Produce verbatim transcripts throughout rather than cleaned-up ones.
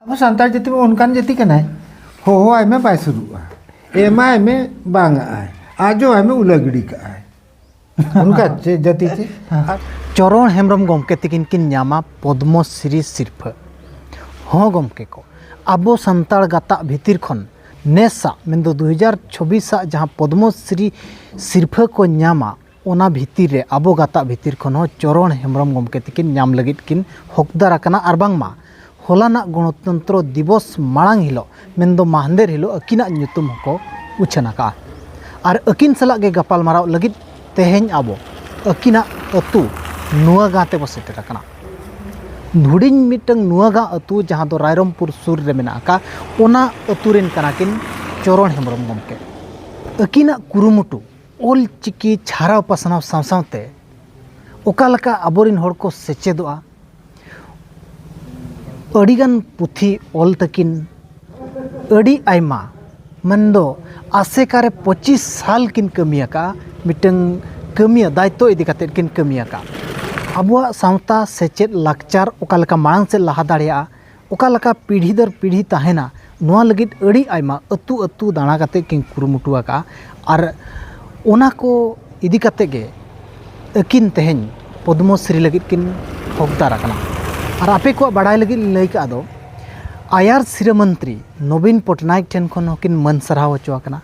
ᱟᱵᱚ ᱥᱟᱱᱛᱟᱲ ᱡᱟᱹᱛᱤ ᱢᱟ ᱚᱱᱠᱟᱱ ᱡᱟᱹᱛᱤ ᱠᱟᱱᱟᱭ, ᱦᱚᱦᱚᱣᱟᱭ ᱢᱮ ᱵᱟᱭ ᱥᱩᱨᱩᱜᱼᱟ, ᱮᱢᱟᱭ ᱢᱮ ᱵᱟᱝ ᱟᱜᱼᱟᱭ, ᱟᱡᱚᱣᱟᱭ ᱢᱮ ᱩᱞᱟᱹ ᱜᱤᱰᱤ ᱠᱟᱜᱼᱟᱭ᱾ ᱚᱱᱠᱟ ᱪᱮ ᱡᱟᱹᱛᱤ ᱪᱮ? ᱪᱚᱨᱚᱬ ᱦᱮᱢᱵᱨᱚᱢ ᱜᱚᱢᱠᱮ ᱛᱤᱠᱤᱱ ᱠᱤᱱ ᱧᱟᱢᱟ ᱯᱚᱫᱽᱢᱚ ᱥᱨᱤ ᱥᱤᱨᱯᱷᱟᱹ᱾ ᱦᱚᱸ ᱜᱚᱢᱠᱮ ᱠᱚ, ᱟᱵᱚ ᱥᱟᱱᱛᱟᱲ ᱜᱟᱛᱟᱜ ᱵᱷᱤᱛᱤᱨ ᱠᱷᱚᱱ ᱱᱮᱥᱟᱜ ᱢᱮᱱᱫᱚ ᱫᱩ ᱦᱟᱡᱟᱨ ᱪᱷᱚᱵᱵᱤᱥ ᱟᱜ ᱡᱟᱦᱟᱸ ᱯᱚᱫᱽᱢᱚ ᱥᱨᱤ ᱥᱤᱨᱯᱷᱟᱹ ᱠᱚ ᱧᱟᱢᱟ, ᱚᱱᱟ ᱵᱷᱤᱛᱤᱨ ᱨᱮ ᱟᱵᱚ ᱜᱟᱛᱟᱜ ᱵᱷᱤᱛᱤᱨ ᱠᱷᱚᱱ ᱦᱚᱸ ᱪᱚᱨᱚᱬ ᱦᱮᱢᱵᱨᱚᱢ ᱜᱚᱢᱠᱮ ᱛᱤᱠᱤᱱ ᱧᱟᱢ ᱞᱟᱹᱜᱤᱫ ᱠᱤᱱ ᱦᱚᱠᱫᱟᱨ ᱟᱠᱟᱱᱟ᱾ ᱟᱨ ᱵᱟᱝᱢᱟ ᱦᱚᱞᱟᱱᱟᱜ ᱜᱚᱱᱚᱛᱚᱱᱛᱨᱚ ᱫᱤᱵᱚᱥ ᱢᱟᱲᱟᱝ ᱦᱤᱞᱳᱜ ᱢᱮᱱᱫᱚ ᱢᱟᱦᱫᱮᱨ ᱦᱤᱞᱳᱜ ᱟᱹᱠᱤᱱᱟᱜ ᱧᱩᱛᱩᱢ ᱦᱚᱸᱠᱚ ᱩᱪᱷᱟᱹᱱ ᱟᱠᱟᱫᱼᱟ᱾ ᱟᱨ ᱟᱹᱠᱤᱱ ᱥᱟᱞᱟᱜ ᱜᱮ ᱜᱟᱯᱟᱞᱢᱟᱨᱟᱣ ᱞᱟᱹᱜᱤᱫ ᱛᱮᱦᱮᱧ ᱟᱵᱚ ᱟᱹᱠᱤᱱᱟᱜ ᱟᱹᱛᱩ ᱱᱩᱣᱟᱜᱟᱸ ᱛᱮᱵᱚ ᱥᱮᱴᱮᱨ ᱟᱠᱟᱱᱟ᱾ ᱦᱩᱰᱤᱧ ᱢᱤᱫᱴᱟᱝ ᱱᱩᱣᱟᱜᱟᱸ ᱟᱹᱛᱩ, ᱡᱟᱦᱟᱸ ᱫᱚ ᱨᱟᱭᱨᱚᱝᱯᱩᱨ ᱥᱩᱨ ᱨᱮ ᱢᱮᱱᱟᱜ ᱟᱠᱟᱫ, ᱚᱱᱟ ᱟᱹᱛᱩ ᱨᱮᱱ ᱠᱟᱱᱟ ᱠᱤᱱ ᱪᱚᱨᱚᱬ ᱦᱮᱢᱵᱨᱚᱢ ᱜᱚᱢᱠᱮ᱾ ᱟᱹᱠᱤᱱᱟᱜ ᱠᱩᱨᱩᱢᱩᱴᱩ ᱚᱞ ᱪᱤᱠᱤ ᱪᱷᱟᱨᱟᱣ ᱯᱟᱥᱱᱟᱣ ᱥᱟᱶ ᱥᱟᱶᱛᱮ ᱚᱠᱟ ᱞᱮᱠᱟ ᱟᱵᱚᱨᱮᱱ ᱦᱚᱲ ᱠᱚ ᱥᱮᱪᱮᱫᱚᱜᱼᱟ, ᱟᱹᱰᱤᱜᱟᱱ ᱯᱩᱛᱷᱤ ᱚᱞ ᱛᱟᱹᱠᱤᱱ, ᱟᱹᱰᱤ ᱟᱭᱢᱟ, ᱢᱮᱱᱫᱚ ᱟᱥᱮᱠᱟ ᱨᱮ ᱯᱚᱸᱪᱤᱥ ᱥᱟᱞ ᱠᱤᱱ ᱠᱟᱹᱢᱤ ᱟᱠᱟᱫᱼᱟ᱾ ᱢᱤᱫᱴᱟᱝ ᱠᱟᱹᱢᱤᱭᱟᱹ ᱫᱟᱭᱤᱛᱛᱚ ᱤᱫᱤ ᱠᱟᱛᱮᱫ ᱠᱤᱱ ᱠᱟᱹᱢᱤ ᱟᱠᱟᱫᱼᱟ᱾ ᱟᱵᱚᱣᱟᱜ ᱥᱟᱶᱛᱟ ᱥᱮᱪᱮᱫ ᱞᱟᱠᱪᱟᱨ ᱚᱠᱟ ᱞᱮᱠᱟ ᱢᱟᱲᱟᱝ ᱥᱮᱫ ᱞᱟᱦᱟ ᱫᱟᱲᱮᱭᱟᱜᱼᱟ, ᱚᱠᱟ ᱞᱮᱠᱟ ᱯᱤᱲᱦᱤ ᱫᱚᱨ ᱯᱤᱲᱦᱤ ᱛᱟᱦᱮᱱᱟ, ᱱᱚᱣᱟ ᱞᱟᱹᱜᱤᱫ ᱟᱹᱰᱤ ᱟᱭᱢᱟ ᱟᱹᱛᱩ ᱟᱹᱛᱩ ᱫᱟᱬᱟ ᱠᱟᱛᱮᱫ ᱠᱤᱱ ᱠᱩᱨᱩᱢᱩᱴᱩ ᱟᱠᱟᱫᱼᱟ᱾ ᱟᱨ ᱚᱱᱟ ᱠᱚ ᱤᱫᱤ ᱠᱟᱛᱮᱫ ᱜᱮ ᱟᱹᱠᱤᱱ ᱛᱮᱦᱮᱧ ᱯᱚᱫᱽᱢᱚᱥᱨᱤ ᱞᱟᱹᱜᱤᱫ ᱠᱤᱱ ᱦᱚᱠᱫᱟᱨ ᱟᱠᱟᱱᱟ᱾ ᱟᱨ ᱟᱯᱮ ᱠᱚᱣᱟᱜ ᱵᱟᱲᱟᱭ ᱞᱟᱹᱜᱤᱫ ᱞᱤᱧ ᱞᱟᱹᱭ ᱠᱟᱜ ᱫᱚ, ᱟᱭᱟᱨ ᱥᱤᱨᱟᱹ ᱢᱚᱱᱛᱨᱤ ᱱᱚᱵᱤᱱ ᱯᱚᱴᱱᱟᱭᱮᱠ ᱴᱷᱮᱱ ᱠᱷᱚᱱ ᱦᱚᱸᱠᱤᱱ ᱢᱟᱹᱱ ᱥᱟᱨᱦᱟᱣ ᱦᱚᱪᱚ ᱟᱠᱟᱱᱟ᱾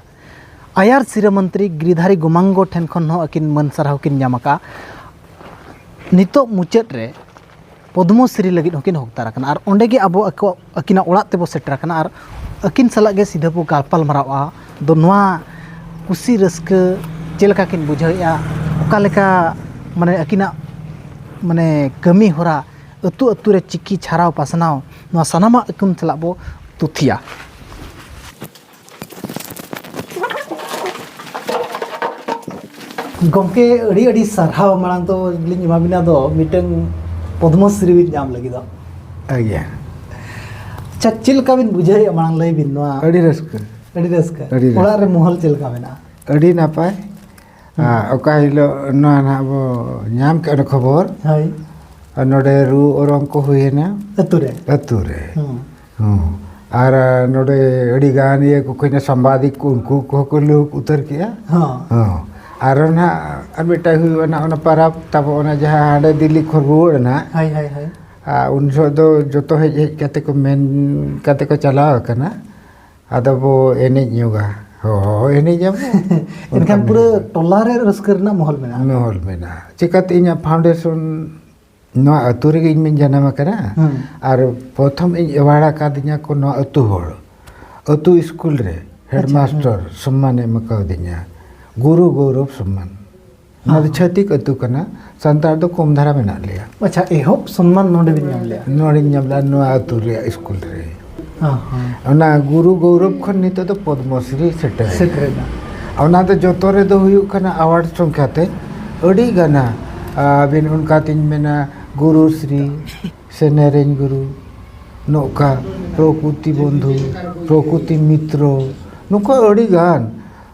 ᱟᱭᱟᱨ ᱥᱤᱨᱟᱹ ᱢᱚᱱᱛᱨᱤ ᱜᱤᱨᱤᱫᱷᱟᱨᱤ ᱜᱳᱢᱟᱝᱜᱚ ᱴᱷᱮᱱ ᱠᱷᱚᱱ ᱦᱚᱸ ᱟᱹᱠᱤᱱ ᱢᱟᱹᱱ ᱥᱟᱨᱦᱟᱣ ᱠᱤᱱ ᱧᱟᱢ ᱟᱠᱟᱫᱼᱟ᱾ ᱱᱤᱛᱚᱜ ᱢᱩᱪᱟᱹᱫ ᱨᱮ ᱯᱚᱫᱽᱢᱚᱥᱨᱤ ᱞᱟᱹᱜᱤᱫ ᱦᱚᱸᱠᱤᱱ ᱦᱚᱠᱫᱟᱨ ᱟᱠᱟᱱᱟ᱾ ᱟᱨ ᱚᱸᱰᱮ ᱜᱮ ᱟᱵᱚ ᱟᱠᱚ, ᱟᱹᱠᱤᱱᱟᱜ ᱚᱲᱟᱜ ᱛᱮᱵᱚ ᱥᱮᱴᱮᱨ ᱟᱠᱟᱱᱟ ᱟᱨ ᱟᱹᱠᱤᱱ ᱥᱟᱞᱟᱜ ᱜᱮ ᱥᱤᱫᱷᱟᱹ ᱵᱚ ᱜᱟᱯᱟᱞ ᱢᱟᱨᱟᱣᱟ᱾ ᱫᱚ ᱱᱚᱣᱟ ᱠᱩᱥᱤ ᱨᱟᱹᱥᱠᱟᱹ ᱪᱮᱫ ᱞᱮᱠᱟ ᱠᱤᱱ ᱵᱩᱡᱷᱟᱹᱣᱮᱫᱼᱟ, ᱚᱠᱟ ᱞᱮᱠᱟ ᱢᱟᱱᱮ ᱟᱹᱠᱤᱱᱟᱜ ᱢᱟᱱᱮ ᱠᱟᱹᱢᱤ ᱦᱚᱨᱟ, ᱟᱹᱛᱩ ᱟᱹᱛᱩ ᱨᱮ ᱪᱤᱠᱤ ᱪᱷᱟᱨᱟᱣ ᱯᱟᱥᱱᱟᱣ, ᱱᱚᱣᱟ ᱥᱟᱱᱟᱢᱟᱜ ᱟᱹᱠᱤᱱ ᱥᱟᱞᱟᱜ ᱵᱚ ᱛᱩᱛᱷᱤᱭᱟ᱾ ᱜᱚᱢᱠᱮ, ᱟᱹᱰᱤ ᱟᱹᱰᱤ ᱥᱟᱨᱦᱟᱣ ᱢᱟᱲᱟᱝ ᱫᱚ ᱞᱤᱧ ᱮᱢᱟ ᱵᱤᱱᱟ ᱫᱚ ᱢᱤᱫᱴᱟᱝ ᱯᱚᱫᱽᱢᱚᱥᱨᱤ ᱵᱤᱱ ᱧᱟᱢ ᱞᱟᱹᱜᱤᱫ ᱫᱚ᱾ ᱟᱪᱪᱷᱟ, ᱪᱮᱫ ᱞᱮᱠᱟ ᱵᱤᱱ ᱵᱩᱡᱷᱟᱹᱣᱮᱫᱼᱟ ᱢᱟᱲᱟᱝ ᱞᱟᱹᱭ ᱵᱤᱱ ᱱᱚᱣᱟ? ᱟᱹᱰᱤ ᱨᱟᱹᱥᱠᱟᱹ᱾ ᱟᱹᱰᱤ ᱨᱟᱹᱥᱠᱟᱹ᱾ ᱟᱹᱰᱤ ᱨᱟᱹᱥᱠᱟᱹ᱾ ᱚᱲᱟᱜ ᱨᱮ ᱢᱚᱦᱚᱞ ᱪᱮᱫ ᱞᱮᱠᱟ ᱢᱮᱱᱟᱜᱼᱟ? ᱟᱹᱰᱤ ᱱᱟᱯᱟᱭ᱾ ᱦᱩᱸ᱾ ᱟᱨ ᱚᱠᱟ ᱦᱤᱞᱳᱜ ᱱᱚᱣᱟ ᱱᱟᱦᱟᱜ ᱵᱚ ᱧᱟᱢ ᱠᱮᱫ ᱚᱱᱟ ᱠᱷᱚᱵᱚᱨ, ᱦᱳᱭ᱾ ᱟᱨ ᱱᱚᱰᱮ ᱨᱩ ᱚᱨᱚᱝ ᱠᱚ ᱦᱩᱭᱮᱱᱟ᱾ ᱟᱹᱛᱩ ᱨᱮ? ᱟᱹᱛᱩ ᱨᱮ᱾ ᱦᱩᱸ᱾ ᱦᱚᱸ᱾ ᱟᱨ ᱱᱚᱰᱮ ᱟᱹᱰᱤ ᱜᱟᱱ ᱤᱭᱟᱹ ᱠᱚ ᱠᱷᱚᱱ ᱥᱟᱢᱵᱟᱫᱤᱠ ᱠᱚ, ᱩᱱᱠᱩ ᱠᱚᱦᱚᱸ ᱠᱚ ᱞᱟᱹᱣ ᱩᱛᱟᱹᱨ ᱠᱮᱜᱼᱟ᱾ ᱦᱚᱸ᱾ ᱦᱚᱸ᱾ ᱟᱨ ᱱᱟᱦᱟᱜ ᱟᱨ ᱢᱤᱫᱴᱟᱝ ᱦᱩᱭᱩᱜᱼᱟ ᱱᱟᱦᱟᱜ ᱚᱱᱟ ᱯᱟᱨᱟᱵᱽ ᱛᱟᱵᱚ, ᱚᱱᱟ ᱡᱟᱦᱟᱸ ᱦᱟᱸᱰᱮ ᱫᱤᱞᱞᱤ ᱠᱷᱚᱱ ᱨᱩᱣᱟᱹᱲ ᱮᱱᱟ᱾ ᱦᱳᱭ, ᱦᱳᱭ, ᱦᱳᱭ᱾ ᱟᱨ ᱩᱱ ᱡᱚᱦᱚᱜ ᱫᱚ ᱡᱚᱛᱚ ᱦᱮᱡ ᱦᱮᱡ ᱠᱟᱛᱮ ᱠᱚ ᱢᱮᱱ ᱠᱟᱛᱮ ᱠᱚ ᱪᱟᱞᱟᱣ ᱟᱠᱟᱱᱟ, "ᱟᱫᱚ ᱵᱚ ᱮᱱᱮᱡ ᱧᱚᱜᱟ᱾" ᱦᱚᱸ, ᱮᱱᱮᱡ ᱟᱵᱚ᱾ ᱮᱱᱠᱷᱟᱱ ᱚᱱᱠᱟ ᱯᱩᱨᱟᱹ ᱢᱮᱱᱟᱜᱼᱟ᱾ ᱴᱚᱞᱟ ᱨᱮ ᱨᱟᱹᱥᱠᱟᱹ ᱨᱮᱱᱟᱜ ᱢᱚᱦᱚᱞ ᱢᱮᱱᱟᱜᱼᱟ᱾ ᱢᱚᱦᱚᱞ ᱢᱮᱱᱟᱜᱼᱟ᱾ ᱪᱤᱠᱟᱹᱛᱮ ᱤᱧᱟᱹᱜ foundation ᱱᱚᱣᱟ ᱟᱹᱛᱩ ᱨᱮᱜᱮ ᱤᱧ ᱢᱟᱧ ᱡᱟᱱᱟᱢ ᱟᱠᱟᱱᱟ᱾ ᱦᱩᱸ᱾ ᱟᱨ ᱯᱨᱚᱛᱷᱚᱢ ᱤᱧ award ᱟᱠᱟᱫᱤᱧᱟ ᱠᱚ ᱱᱚᱣᱟ ᱟᱹᱛᱩ ᱦᱚᱲ, ᱟᱹᱛᱩ ᱥᱠᱩᱞ ᱨᱮ ᱟᱪᱪᱷᱟ, headmaster ᱦᱩᱸ᱾ ᱥᱚᱢᱢᱟᱱ ᱮ ᱮᱢ ᱠᱟᱣᱫᱤᱧᱟ, ᱜᱩᱨᱩ ᱜᱚᱣᱨᱚᱵ ᱥᱚᱢᱢᱟᱱ᱾ ᱚᱱᱟ ᱫᱚ ᱦᱚᱸ᱾ ᱪᱷᱟᱹᱛᱤᱠ ᱟᱹᱛᱩ ᱠᱟᱱᱟ, ᱥᱟᱱᱛᱟᱲ ᱫᱚ ᱠᱚᱢ ᱫᱷᱟᱨᱟ ᱢᱮᱱᱟᱜ ᱞᱮᱭᱟ᱾ ᱟᱪᱪᱷᱟ, ᱮᱦᱚᱵ ᱥᱚᱱᱢᱟᱱ ᱱᱚᱰᱮ ᱵᱤᱱ ᱧᱟᱢ ᱞᱮᱜᱼᱟ? ᱱᱚᱰᱮᱧ ᱧᱟᱢ ᱞᱮᱜᱼᱟ, ᱱᱚᱣᱟ ᱟᱹᱛᱩ ᱨᱮᱭᱟᱜ ᱥᱠᱩᱞ ᱨᱮ᱾ ᱦᱚᱸ, ᱦᱚᱸ᱾ ᱚᱱᱟ ᱜᱩᱨᱩ ᱜᱚᱣᱨᱚᱵ ᱠᱷᱚᱱ ᱱᱤᱛᱚᱜ ᱫᱚ ᱯᱚᱫᱽᱢᱚᱥᱨᱤ ᱥᱮᱴᱮᱨ ᱮᱱᱟ᱾ ᱥᱮᱴᱮᱨ ᱮᱱᱟ᱾ ᱚᱱᱟ ᱫᱚ ᱡᱚᱛᱚ ᱨᱮᱫᱚ ᱦᱩᱭᱩᱜ ᱠᱟᱱᱟ award ᱥᱚᱝᱠᱷᱟ ᱛᱮ ᱟᱹᱰᱤ ᱜᱟᱱᱟ᱾ ᱟᱹᱵᱤᱱ ᱚᱱᱠᱟ ᱛᱤᱧ ᱢᱮᱱᱟ, ᱜᱩᱨᱩ ᱥᱨᱤ ᱥᱮ ᱱᱮᱨᱮᱧ ᱜᱩᱨᱩ, ᱱᱚᱝᱠᱟ ᱯᱨᱚᱠᱩᱛᱤ ᱵᱚᱱᱫᱷᱩ, ᱯᱨᱚᱠᱩᱛᱤ ᱢᱤᱛᱨᱚ, ᱱᱚᱝᱠᱟ ᱟᱹᱰᱤ ᱜᱟᱱ,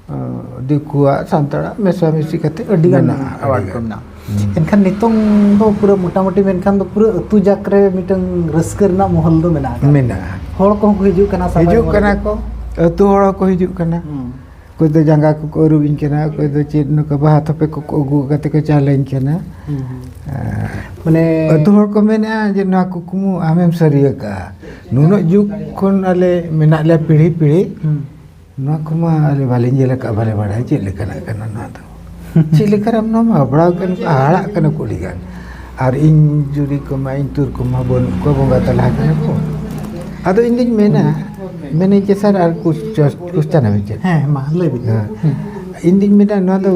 ᱟᱸ, ᱫᱤᱠᱩᱣᱟᱜ, ᱥᱟᱱᱛᱟᱲᱟᱜ ᱢᱮᱥᱟᱢᱤᱥᱤ ᱠᱟᱛᱮ ᱟᱹᱰᱤ ᱜᱟᱱ ᱢᱮᱱᱟᱜᱼᱟ, ᱟᱹᱰᱤ award ᱠᱚ ᱜᱟᱱ᱾ ᱢᱮᱱᱟᱜᱼᱟ᱾ ᱦᱩᱸ᱾ ᱮᱱᱠᱷᱟᱱ ᱱᱤᱛᱚᱝ ᱫᱚ ᱯᱩᱨᱟᱹ ᱢᱚᱴᱟᱢᱩᱴᱤ ᱢᱮᱱᱠᱷᱟᱱ ᱫᱚ ᱯᱩᱨᱟᱹ ᱟᱹᱛᱩ ᱡᱟᱠ ᱨᱮ ᱢᱤᱫᱴᱟᱝ ᱨᱟᱹᱥᱠᱟᱹ ᱨᱮᱱᱟᱜ ᱢᱚᱦᱚᱞ ᱫᱚ ᱢᱮᱱᱟᱜ ᱟᱠᱟᱫᱟ᱾ ᱢᱮᱱᱟᱜᱼᱟ᱾ ᱦᱚᱲ ᱠᱚᱦᱚᱸ ᱠᱚ ᱦᱤᱡᱩᱜ ᱠᱟᱱᱟ, ᱥᱟᱯᱷᱟᱭ ᱦᱤᱡᱩᱜ ᱢᱚᱦᱚᱞ ᱠᱟᱱᱟ ᱨᱮ᱾ ᱠᱚ, ᱟᱹᱛᱩ ᱦᱚᱲ ᱦᱚᱸᱠᱚ ᱦᱤᱡᱩᱜ ᱠᱟᱱᱟ᱾ ᱦᱩᱸ᱾ ᱚᱠᱚᱭ ᱫᱚ ᱡᱟᱸᱜᱟ ᱠᱚᱠᱚ ᱟᱹᱨᱩᱵᱤᱧ ᱠᱟᱱᱟ, ᱚᱠᱚᱭ ᱫᱚ ᱪᱮᱫ ᱱᱚᱝᱠᱟ ᱵᱟᱦᱟ ᱛᱷᱚᱯᱮ ᱠᱚᱠᱚ ᱟᱹᱜᱩ ᱠᱟᱛᱮ ᱠᱚ ᱪᱟᱞᱟᱹᱧ ᱠᱟᱱᱟ᱾ ᱦᱩᱸ, ᱦᱩᱸ᱾ ᱟᱨ ᱢᱟᱱᱮ ᱟᱹᱛᱩ ᱦᱚᱲ ᱠᱚ ᱢᱮᱱᱮᱜᱼᱟ ᱡᱮ, "ᱱᱚᱣᱟ ᱠᱩᱠᱢᱩ ᱟᱢᱮᱢ ᱥᱟᱹᱨᱤ ᱟᱠᱟᱫᱼᱟ, ᱱᱩᱱᱟᱹᱜ ᱡᱩᱜᱽ ᱠᱷᱚᱱ ᱟᱞᱮ ᱢᱮᱱᱟᱜ ᱞᱮᱭᱟ ᱯᱤᱲᱦᱤ ᱯᱤᱲᱦᱤ, ᱦᱩᱸ᱾ ᱱᱚᱣᱟ ᱠᱚᱢᱟ ᱟᱞᱮ ᱵᱟᱞᱮ ᱧᱮᱞ ᱟᱠᱟᱫᱼᱟ, ᱵᱟᱞᱮ ᱵᱟᱲᱟᱭᱟ ᱪᱮᱫ ᱞᱮᱠᱟᱱᱟᱜ ᱠᱟᱱᱟ ᱱᱚᱣᱟ ᱫᱚ᱾ ᱪᱮᱫ ᱞᱮᱠᱟᱱᱟᱜ ᱱᱚᱣᱟ ᱢᱟ ᱦᱟᱵᱲᱟᱣ ᱠᱟᱱᱟ ᱠᱚ, ᱦᱟᱦᱟᱲᱟᱜ ᱠᱟᱱᱟ ᱠᱚ ᱟᱹᱰᱤ ᱜᱟᱱ᱾ ᱟᱨ ᱤᱧ ᱡᱩᱨᱤ ᱠᱚᱢᱟ, ᱤᱧ ᱛᱩᱨ ᱠᱚᱢᱟ ᱵᱟᱹᱱᱩᱜ ᱠᱚᱣᱟ, ᱵᱚᱸᱜᱟ ᱛᱟᱞᱟ ᱠᱟᱱᱟ ᱠᱚ᱾" ᱟᱫᱚ ᱤᱧ ᱫᱩᱧ ᱢᱮᱱᱟ, ᱢᱮᱱᱟᱹᱧ ᱪᱮ ᱥᱟᱨ, ᱟᱨ ᱠᱩᱥ-, ᱪᱚᱥ-, question ᱟᱹᱵᱤᱱ ᱪᱮᱫ? ᱦᱮᱸ, ᱢᱟ ᱞᱟᱹᱭ ᱵᱤᱱ᱾ ᱦᱮᱸ᱾ ᱦᱩᱸ᱾ ᱤᱧ ᱫᱩᱧ ᱢᱮᱱᱟ, ᱱᱚᱣᱟ ᱫᱚ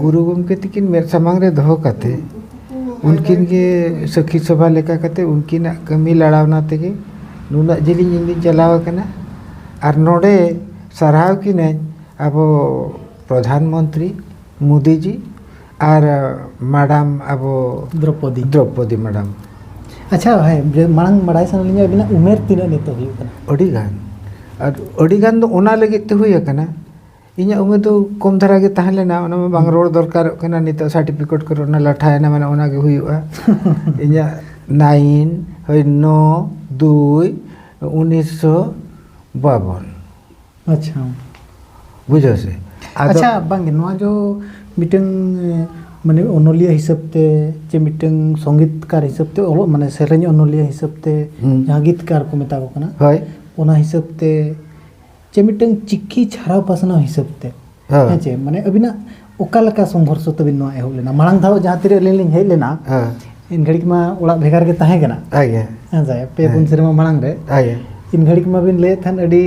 ᱜᱩᱨᱩ ᱜᱚᱢᱠᱮ ᱛᱤᱠᱤᱱ ᱢᱮᱫ ᱥᱟᱢᱟᱝ ᱨᱮ ᱫᱚᱦᱚ ᱠᱟᱛᱮ, ᱩᱱᱠᱤᱱ ᱜᱮ ᱥᱟᱹᱠᱷᱤ ᱥᱚᱵᱷᱟ ᱞᱮᱠᱟ ᱠᱟᱛᱮ, ᱩᱱᱠᱤᱱᱟᱜ ᱠᱟᱹᱢᱤ ᱞᱟᱲᱟᱣᱱᱟ ᱛᱮᱜᱮ ᱱᱩᱱᱟᱹᱜ ᱡᱤᱞᱤᱧ ᱤᱧ ᱫᱩᱧ ᱪᱟᱞᱟᱣ ᱟᱠᱟᱱᱟ᱾ ᱟᱨ ᱱᱚᱰᱮ ᱥᱟᱨᱦᱟᱣ ᱠᱤᱱᱟᱹᱧ ᱟᱵᱚ ᱯᱨᱚᱫᱷᱟᱱ ᱢᱚᱱᱛᱨᱤ ᱢᱳᱫᱤ ᱡᱤ ᱟᱨ ᱢᱟᱰᱟᱢ ᱟᱵᱚ ᱫᱨᱚᱯᱚᱫᱤ᱾ ᱫᱨᱚᱯᱚᱫᱤ ᱢᱟᱰᱟᱢ᱾ ᱟᱪᱪᱷᱟ, ᱦᱮᱸ, ᱵᱮ-, ᱢᱟᱲᱟᱝ ᱵᱟᱲᱟᱭ ᱥᱟᱱᱟ ᱞᱤᱧᱟ, ᱟᱹᱵᱤᱱᱟᱜ ᱩᱢᱮᱨ ᱛᱤᱱᱟᱹᱜ ᱱᱤᱛᱚᱜ ᱦᱩᱭᱩᱜ ᱠᱟᱱᱟ? ᱟᱹᱰᱤ ᱜᱟᱱ᱾ ᱟᱨ ᱟᱹᱰᱤ ᱜᱟᱱ ᱫᱚ ᱚᱱᱟ ᱞᱟᱹᱜᱤᱫ ᱛᱮ ᱦᱩᱭ ᱟᱠᱟᱱᱟ, ᱤᱧᱟᱹᱜ ᱩᱢᱮᱨ ᱫᱚ ᱠᱚᱢ ᱫᱷᱟᱨᱟ ᱜᱮ ᱛᱟᱦᱮᱸ ᱞᱮᱱᱟ, ᱚᱱᱟ ᱢᱟ ᱵᱟᱝ ᱦᱩᱸ᱾ ᱨᱚᱲ ᱫᱚᱨᱠᱟᱨᱚᱜ ᱠᱟᱱᱟ, ᱱᱤᱛᱚᱜ certificate ᱠᱚᱨᱮ ᱚᱱᱟ ᱞᱟᱴᱷᱟᱭᱮᱱᱟ, ᱢᱟᱱᱮ ᱚᱱᱟ ᱜᱮ ᱦᱩᱭᱩᱜᱼᱟ᱾ ᱤᱧᱟᱹᱜ nine, ᱦᱳᱭ, ᱱᱚ, ᱫᱩᱭ, ᱩᱱᱤᱥᱥᱚ ᱵᱟᱵᱚᱱ᱾ ᱟᱪᱪᱷᱟ᱾ ᱵᱩᱡᱷᱟᱹᱣ ᱥᱮ? ᱟᱫᱚ ᱟᱪᱪᱷᱟ, ᱵᱟᱝᱜᱮ, ᱱᱚᱣᱟ ᱡᱚ ᱢᱤᱫᱴᱟᱝ, ᱮ, ᱢᱟᱱᱮ ᱚᱱᱚᱞᱤᱭᱟᱹ ᱦᱤᱥᱟᱹᱵ ᱛᱮ ᱪᱮ ᱢᱤᱫᱴᱟᱝ ᱥᱚᱝᱜᱤᱛᱠᱟᱨ ᱦᱤᱥᱟᱹᱵ ᱛᱮ ᱚᱞᱚᱜ, ᱢᱟᱱᱮ ᱥᱮᱨᱮᱧ ᱚᱱᱚᱞᱤᱭᱟᱹ ᱦᱤᱥᱟᱹᱵ ᱛᱮ ᱦᱩᱸ᱾ ᱡᱟᱦᱟᱸ ᱜᱤᱛᱠᱟᱨ ᱠᱚ ᱢᱮᱛᱟ ᱠᱚ ᱠᱟᱱᱟ, ᱦᱳᱭ᱾ ᱚᱱᱟ ᱦᱤᱥᱟᱹᱵ ᱛᱮ ᱪᱮ ᱢᱤᱫᱴᱟᱝ ᱪᱤᱠᱤ ᱪᱷᱟᱨᱟᱣ ᱯᱟᱥᱱᱟᱣ ᱦᱤᱥᱟᱹᱵ ᱛᱮ, ᱦᱮᱸ᱾ ᱦᱮᱸ ᱪᱮ, ᱢᱟᱱᱮ ᱟᱹᱵᱤᱱᱟᱜ ᱚᱠᱟ ᱞᱮᱠᱟ ᱥᱚᱝᱜᱷᱚᱨᱥᱚ ᱛᱟᱹᱵᱤᱱ ᱱᱚᱣᱟ ᱮᱦᱚᱵ ᱞᱮᱱᱟ? ᱢᱟᱲᱟᱝ ᱫᱷᱟᱣ ᱡᱟᱦᱟᱸ ᱛᱤᱨᱮ ᱟᱹᱞᱤᱧ ᱞᱤᱧ ᱦᱮᱡ ᱞᱮᱱᱟ, ᱦᱮᱸ᱾ ᱮᱱ ᱜᱷᱟᱹᱲᱤᱡ ᱢᱟ ᱚᱲᱟᱜ ᱵᱷᱮᱜᱟᱨ ᱜᱮ ᱛᱟᱦᱮᱸ ᱠᱟᱱᱟ᱾ ᱦᱮᱸ ᱜᱮ᱾ ᱦᱮᱸ ᱥᱮ, ᱯᱮ ᱯᱩᱱ ᱦᱮᱸ᱾ ᱥᱮᱨᱢᱟ ᱢᱟᱲᱟᱝ ᱨᱮ᱾ ᱦᱮᱸ ᱜᱮ᱾ ᱮᱱ ᱜᱷᱟᱹᱲᱤᱡ ᱢᱟᱵᱤᱱ ᱞᱟᱹᱭᱮᱫ ᱛᱟᱦᱮᱸᱫ ᱟᱹᱰᱤ,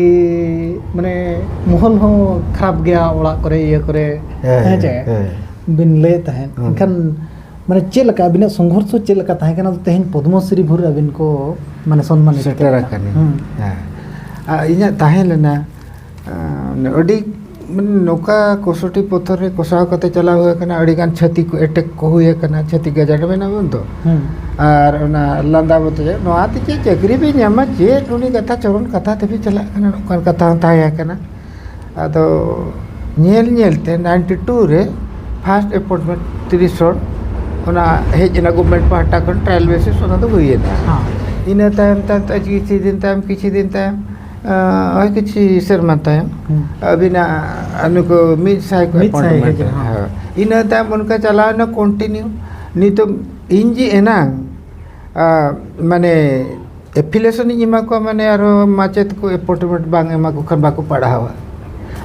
ᱢᱟᱱᱮ, ᱢᱚᱦᱚᱞ ᱦᱚᱸ ᱠᱷᱟᱨᱟᱯ ᱜᱮᱭᱟ ᱚᱲᱟᱜ ᱠᱚᱨᱮ, ᱤᱭᱟᱹ ᱠᱚᱨᱮ, ᱦᱮᱸ, ᱦᱮᱸ ᱪᱮ? ᱦᱮᱸ᱾ ᱵᱤᱱ ᱞᱟᱹᱭᱮᱫ ᱛᱟᱦᱮᱸᱫ᱾ ᱦᱩᱸ᱾ ᱮᱱᱠᱷᱟᱱ, ᱢᱟᱱᱮ, ᱪᱮᱫ ᱞᱮᱠᱟ ᱟᱹᱵᱤᱱᱟᱜ ᱥᱚᱝᱜᱷᱚᱨᱥᱚ ᱪᱮᱫ ᱞᱮᱠᱟ ᱛᱟᱦᱮᱸ ᱠᱟᱱᱟ, ᱛᱮᱦᱮᱧ ᱯᱚᱫᱽᱢᱚᱥᱨᱤ ᱵᱷᱳᱨ ᱟᱹᱵᱤᱱ ᱠᱚ, ᱢᱟᱱᱮ, ᱥᱚᱱᱢᱟᱱᱤᱛ ᱥᱮᱴᱮᱨ ᱠᱮᱫ ᱵᱤᱱᱟ? ᱟᱠᱟᱱᱟᱹᱧ᱾ ᱦᱩᱸ᱾ ᱦᱮᱸ᱾ ᱟᱨ ᱤᱧᱟᱹᱜ ᱛᱟᱦᱮᱸ ᱞᱮᱱᱟ, ᱟᱸ, ᱟᱹᱰᱤ, ᱢᱟᱱᱮ, ᱱᱚᱝᱠᱟ ᱠᱚᱥᱚᱴᱤ ᱯᱚᱛᱷᱚᱨ ᱨᱮ ᱠᱚᱥᱟᱣ ᱠᱟᱛᱮ ᱪᱟᱞᱟᱣ ᱦᱩᱭ ᱟᱠᱟᱱᱟ, ᱟᱹᱰᱤ ᱜᱟᱱ ᱪᱷᱟᱹᱛᱤᱠ ᱠᱚ ᱮᱴᱮᱠ ᱠᱚ ᱦᱩᱭ ᱟᱠᱟᱱᱟ, ᱪᱷᱟᱹᱛᱤᱠ ᱜᱟᱡᱟᱲ ᱢᱮᱱᱟᱜ ᱵᱚᱱ ᱛᱚ᱾ ᱦᱩᱸ᱾ ᱟᱨ ᱚᱱᱟ ᱞᱟᱸᱫᱟ ᱵᱚᱛᱚᱨ, ᱱᱚᱣᱟ ᱛᱮ ᱪᱮᱫ ᱪᱟᱹᱠᱨᱤ ᱵᱤᱱ ᱧᱟᱢᱟ, ᱪᱮᱫ ᱩᱱᱤ ᱠᱟᱛᱷᱟ ᱪᱚᱨᱚᱱ ᱠᱟᱛᱷᱟ ᱛᱮᱵᱤᱱ ᱪᱟᱞᱟᱜ ᱠᱟᱱᱟ, ᱱᱚᱝᱠᱟᱱ ᱠᱟᱛᱷᱟ ᱦᱚᱸ ᱛᱟᱦᱮᱸ ᱠᱟᱱᱟ᱾ ᱟᱫᱚ ᱧᱮᱞ ᱧᱮᱞ ᱛᱮ ᱱᱟᱭᱤᱱᱴᱤ ᱴᱩ ᱨᱮ ᱯᱷᱟᱥᱴ ᱮᱯᱚᱭᱮᱱᱴᱢᱮᱱᱴ ᱛᱤᱨᱤᱥ ᱦᱚᱲ, ᱚᱱᱟ ᱦᱮᱡ ᱮᱱᱟ ᱜᱚᱵᱷᱢᱮᱱᱴ ᱯᱟᱦᱴᱟ ᱠᱷᱚᱱ, ᱴᱨᱟᱭᱟᱞ ᱵᱮᱥᱤᱥ ᱚᱱᱟ ᱫᱚ ᱦᱩᱭ ᱮᱱᱟ᱾ ᱦᱮᱸ᱾ ᱤᱱᱟᱹ ᱛᱟᱭᱚᱢ, ᱛᱟᱭᱚᱢ ᱛᱮ ᱠᱤᱪᱷᱩ ᱫᱤᱱ ᱛᱟᱭᱚᱢ, ᱠᱤᱪᱷᱩ ᱫᱤᱱ ᱛᱟᱭᱚᱢ, ᱟᱸ, ᱳᱭ ᱠᱤᱪᱷᱩ ᱥᱮᱨᱢᱟ ᱛᱟᱭᱚᱢ, ᱦᱩᱸ᱾ ᱟᱹᱵᱤᱱᱟᱜ, ᱟᱸ, ᱱᱩᱠᱩ ᱢᱤᱫ ᱥᱟᱭ ᱠᱚ ᱢᱤᱫ ᱥᱟᱭ ᱮᱯᱚᱭᱮᱱᱴᱢᱮᱱᱴ ᱦᱮᱡ ᱮᱱᱟ, ᱮᱱᱟ᱾ ᱦᱮᱸ᱾ ᱤᱱᱟᱹ ᱛᱟᱭᱚᱢ ᱚᱱᱠᱟ ᱪᱟᱞᱟᱣ ᱮᱱᱟ ᱠᱚᱱᱴᱤᱱᱤᱭᱩ᱾ ᱱᱤᱛᱚᱜ ᱤᱧ ᱡᱮ ᱮᱱᱟᱝ, ᱟᱸ, ᱢᱟᱱᱮ ᱮᱯᱷᱤᱞᱮᱥᱚᱱ ᱤᱧ ᱮᱢᱟ ᱠᱚᱣᱟ, ᱢᱟᱱᱮ ᱟᱨᱦᱚᱸ ᱢᱟᱪᱮᱫ ᱠᱚ ᱮᱯᱚᱭᱮᱱᱴᱢᱮᱱᱴ ᱵᱟᱝ ᱮᱢᱟ ᱠᱚ ᱠᱷᱟᱱ ᱵᱟᱠᱚ ᱯᱟᱲᱦᱟᱣᱟ᱾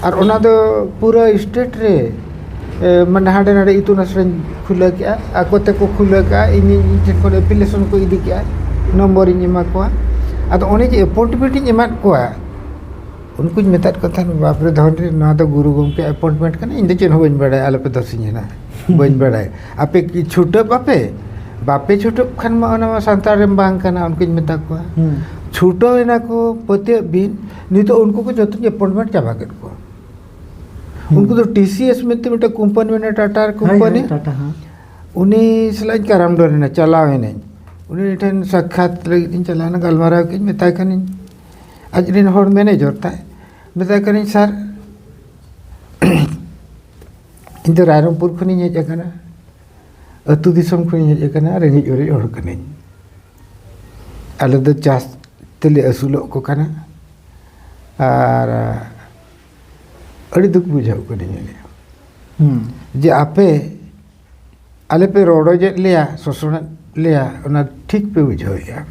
ᱟᱨ ᱚᱱᱟ ᱫᱚ ᱯᱩᱨᱟᱹ ᱥᱴᱮᱴ ᱨᱮ, ᱮ, ᱢᱟᱱᱮ ᱦᱟᱸᱰᱮ ᱱᱟᱰᱮ ᱤᱛᱩᱱ ᱟᱥᱲᱟᱧ ᱠᱷᱩᱞᱟᱹᱣ ᱠᱮᱜᱼᱟ, ᱟᱠᱚ ᱛᱮᱠᱚ ᱠᱷᱩᱞᱟᱹᱣ ᱠᱮᱜᱼᱟ, ᱤᱧ, ᱤᱧ ᱴᱷᱮᱱ ᱠᱷᱚᱱ ᱮᱯᱞᱤᱠᱮᱥᱚᱱ ᱠᱚ ᱤᱫᱤ ᱠᱮᱜᱼᱟ, ᱱᱚᱢᱵᱚᱨᱤᱧ ᱮᱢᱟ ᱠᱚᱣᱟ᱾ ᱟᱫᱚ ᱚᱱᱮ ᱡᱮ ᱮᱯᱚᱭᱮᱱᱴᱢᱮᱱᱴ ᱤᱧ ᱮᱢᱟᱫ ᱠᱚᱣᱟ, ᱩᱱᱠᱩᱧ ᱢᱮᱛᱟᱫ ᱠᱚ ᱛᱟᱦᱮᱸᱫ, "ᱵᱟᱯᱨᱮ ᱫᱷᱚᱱᱰᱤ, ᱱᱚᱣᱟ ᱫᱚ ᱜᱩᱨᱩ ᱜᱚᱢᱠᱮ ᱮᱯᱚᱭᱮᱱᱴᱢᱮᱱᱴ ᱠᱟᱱᱟ, ᱤᱧ ᱫᱚ ᱪᱮᱫ ᱦᱚᱸ ᱵᱟᱹᱧ ᱵᱟᱲᱟᱭᱟ, ᱟᱞᱚᱯᱮ ᱫᱚᱥᱤᱧᱟ ᱱᱟᱦᱟᱜ, ᱵᱟᱹᱧ ᱵᱟᱲᱟᱭᱟ᱾ ᱟᱯᱮ ᱠᱤ ᱪᱷᱩᱴᱟᱹᱜ ᱟᱯᱮ? ᱵᱟᱯᱮ ᱪᱷᱩᱴᱟᱹᱜ ᱠᱷᱟᱱ ᱢᱟ ᱚᱱᱟ ᱢᱟ ᱥᱟᱱᱛᱟᱲ ᱨᱮᱱ ᱵᱟᱝ ᱠᱟᱱᱟ", ᱚᱱᱠᱟᱧ ᱢᱮᱛᱟ ᱠᱚᱣᱟ᱾ ᱦᱩᱸ᱾ ᱪᱷᱩᱴᱟᱹᱣ ᱮᱱᱟ ᱠᱚ, ᱯᱟᱹᱛᱭᱟᱹᱜ ᱵᱤᱱ, ᱱᱤᱛᱚᱜ ᱩᱱᱠᱩ ᱠᱚ ᱡᱚᱛᱚᱧ ᱮᱯᱚᱭᱮᱱᱴᱢᱮᱱᱴ ᱪᱟᱵᱟ ᱠᱮᱫ ᱠᱚᱣᱟ᱾ ᱦᱩᱸ᱾ ᱩᱱᱠᱩ ᱫᱚ ᱴᱤ ᱥᱤ ᱮᱥ ᱢᱮᱱᱛᱮ ᱢᱤᱫᱴᱮᱱ ᱠᱳᱢᱯᱟᱱᱤ ᱢᱮᱱᱟᱜᱼᱟ, ᱴᱟᱴᱟ ᱦᱳᱭ, ᱠᱳᱢᱯᱟᱱᱤ᱾ ᱦᱳᱭ, ᱴᱟᱴᱟ, ᱦᱮᱸ᱾ ᱩᱱᱤ ᱥᱟᱞᱟᱜ ᱤᱧ ᱠᱟᱨᱟᱢ ᱰᱚᱨ ᱮᱱᱟ, ᱪᱟᱞᱟᱣ ᱮᱱᱟᱹᱧ᱾ ᱩᱱᱤ ᱴᱷᱮᱱ ᱥᱟᱠᱠᱷᱟᱛ ᱞᱟᱹᱜᱤᱫ ᱤᱧ ᱪᱟᱞᱟᱣ ᱮᱱᱟ, ᱜᱟᱞᱢᱟᱨᱟᱣ ᱠᱮᱫ ᱟᱹᱧ, ᱢᱮᱛᱟᱭ ᱠᱟᱹᱱᱟᱹᱧ, ᱟᱡ ᱨᱮᱱ ᱦᱚᱲ ᱢᱮᱱᱮᱡᱚᱨ ᱛᱟᱭ, ᱢᱮᱛᱟᱭ ᱠᱟᱹᱱᱟᱹᱧ, "ᱥᱟᱨ, ᱤᱧ ᱫᱚ ᱨᱟᱭᱨᱚᱝᱯᱩᱨ ᱠᱷᱚᱱᱤᱧ ᱦᱮᱡ ᱟᱠᱟᱱᱟ, ᱟᱹᱛᱩ ᱫᱤᱥᱚᱢ ᱠᱷᱚᱱᱤᱧ ᱦᱮᱡ ᱟᱠᱟᱱᱟ, ᱨᱮᱸᱜᱮᱡ ᱚᱨᱮᱡ ᱦᱚᱲ ᱠᱟᱹᱱᱟᱹᱧ᱾ ᱟᱞᱮ ᱫᱚ ᱪᱟᱥ, ᱛᱮᱞᱮ ᱟᱹᱥᱩᱞᱚᱜ ᱠᱚ ᱠᱟᱱᱟ᱾ ᱟᱨ ᱟᱹᱰᱤ ᱫᱩᱠ ᱵᱩᱡᱷᱟᱹᱣ ᱠᱟᱹᱫᱤᱧᱟ ᱦᱩᱸ᱾ ᱡᱮ ᱟᱯᱮ ᱟᱞᱮ ᱯᱮ ᱨᱚᱰᱚᱡᱮᱫ ᱞᱮᱭᱟ, ᱥᱚᱥᱚᱱᱮᱫ ᱞᱮᱭᱟ, ᱚᱱᱟ ᱴᱷᱤᱠ ᱯᱮ ᱵᱩᱡᱷᱟᱹᱣᱮᱫᱼᱟ᱾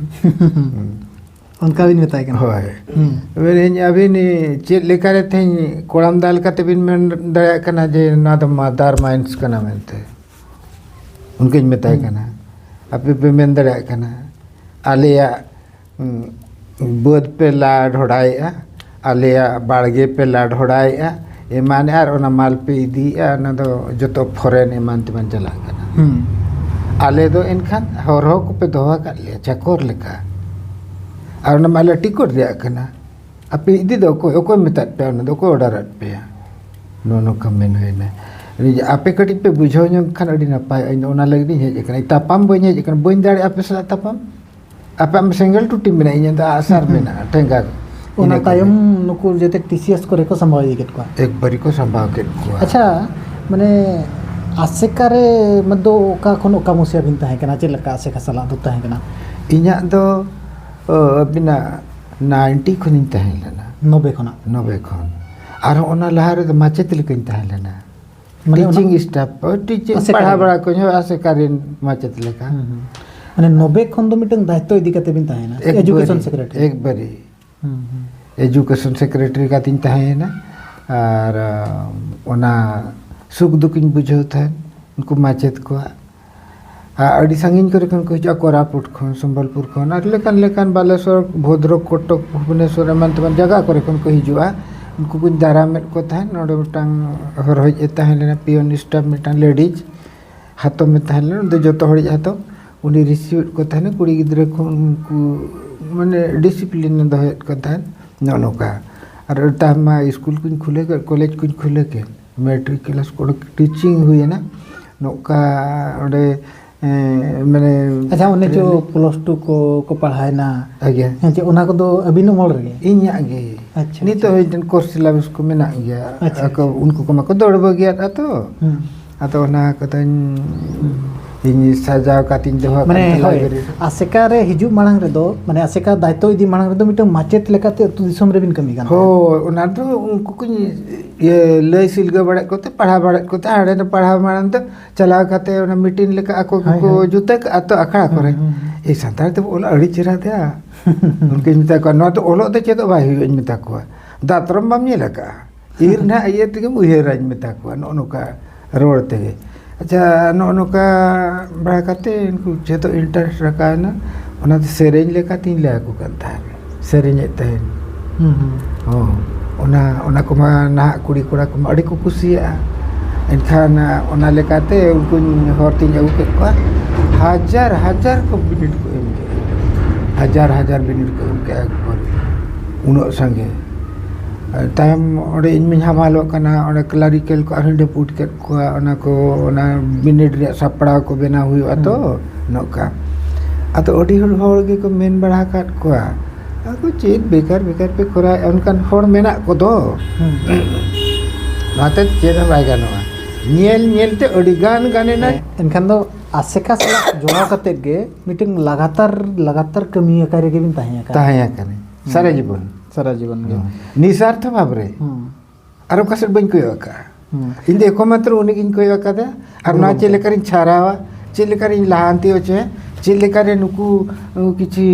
ᱚᱱᱠᱟ ᱵᱤᱱ ᱢᱮᱛᱟᱭ ᱠᱟᱱᱟ? ᱦᱳᱭ᱾ ᱦᱩᱸ᱾ ᱢᱮᱱᱟᱹᱧ, ᱟᱹᱵᱤᱱ ᱪᱮᱫ ᱞᱮᱠᱟᱨᱮ ᱛᱮᱦᱮᱧ ᱠᱚᱲᱟᱢ ᱫᱟᱞ ᱠᱟᱛᱮ ᱵᱤᱱ ᱢᱮᱱ ᱫᱟᱲᱮᱭᱟᱜ ᱠᱟᱱᱟ ᱡᱮ ᱱᱚᱣᱟ ᱫᱚ ᱢᱟᱫᱟᱨ ᱢᱟᱭᱤᱱᱥ ᱠᱟᱱᱟ ᱢᱮᱱᱛᱮ? ᱚᱱᱠᱟᱧ ᱢᱮᱛᱟᱭ ᱦᱩᱸ᱾ ᱠᱟᱱᱟ, ᱟᱯᱮ ᱯᱮ ᱢᱮᱱ ᱫᱟᱲᱮᱭᱟᱜ ᱠᱟᱱᱟ ᱟᱞᱮᱭᱟᱜ ᱩᱸ, ᱵᱟᱹᱫᱽ ᱯᱮ ᱞᱟ ᱰᱷᱚᱰᱟᱭᱮᱜᱼᱟ, ᱟᱞᱮᱭᱟᱜ ᱵᱟᱲᱜᱮ ᱯᱮ ᱞᱟ ᱰᱷᱚᱰᱟᱭᱮᱜᱼᱟ, ᱮᱢᱟᱱ ᱟᱨ ᱚᱱᱟ ᱢᱟᱞ ᱯᱮ ᱤᱫᱤᱭᱮᱜᱼᱟ, ᱚᱱᱟ ᱫᱚ ᱡᱚᱛᱚ ᱯᱷᱚᱨᱮᱱ ᱮᱢᱟᱱ ᱛᱮᱢᱟᱱ ᱪᱟᱞᱟᱜ ᱠᱟᱱᱟ᱾ ᱦᱩᱸ᱾ ᱟᱞᱮ ᱫᱚ ᱮᱱᱠᱷᱟᱱ ᱦᱚᱨᱦᱚ ᱠᱚᱯᱮ ᱫᱚᱦᱚ ᱟᱠᱟᱫ ᱞᱮᱭᱟ ᱪᱟᱠᱚᱨ ᱞᱮᱠᱟ, ᱟᱨ ᱚᱱᱟ ᱢᱟ ᱟᱞᱮ ᱴᱤᱠᱚᱴ ᱨᱮᱭᱟᱜ ᱠᱟᱱᱟ᱾ ᱟᱯᱮ ᱤᱫᱤ ᱫᱚ ᱚᱠᱚᱭ, ᱚᱠᱚᱭ ᱢᱮᱛᱟᱫ ᱯᱮᱭᱟ? ᱚᱱᱟ ᱫᱚ ᱚᱠᱚᱭ ᱚᱰᱟᱨ ᱟᱫ ᱯᱮᱭᱟ? ᱱᱚᱜᱼᱚ ᱱᱚᱝᱠᱟ ᱢᱮᱱ ᱦᱩᱭᱱᱟ᱾ ᱟᱯᱮ ᱠᱟᱹᱴᱤᱡ ᱯᱮ ᱵᱩᱡᱷᱟᱹᱣ ᱧᱚᱜ ᱠᱷᱟᱱ ᱟᱹᱰᱤ ᱱᱟᱯᱟᱭᱚᱜᱼᱟ᱾ ᱤᱧ ᱫᱚ ᱚᱱᱟ ᱞᱟᱹᱜᱤᱫ ᱤᱧ ᱦᱮᱡ ᱟᱠᱟᱱᱟ᱾ ᱛᱟᱯᱟᱢ ᱵᱟᱹᱧ ᱦᱮᱡ ᱟᱠᱟᱱᱟ, ᱵᱟᱹᱧ ᱫᱟᱲᱮᱭᱟᱜᱼᱟ ᱟᱯᱮ ᱥᱟᱞᱟᱜ ᱛᱟᱯᱟᱢ᱾ ᱟᱯᱮ ᱟᱢ ᱥᱮᱸᱜᱮᱞ ᱴᱩᱴᱤ ᱢᱮᱱᱟᱜᱼᱟ, ᱤᱧᱟᱹᱜ ᱫᱚ ᱟᱥᱟᱨ ᱦᱩᱸ᱾ ᱢᱮᱱᱟᱜᱼᱟ, ᱴᱷᱮᱸᱜᱟ᱾ ᱚᱱᱟ ᱤᱱᱟᱹ ᱠᱚᱜᱮ᱾ ᱛᱟᱭᱚᱢ ᱱᱩᱠᱩ ᱡᱮᱛᱮ ᱴᱤ ᱥᱤ ᱮᱥ ᱠᱚᱨᱮ ᱠᱚ ᱥᱟᱢᱵᱟᱣ ᱤᱫᱤ ᱠᱮᱫ ᱠᱚᱣᱟ᱾ ᱮᱠᱵᱟᱨᱮ ᱠᱚ ᱥᱟᱢᱵᱟᱣ ᱠᱮᱫ ᱠᱚᱣᱟ᱾ ᱟᱪᱪᱷᱟ, ᱢᱟᱱᱮ ᱟᱥᱮᱠᱟ ᱨᱮ ᱢᱟᱱᱮ ᱫᱚ ᱚᱠᱟ ᱠᱷᱚᱱ ᱚᱠᱟ ᱢᱩᱥᱤᱭᱟ ᱵᱤᱱ ᱛᱟᱦᱮᱸ ᱠᱟᱱᱟ? ᱪᱮᱫ ᱞᱮᱠᱟ ᱟᱥᱮᱠᱟ ᱥᱟᱞᱟᱜ ᱫᱚ ᱛᱟᱦᱮᱸ ᱠᱟᱱᱟ? ᱤᱧᱟᱹᱜ ᱫᱚ, ᱚ, ᱟᱹᱵᱤᱱᱟᱜ ᱱᱟᱭᱤᱱᱴᱤ ᱠᱷᱚᱱᱤᱧ ᱛᱟᱦᱮᱸ ᱞᱮᱱᱟ᱾ ᱱᱚᱵᱮ ᱠᱷᱚᱱᱟᱜ? ᱱᱚᱵᱮ ᱠᱷᱚᱱ᱾ ᱟᱨᱦᱚᱸ ᱚᱱᱟ ᱞᱟᱦᱟ ᱨᱮᱫᱚ ᱢᱟᱪᱮᱛ ᱞᱮᱠᱟᱧ ᱛᱟᱦᱮᱸ ᱞᱮᱱᱟ᱾ ᱢᱟᱱᱮ ᱚᱱᱟ ᱴᱤᱪᱤᱝ ᱥᱴᱟᱯ, ᱳᱭ ᱴᱤᱪᱤᱝ, ᱟᱥᱮᱠᱟ ᱯᱟᱲᱦᱟᱣ ᱨᱮ? ᱵᱟᱲᱟ ᱠᱚᱧ, ᱦᱳᱭ, ᱟᱥᱮᱠᱟ ᱨᱮᱱ ᱢᱟᱪᱮᱛ ᱞᱮᱠᱟ᱾ ᱦᱩᱸ, ᱦᱩᱸ᱾ ᱢᱟᱱᱮ ᱱᱚᱵᱮ ᱠᱷᱚᱱ ᱫᱚ ᱢᱤᱫᱴᱟᱝ ᱫᱟᱭᱤᱛᱛᱚ ᱤᱫᱤ ᱠᱟᱛᱮ ᱵᱤᱱ ᱛᱟᱦᱮᱸᱭᱮᱱᱟ, ᱮᱠᱵᱟᱨᱮ, ᱮᱡᱩᱠᱮᱥᱚᱱ ᱥᱮᱠᱨᱮᱴᱟᱨᱤ᱾ ᱮᱠᱵᱟᱨᱮ᱾ ᱦᱩᱸ, ᱦᱩᱸ᱾ ᱮᱡᱩᱠᱮᱥᱚᱱ ᱥᱮᱠᱨᱮᱴᱟᱨᱤ ᱠᱟᱛᱮᱧ ᱛᱟᱦᱮᱸᱭᱮᱱᱟ᱾ ᱟᱨ, ᱟᱸ, ᱚᱱᱟ ᱥᱩᱠ ᱫᱩᱠᱤᱧ ᱵᱩᱡᱷᱟᱹᱣ ᱛᱟᱦᱮᱸᱫ ᱩᱱᱠᱩ ᱢᱟᱪᱮᱛ ᱠᱚᱣᱟᱜ᱾ ᱟᱨ ᱟᱹᱰᱤ ᱥᱟᱺᱜᱤᱧ ᱠᱚᱨᱮ ᱠᱷᱚᱱ ᱠᱚ ᱦᱤᱡᱩᱜᱼᱟ, ᱠᱳᱨᱟᱯᱩᱴ ᱠᱷᱚᱱ, ᱥᱚᱢᱵᱚᱞᱯᱩᱨ ᱠᱷᱚᱱ, ᱟᱨ ᱞᱮᱠᱟᱱ ᱞᱮᱠᱟᱱ, ᱵᱟᱞᱮᱥᱚᱨ, ᱵᱷᱚᱫᱨᱚᱠ, ᱠᱚᱴᱚᱠ, ᱵᱷᱩᱵᱽᱱᱮᱥᱚᱨ, ᱮᱢᱟᱱ ᱛᱮᱢᱟᱱ ᱡᱟᱭᱜᱟ ᱠᱚᱨᱮ ᱠᱷᱚᱱ ᱠᱚ ᱦᱤᱡᱩᱜᱼᱟ᱾ ᱩᱱᱠᱩ ᱠᱚᱧ ᱫᱟᱨᱟᱢᱮᱫ ᱠᱚ ᱛᱟᱦᱮᱸᱫ᱾ ᱱᱚᱰᱮ ᱢᱤᱫᱴᱟᱝ ᱦᱚᱨᱦᱚᱭᱤᱡ ᱮ ᱛᱟᱦᱮᱸ ᱞᱮᱱᱟ, ᱯᱤᱭᱚᱱ ᱥᱴᱟᱯ, ᱢᱤᱫᱴᱟᱝ ᱞᱮᱰᱤᱡᱽ ᱦᱟᱛᱚᱢ ᱮ ᱛᱟᱦᱮᱸ ᱞᱮᱱᱟ, ᱩᱱᱤ ᱫᱚ ᱡᱚᱛᱚ ᱦᱚᱲᱤᱡ ᱦᱟᱛᱚᱢ᱾ ᱩᱱᱤ ᱨᱤᱥᱤᱵᱷᱮᱫ ᱠᱚ ᱛᱟᱦᱮᱱᱟ, ᱠᱩᱲᱤ ᱜᱤᱫᱽᱨᱟᱹ ᱠᱚ ᱩᱱᱠᱩ ᱢᱟᱱᱮ ᱰᱤᱥᱤᱯᱞᱤᱱ ᱮ ᱫᱚᱦᱚᱭᱮᱫ ᱠᱚ ᱛᱟᱦᱮᱸᱫ, ᱱᱚᱜᱼᱚ ᱱᱚᱝᱠᱟ᱾ ᱟᱨ ᱛᱟᱭᱚᱢ ᱢᱟ ᱥᱠᱩᱞ ᱠᱚᱧ ᱠᱷᱩᱞᱟᱹᱣ ᱠᱮᱫ, ᱠᱚᱞᱮᱡᱽ ᱠᱚᱧ ᱠᱷᱩᱞᱟᱹᱣ ᱠᱮᱫ, ᱢᱮᱴᱨᱤᱠ ᱠᱞᱟᱥ ᱠᱚ ᱴᱤᱪᱤᱝ ᱦᱩᱭᱮᱱᱟ᱾ ᱱᱚᱝᱠᱟ ᱚᱸᱰᱮ, ᱮᱸ, ᱢᱟᱱᱮ ᱟᱪᱪᱷᱟ, ᱚᱱᱮ ᱪᱚ ᱯᱞᱟᱥ ᱴᱩ ᱠᱚ, ᱠᱚ ᱯᱟᱲᱦᱟᱣᱮᱱᱟ᱾ ᱟᱜᱮ᱾ ᱦᱮᱸ, ᱪᱮ ᱚᱱᱟ ᱠᱚᱫᱚ ᱟᱹᱵᱤᱱ ᱩᱢᱚᱞ ᱨᱮᱜᱮ? ᱤᱧᱟᱹᱜ ᱜᱮ᱾ ᱟᱪᱪᱷᱟ, ᱱᱤᱛᱚᱜ ᱟᱪᱪᱷᱟ᱾ ᱦᱚᱸ ᱢᱤᱫᱴᱮᱱ ᱠᱳᱨᱥ ᱥᱤᱞᱟᱵᱟᱥ ᱠᱚ ᱢᱮᱱᱟᱜ ᱜᱮᱭᱟ᱾ ᱟᱪᱪᱷᱟ, ᱟᱠᱚ ᱟᱪᱪᱷᱟ᱾ ᱩᱱᱠᱩ ᱠᱚᱢᱟ ᱠᱚ ᱫᱟᱹᱲ ᱵᱟᱹᱜᱤᱭᱟᱫᱼᱟ ᱛᱚ᱾ ᱦᱩᱸ᱾ ᱟᱫᱚ ᱚᱱᱟ ᱠᱚᱫᱚᱧ ᱦᱩᱸ᱾ ᱤᱧ ᱥᱟᱡᱟᱣ ᱠᱟᱛᱮᱧ ᱫᱚᱦᱚ ᱟᱠᱟᱫ ᱢᱟᱱᱮ ᱛᱟᱦᱮᱸ ᱦᱳᱭ, library ᱨᱮ᱾ ᱟᱥᱮᱠᱟ ᱨᱮ ᱦᱤᱡᱩᱜ ᱢᱟᱲᱟᱝ ᱨᱮᱫᱚ, ᱢᱟᱱᱮ ᱟᱥᱮᱠᱟ ᱫᱟᱭᱤᱛᱛᱚ ᱤᱫᱤ ᱢᱟᱲᱟᱝ ᱨᱮᱫᱚ ᱢᱤᱫᱴᱟᱝ ᱢᱟᱪᱮᱛ ᱞᱮᱠᱟᱛᱮ ᱟᱹᱛᱩ ᱫᱤᱥᱚᱢ ᱨᱮᱵᱤᱱ ᱠᱟᱹᱢᱤ ᱠᱟᱱ ᱛᱟᱦᱮᱸᱫ᱾ ᱦᱳᱭ, ᱚᱱᱟ ᱫᱚ ᱩᱱᱠᱩ ᱠᱚᱧ, ᱤᱭᱟᱹ, ᱞᱟᱹᱭ ᱥᱤᱞᱜᱟᱹ ᱵᱟᱲᱟᱭᱮᱫ ᱠᱚᱛᱮ, ᱯᱟᱲᱦᱟᱣ ᱵᱟᱲᱟᱭᱮᱫ ᱠᱚᱛᱮ, ᱦᱟᱸᱰᱮ ᱫᱚ ᱯᱟᱲᱦᱟᱣ ᱢᱟᱲᱟᱝ ᱫᱚ ᱪᱟᱞᱟᱣ ᱠᱟᱛᱮ ᱚᱱᱟ meeting ᱞᱮᱠᱟ ᱟᱠᱚ ᱦᱳᱭ, ᱜᱮᱠᱚ ᱦᱳᱭ᱾ ᱡᱩᱛ ᱟᱠᱟᱫᱼᱟ ᱛᱚ ᱟᱠᱷᱲᱟ ᱦᱩᱸ, ᱠᱚᱨᱮ᱾ ᱦᱩᱸ, ᱦᱩᱸ᱾ "ᱮᱭ ᱥᱟᱱᱛᱟᱲ ᱛᱮᱵᱚ ᱚᱞᱟ, ᱟᱹᱰᱤ ᱪᱮᱦᱨᱟ ᱫᱮᱭᱟ᱾" ᱩᱱᱠᱩᱧ ᱢᱮᱛᱟ ᱠᱚᱣᱟ, "ᱱᱚᱣᱟ ᱫᱚ ᱚᱞᱚᱜ ᱫᱚ ᱪᱮᱫᱚᱜ ᱵᱟᱭ ᱦᱩᱭᱩᱜᱼᱟ," ᱤᱧ ᱢᱮᱛᱟ ᱠᱚᱣᱟ᱾ "ᱫᱟᱛᱨᱚᱢ ᱵᱟᱢ ᱧᱮᱞ ᱟᱠᱟᱫᱼᱟ? ᱤᱨ ᱱᱟᱦᱟᱜ ᱤᱭᱟᱹ ᱛᱮᱜᱮᱢ ᱩᱭᱦᱟᱹᱨᱟ," ᱤᱧ ᱢᱮᱛᱟ ᱠᱚᱣᱟ, ᱱᱚᱜᱼᱚ ᱱᱚᱝᱠᱟ ᱨᱚᱲ ᱛᱮᱜᱮ᱾ ᱟᱪᱪᱷᱟ, ᱱᱚᱜᱼᱚ ᱱᱚᱝᱠᱟ ᱵᱟᱲᱟ ᱠᱟᱛᱮ ᱩᱱᱠᱩ ᱪᱮᱫᱚᱜ interest ᱨᱟᱠᱟᱵ ᱮᱱᱟ, ᱚᱱᱟᱛᱮ ᱥᱮᱨᱮᱧ ᱞᱮᱠᱟᱛᱤᱧ ᱞᱟᱹᱭ ᱟᱠᱚ ᱠᱟᱱ ᱛᱟᱦᱮᱸᱫ, ᱥᱮᱨᱮᱧᱮᱫ ᱛᱟᱦᱮᱸᱫ᱾ ᱦᱩᱸ, ᱦᱩᱸ᱾ ᱦᱚᱸ, ᱚᱱᱟ, ᱚᱱᱟ ᱠᱚᱢᱟ ᱱᱟᱦᱟᱜ ᱠᱩᱲᱤ ᱠᱚᱲᱟ ᱠᱚᱢᱟ ᱟᱹᱰᱤ ᱠᱚ ᱠᱩᱥᱤᱭᱟᱜᱼᱟ᱾ ᱮᱱᱠᱷᱟᱱ ᱚᱱᱟ ᱞᱮᱠᱟᱛᱮ ᱩᱱᱠᱩᱧ ᱦᱚᱨ ᱛᱤᱧ ᱟᱹᱜᱩ ᱠᱮᱫ ᱠᱚᱣᱟ, ᱦᱟᱡᱟᱨ ᱦᱟᱡᱟᱨ ᱠᱚ ᱵᱤᱱᱤᱰ ᱠᱚ ᱮᱢ ᱠᱮᱫᱼᱟ, ᱦᱟᱡᱟᱨ ᱦᱟᱡᱟᱨ ᱵᱤᱱᱤᱰ ᱠᱚ ᱮᱢ ᱠᱮᱫᱼᱟ ᱮᱠᱵᱟᱨ ᱩᱱᱟᱹᱜ ᱥᱟᱸᱜᱮ᱾ ᱛᱟᱭᱚᱢ ᱚᱸᱰᱮ ᱤᱧ ᱢᱟᱧ ᱦᱟᱢᱟᱞᱚᱜ ᱠᱟᱱᱟ, ᱚᱸᱰᱮ clerical ᱠᱚ ᱟᱨᱦᱚᱸᱧ ᱰᱟᱹᱯᱩᱴ ᱠᱮᱫ ᱠᱚᱣᱟ, ᱚᱱᱟ ᱠᱚ, ᱚᱱᱟ ᱵᱤᱱᱤᱰ ᱨᱮᱭᱟᱜ ᱥᱟᱯᱲᱟᱣ ᱠᱚ ᱵᱮᱱᱟᱣ ᱦᱩᱭᱩᱜᱼᱟ ᱛᱚ, ᱦᱩᱸ᱾ ᱱᱚᱝᱠᱟ᱾ ᱟᱫᱚ ᱟᱹᱰᱤ ᱦᱚᱲ, ᱦᱚᱲ ᱜᱮᱠᱚ ᱢᱮᱱ ᱵᱟᱲᱟ ᱟᱠᱟᱫ ᱠᱚᱣᱟ, "ᱟᱫᱚ ᱪᱮᱫ ᱵᱮᱠᱟᱨ ᱵᱮᱠᱟᱨ ᱯᱮ ᱠᱚᱨᱟᱣᱮᱫᱼᱟ?" ᱚᱱᱠᱟᱱ ᱦᱚᱲ ᱢᱮᱱᱟᱜ ᱠᱚᱫᱚ᱾ ᱦᱩᱸ᱾ ᱚᱱᱟᱛᱮ ᱪᱮᱫ ᱦᱚᱸ ᱵᱟᱭ ᱜᱟᱱᱚᱜᱼᱟ᱾ ᱧᱮᱞ ᱧᱮᱞ ᱛᱮ ᱟᱹᱰᱤ ᱜᱟᱱ ᱜᱟᱱᱮᱱᱟ᱾ ᱦᱮᱸ, ᱮᱱᱠᱷᱟᱱ ᱫᱚ ᱟᱥᱮᱠᱟ ᱥᱟᱞᱟᱜ ᱡᱚᱲᱟᱣ ᱠᱟᱛᱮᱫ ᱜᱮ ᱢᱤᱫᱴᱟᱝ ᱞᱟᱜᱟᱛᱟᱨ, ᱞᱟᱜᱟᱛᱟᱨ ᱠᱟᱹᱢᱤ ᱟᱠᱟᱨ ᱨᱮᱜᱮ ᱵᱤᱱ ᱛᱟᱦᱮᱸ ᱟᱠᱟᱱᱟ᱾ ᱛᱟᱦᱮᱸ ᱟᱠᱟᱱᱟᱹᱧ᱾ ᱦᱩᱸ᱾ ᱥᱟᱨᱟ ᱡᱤᱵᱚᱱ᱾ ᱥᱟᱨᱟ ᱡᱤᱵᱚᱱ ᱜᱮ᱾ ᱦᱩᱸ᱾ ᱱᱤᱥᱟᱨᱛᱷᱚ ᱵᱷᱟᱵᱽ ᱨᱮ᱾ ᱦᱩᱸ᱾ ᱟᱨ ᱚᱠᱟ ᱥᱮᱫ ᱵᱟᱹᱧ ᱠᱚᱭᱚᱜ ᱟᱠᱟᱫᱼᱟ᱾ ᱦᱩᱸ᱾ ᱤᱧ ᱫᱚ ᱮᱠᱢᱟᱛᱨᱚ ᱩᱱᱤᱜᱤᱧ ᱠᱚᱭᱚᱜ ᱟᱠᱟᱫᱟ᱾ ᱟᱨ ᱜᱩᱨᱩ ᱱᱚᱣᱟ ᱪᱮᱫ ᱜᱚᱢᱠᱮ᱾ ᱞᱮᱠᱟᱨᱤᱧ ᱪᱷᱟᱨᱟᱣᱟ, ᱪᱮᱫ ᱞᱮᱠᱟᱨᱤᱧ ᱞᱟᱦᱟᱱᱛᱤ ᱦᱚᱪᱚᱭᱟ, ᱪᱮᱫ ᱞᱮᱠᱟᱨᱮ ᱱᱩᱠᱩ, ᱱᱩᱠᱩ ᱠᱤᱪᱷᱤ